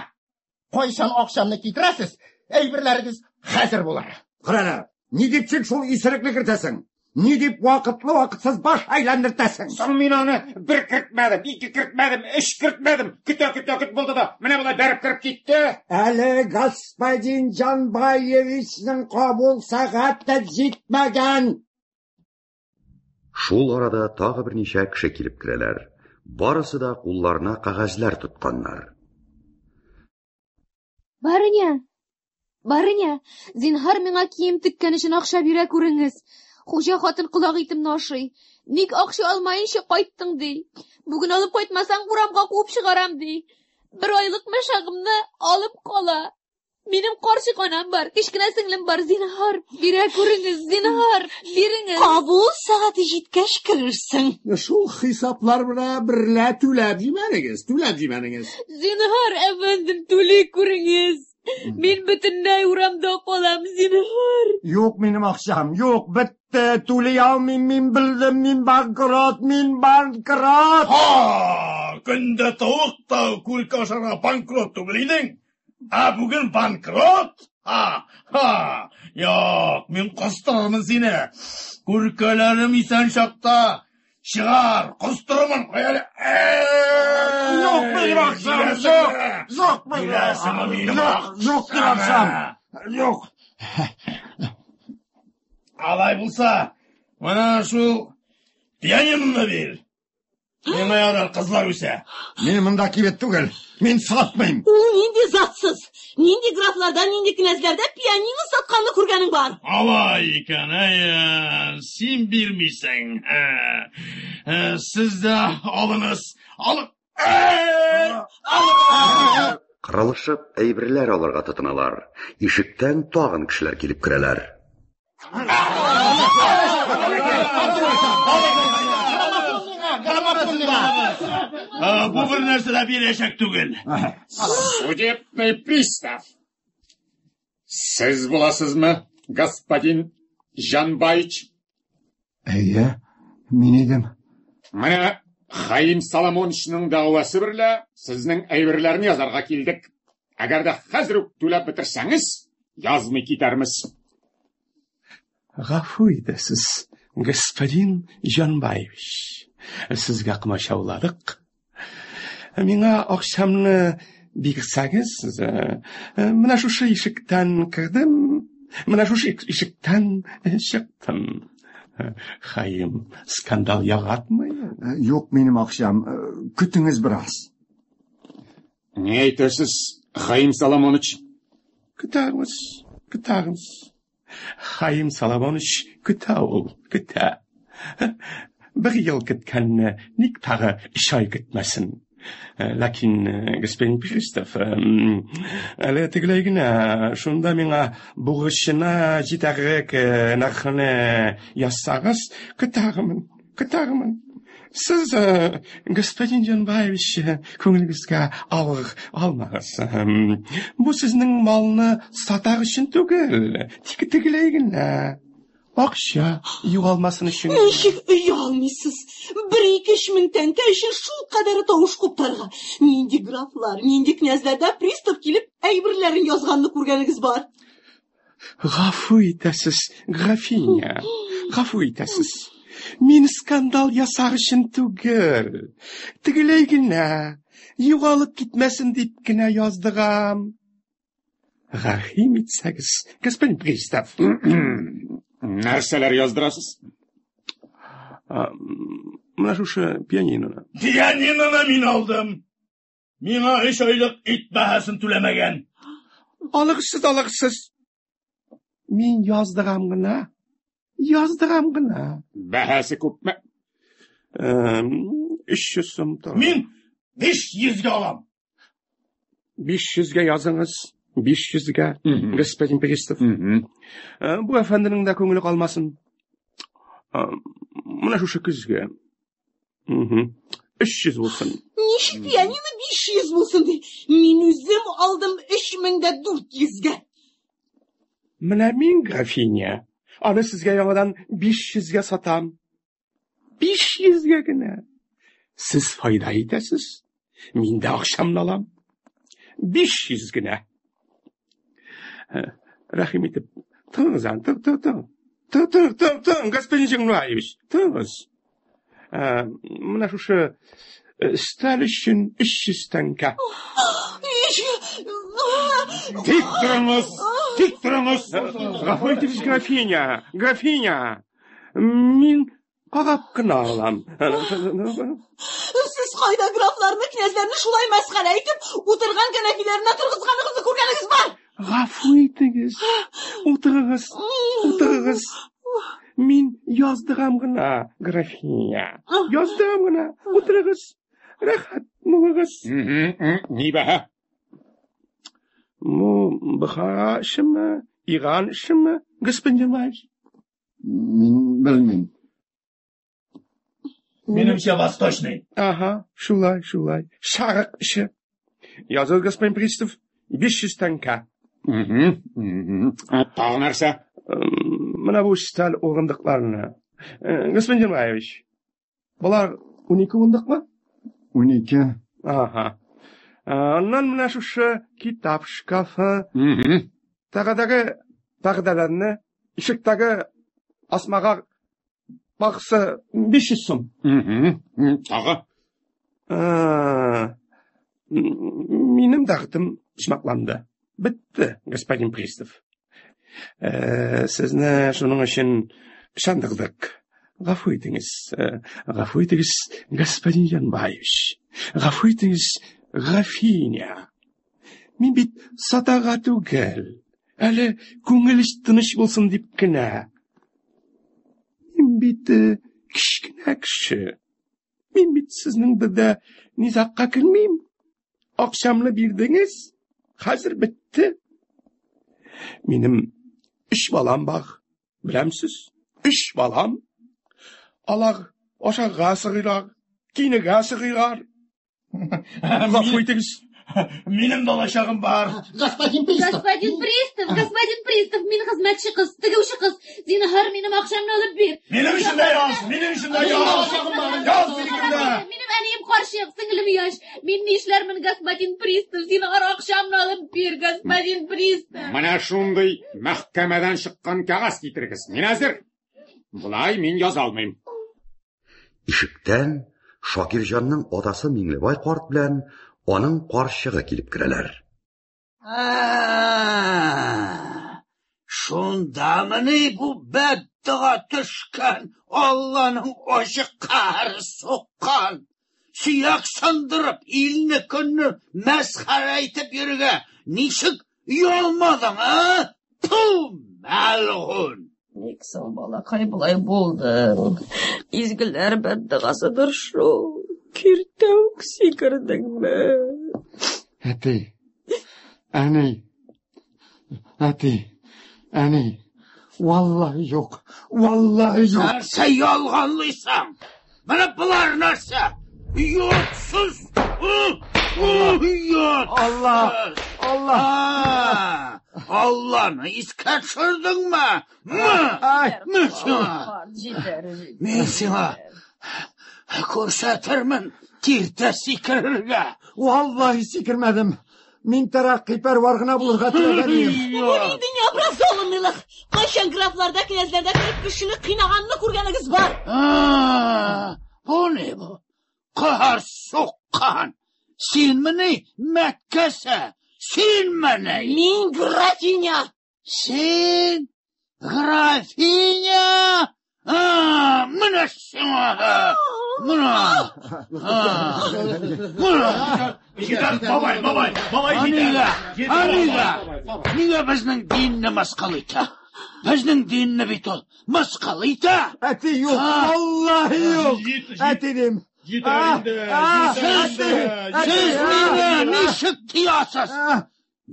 Кайчан акчамны китерәсез, әйберләрегез хәзер булыр. Кара, ни дип син шул исерекне кертәсең? Ни дип вакытлы-вакытсыз баш әйләндертәсең? Соң мин аны бер кертмәдем, ике кертмәдем, өч кертмәдем. Көтә-көтә көт булды да, менә болай бәреп кереп китте. Әле господин Җанбаевичның кабул сәгате җитмәгән. Шул арада тагы берничә кеше килеп керәләр. Барысы да кулларына кәгазьләр тотканнар. Барыня! Барыня, зинһар миңа кием теккән өчен акча бирә күреңез. Хуҗа хатын колак итемне ашый. Ник акча алмаенча кайттың, ди. Бүген алып кайтмасаң, урамга куып чыгарам, ди. Бер айлык мәшагымны алып кала. Минем карчык анам бар, кечкенә сеңлем бар, зинһар, бирә күреңез, зинһар, биреңез. Кабул сәгате җиткәч керерсең. Шул хисаплар белән берлә түләп җибәрегез, түләп җибәрегез. Зинһар, әфәндем, түли күреңез. Мин бөтенләй урамда калам, зинһар. Юк минем акчам, юк, бетте, түли алмыйм, мин белдем, мин банкрот, мин банкрот. Ха! Көндә тавык та күркә ашарга банкрот түгел идең. Ә бүген банкрот? Ха! Ха! Юк, мин костырырмын сине. Күркәләрем исән чакта чыгар, костырырмын. Кая әле? Юк минем акчам, юк, юк минем. Бирәсеңме минем Юк, юк минем акчам. Юк. Алай булса, менә шул пианиноны бир. Миңа ярар, кызлар үсә. Мин монда кибет түгел, мин сатмыйм. Ул нинди затсыз? Нинди графларда, нинди князьләрдә пианино сатканны күргәнең бар? Алай икән, әй, син бирмисең. Сез дә алыңыз. Алып. Кырылышып, әйберләр алырга тотыналар. Ишектән тагын кешеләр килеп керәләр. Бу бер нәрсә дә бирәчәк түгел. Судебный пристав. Сез буласызмы, господин Җанбаич? Әйе, мин идем. Менә Хаим Соломоновичның дәгъвасы берлә сезнең әйберләрне язарга килдек. Әгәр дә хәзер үк түләп бетерсәңез, язмый китәрмез. Гафу итәсез, господин Җанбаевич. Сезгә комачауладык. Миңа акчамны бирсәгез, менә шушы ишектән кердем, менә шушы ишектән чыктым. Хаим, скандал яратмый. Юк минем акчам, көтеңез бераз. Ни әйтәсез, Хаим Соломонович? Көтәрбез, көтәрбез. Хаим Соломонович көтә ул, көтә. Бер ел көткәнне ник тагы өч ай көтмәсен? Ләкин, господин пристав, әле тегеләй генә, шунда миңа бурычына җитәрлек нархны язсагыз, көтәрмен, көтәрмен. Сез, господин Җанбаевич, күңелегезгә авыр алмагыз. Бу сезнең малны сатар өчен түгел, тик тегеләй генә. Акча югалмасын өчен. Ничек оялмыйсыз? Бер-ике өч мең тәңкә өчен шул кадәр тавыш куптарга. Нинди графлар, нинди князьләрдә пристав килеп әйберләрен язганны күргәнегез бар? Гафу итәсез, графиня, гафу итәсез. Мин скандал ясар өчен түгел. Тегеләй генә, югалып китмәсен дип кенә яздырам. Рәхим итсәгез, господин пристав. Нәрсәләр яздырасыз? Менә шушы пианиноны. Пианиноны мин алдым. Миңа өч айлык ит бәһасен түләмәгән. Алыгызсыз, алыгызсыз. Мин яздырам гына. Яздырам гына. Бәһасе күпме? 300 сум тора. Мин 500-гә алам. 500-гә языңыз. 500-гә, господин пристав. Бу әфәнденең дә күңеле калмасын. Менә шушы көзгә. 300 булсын. Ничек пианино 500 булсын ди? Мин үзем алдым 3400-гә. Менә мин, графиня, аны сезгә яңадан 500-гә сатам. 500-гә генә. Сез файда итәсез. Мин дә акчамны алам. 500 генә. Рәхим итеп, тыңыз аны, тың, тың, тың. Тың, тың, тың, тың, господин Җиңлаевич, тыңыз. Менә шушы өстәл өчен 300 тәңкә. Тик торыңыз! Тик торыңыз! Гафу итегез, графиня, графиня. Мин карап кына алам. Сез кайда графларны, князьләрне шулай мәсхәрә итеп, утырган кәнәфиләренә торгызганыгызны күргәнегез бар? Гафу итегез. Утырыгыз, утырыгыз. Мин яздырам гына, графиня. Яздырам гына. Утырыгыз. Рәхәт булыгыз. Ни бәһа? Бу Бохара эшеме, Иран эшеме, господин Җанбаевич? Мин белмим. Минемчә, восточный. Ага, шулай, шулай. Шарык эше. Языгыз, господин пристав, 500 тәңкә. Тагы нәрсә? Менә бу өстәл урындыкларны. Господин Җанбаевич, болар 12 урындыкмы? 12. Ага. Аннан менә шушы китап шкафы. Тагыдагы пәрдәләрне, ишектәге асмага барысы 500 сум. Тагы? Минем дәртем почмакланды. Бетте, господин пристав. Сезне шуның өчен ышандырдык. Гафу итегез, гафу итегез, господин Җанбаевич. Гафу итегез, графиня. Мин бит сатарга түгел, әле күңел тыныч булсын дип кенә. Мин бит кечкенә кеше. Мин бит сезнең дә низагка кермим. Акчамны бирдегез, хәзер бетте. Минем өч балам бар, беләмсез? Өч балам. Алар ашарга сорыйлар, киенергә сорыйлар. Гафу итегез. Минем балачагым бар. Господин пристав. Господин пристав, господин пристав, мин хезмәтче кыз, тегүче кыз. Зинһар, минем акчамны алып бир. Минем өчен дә яз, минем өчен дә яз. Яз минекен дә. Минем әнием карчык, сеңлем яшь. Мин нишләрмен, господин пристав? Зинһар, акчамны алып бир, господин пристав. Менә шундый мәхкәмәдән чыккан кәгазь китерегез. Мин әзер. Болай мин яза алмыйм. Ишектән Шакирҗанның атасы Миңлебай карт белән аның карчыгы килеп керәләр. Шундамыни бу бәддога төшкән, Алланың ачы каһәре суккан? Сөяк сындырып, илне көнне мәсхәрә итеп йөрергә ничек оялмадың, а? Ту, мәлгунь! Ник соң, балакай, болай булдың? Изгеләр бәддогасыдыр шул. Киртә үк сикердеңме? Әти, әни, әти, әни, валлаһи юк, валлаһи юк. Нәрсә ялганлыйсың? Менә болар нәрсә? Йортсыз! Йортсыз! Алла! Алла! Алланы искә төшердеңме? Мин сиңа! Мин сиңа күрсәтермен киртә сикерергә. Валлаһи сикермәдем. Мин тәрәккыйпәрвар гына булырга теләгән идем. Бу нинди необразованныйлык? Кайчан графларда, князьләрдә кереп кешене кыйнаганны күргәнегез бар? Бу ни бу? Каһәр суккан! Синмени, Мәккәсе? Синмени? Мин графиня! Син графиня? А, менә сиңа! Менә! Менә! Җитәр, бабай, бабай, бабай, җитәр. Җитәр, Нигә? Нигә безнең динне мыскыл итә? Безнең динне бит ул мыскыл итә! Әти юк, валлаһи юк. Әти дим. Җитәр инде, Сез, сез мине ничек тыясыз?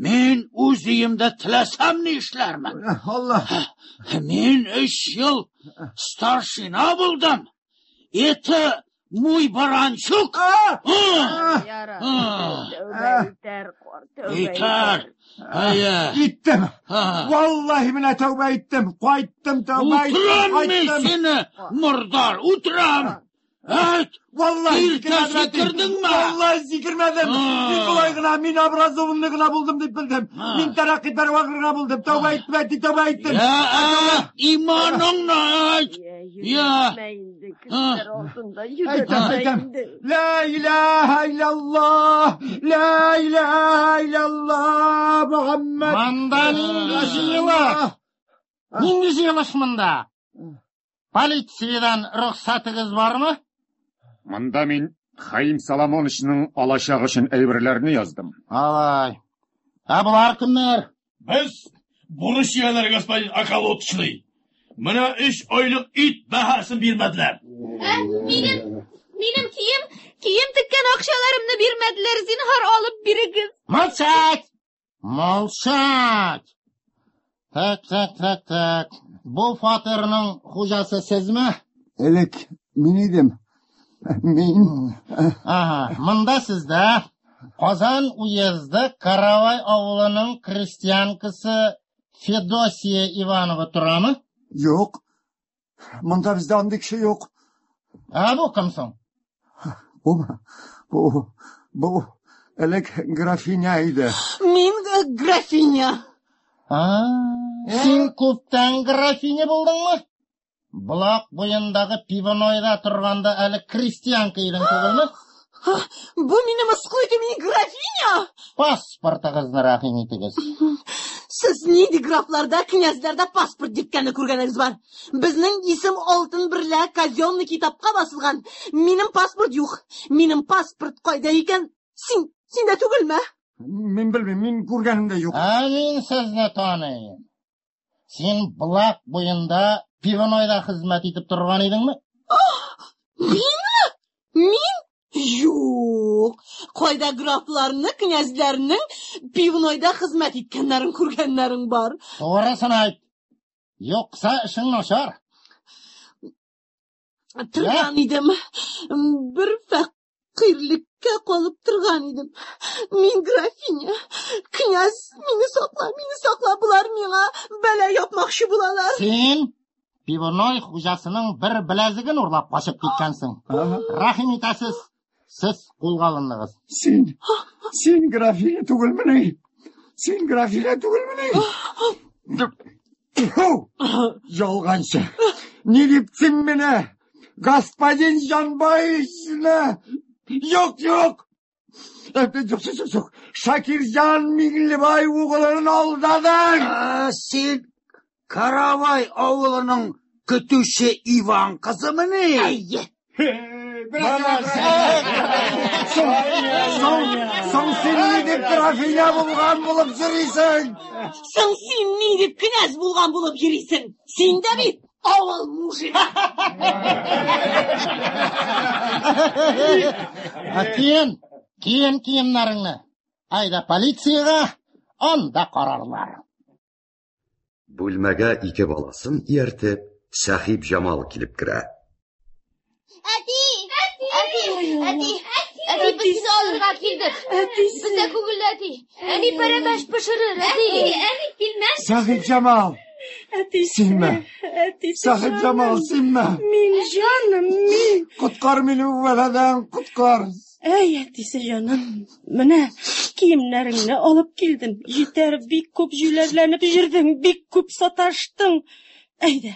Мин үз өемдә теләсәм ни эшләрмен. Алла. Мин өч ел старшина булдым. Это мой баранчук. Итәр. Әйе. Иттем. Валлаһи менә тәүбә иттем. Кайттым, тәүбә иттем. Үтерәм мин сине, мордар, үтерәм. Әйт! Валлаһи Иртә сикердеңме? Валлаһи сикермәдем. Мин болай гына, мин образованный гына булдым дип белдем. Мин тәрәккыйпәрвар гына булдым. Тәүбә иттем, әти, тәүбә иттем. Я, иманыңны әйт. Я. Әйтәм, әйтәм. Ла илаһа иллаллаһ. Ла илаһа иллаллаһ. Мухаммад. Монда нинди җыелыш? Нинди җыелыш монда? Полициядән рөхсәтегез бармы? Монда мин Хаим Соломоновичның алачак өчен әйберләрне яздым. Алай. Ә болар кемнәр? Без бурыч ияләре, господин околоточный. Менә өч айлык ит бәһасен бирмәделәр. Ә, минем, минем кием, кием теккән акчаларымны бирмәделәр, зинһар алып бирегез. Молчать! Молчать! Так, так, так, так. Бу фатирның хуҗасы сезме? Элек мин идем. Мин. Ага, монда сездә Казан уезды Каравай авылының крестьянкасы Федосия Иванова торамы? Юк. Монда бездә андый кеше юк. Ә бу кем соң? Бу, бу, бу элек графиня иде. Мин графиня. А, син күптән графиня булдыңмы? Булак буендагы пивнойда торганда әле крестьянка идең түгелме? Бу мине мыскыл итү, мин графиня! Паспортыгызны рәхим итегез. Сез нинди графларда, князьләрдә паспорт йөрткәнне күргәнегез бар? Безнең исем алтын берлә казенный китапка басылган. Минем паспорт юк. Минем паспорт кайда икән? Син, синдә түгелме? Мин белмим, мин күргәнем дә юк. Ә мин сезне таныйм. Син Булак буенда пивнойда хезмәт итеп торган идеңме? Минме? Мин? Юк. Кайда графларны, князьләрнең пивнойда хезмәт иткәннәрен күргәннәрең бар? Турысын әйт. Юкса эшең начар. Торган идем. Бер фәкыйрьлеккә калып торган идем. Мин графиня. Князь, мине сакла, мине сакла, болар миңа бәла япмакчы булалар. Син пивной хуҗасының бер беләзеген урлап качып киткәнсең. Рәхим итәсез, сез кулга алындыгыз. Син, син графиня түгелмени? Син графиня түгелмени? Тьфу! Ялганчы. Ни дип син мине? Господин Җанбаевичны! Юк, юк! Юк, юк, юк, юк. Шакирҗан Миңлебай угылын алдадың! Син Каравай авылының көтүче Иван кызымыни? Әйе. Соң, соң, соң син ни дип графиня булган булып йөрисең? Соң син ни дип князь булган булып йөрисең? Син дә бит авыл мужигы. Киен, киен киемнәреңне. Әйдә полициягә, анда карарлар. Бүлмәгә ике баласын ияртеп, Сәхиб Җамал килеп керә. Әти! Әти! Әти! Әти, без сине алырга килдек. Әтисе. Бездә күңелле әти. Әни пәрәмәч пешерер, әти. Әни, пилмән. Сәхипҗамал! Әтисе. Синме? Әтисе. Сәхипҗамал, синме? Мин җаным, мин. Коткар мине бу бәладән, коткар. Әй, әтисе җаным, менә киемнәреңне алып килдем. Җитәр, бик күп җүләрләнеп йөрдең, бик күп саташтың. Әйдә,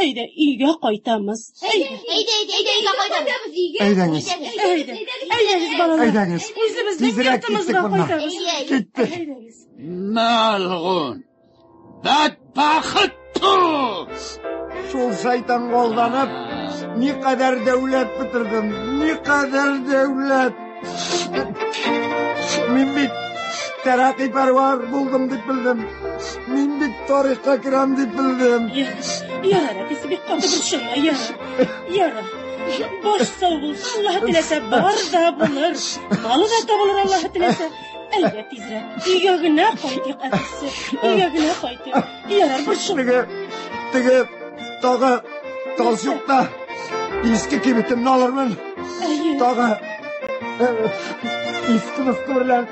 әйдә, өйгә кайтамыз. Әйдә. Әйдә, әйдә, әйдә, өйгә кайтабыз. Әйдәгез. Әйдә, әйдәгез, балалар. Әйдәгез. Үзебезнең Тизрәк йортыбызга киттек моннан. кайтабыз. Киттек. Әйдәгез. Мәлгун! Бәдбәхет ту! Шул шайтанга алданып, никадәр дәүләт бетердем, никадәр дәүләт. Мин бит тәрәкый пәрвар булдым дип белдем. Мин бит тарихка керәм дип белдем. Ярар, әтисе, бик каты борчылма, ярар. Ярар. Баш сау булса, Аллаһы теләсә, бар да булыр. Малы да табылыр, Аллаһы теләсә. Әйдә тизрәк. Өйгә генә кайтыйк, әтисе. Өйгә генә кайтыйк. Ярар, борчылма. Теге, теге, тагы Талчукта иске кибетемне алырмын. Тагы иске мыскы белән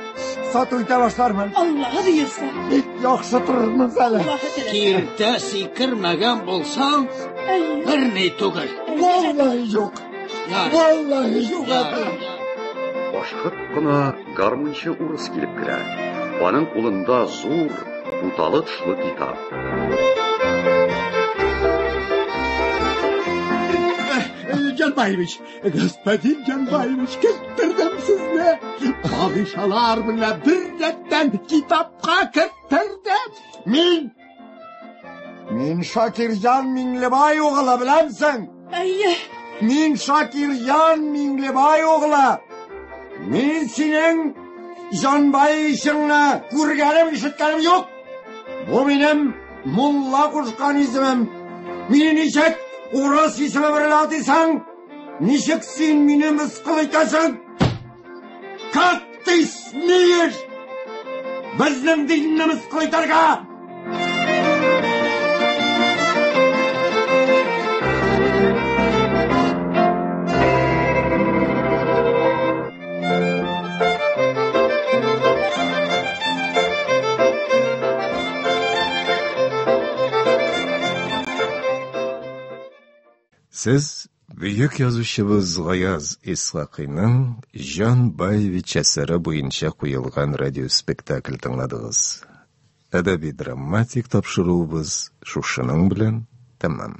сату итә башлармын. Аллаһы боерса. Бик яхшы торырмын әле. Аллаһы теләсә. Киртә сикермәгән булсаң, берни түгел. Валлаһи юк. Валлаһи юк, әти. Ашыгып кына гармунчы урыс килеп керә. Аның кулында зур, путалы тышлы китап. Җанбаевич, господин Җанбаевич, керттердем сезне. Падишалар белән бер рәттән китапка керттердем. Мин Мин Шакирҗан Миңлебай угылы, беләмсең? Әйе. Мин Шакирҗан Миңлебай угылы. Мин синең Җанбаевичыңны күргәнем, ишеткәнем юк. Бу минем мулла кушкан исемем. Мине ничек урыс исеме белән атыйсың? Ничек син мине мыскыл итәсең? Как ты смеешь? Безнең динне мыскыл итәргә! Сез бөек язучыбыз Гаяз Исхакыйның Җан Баевич әсәре буенча куелган радиоспектакль тыңладыгыз. Әдәби-драматик тапшыруыбыз шушының белән тәмам.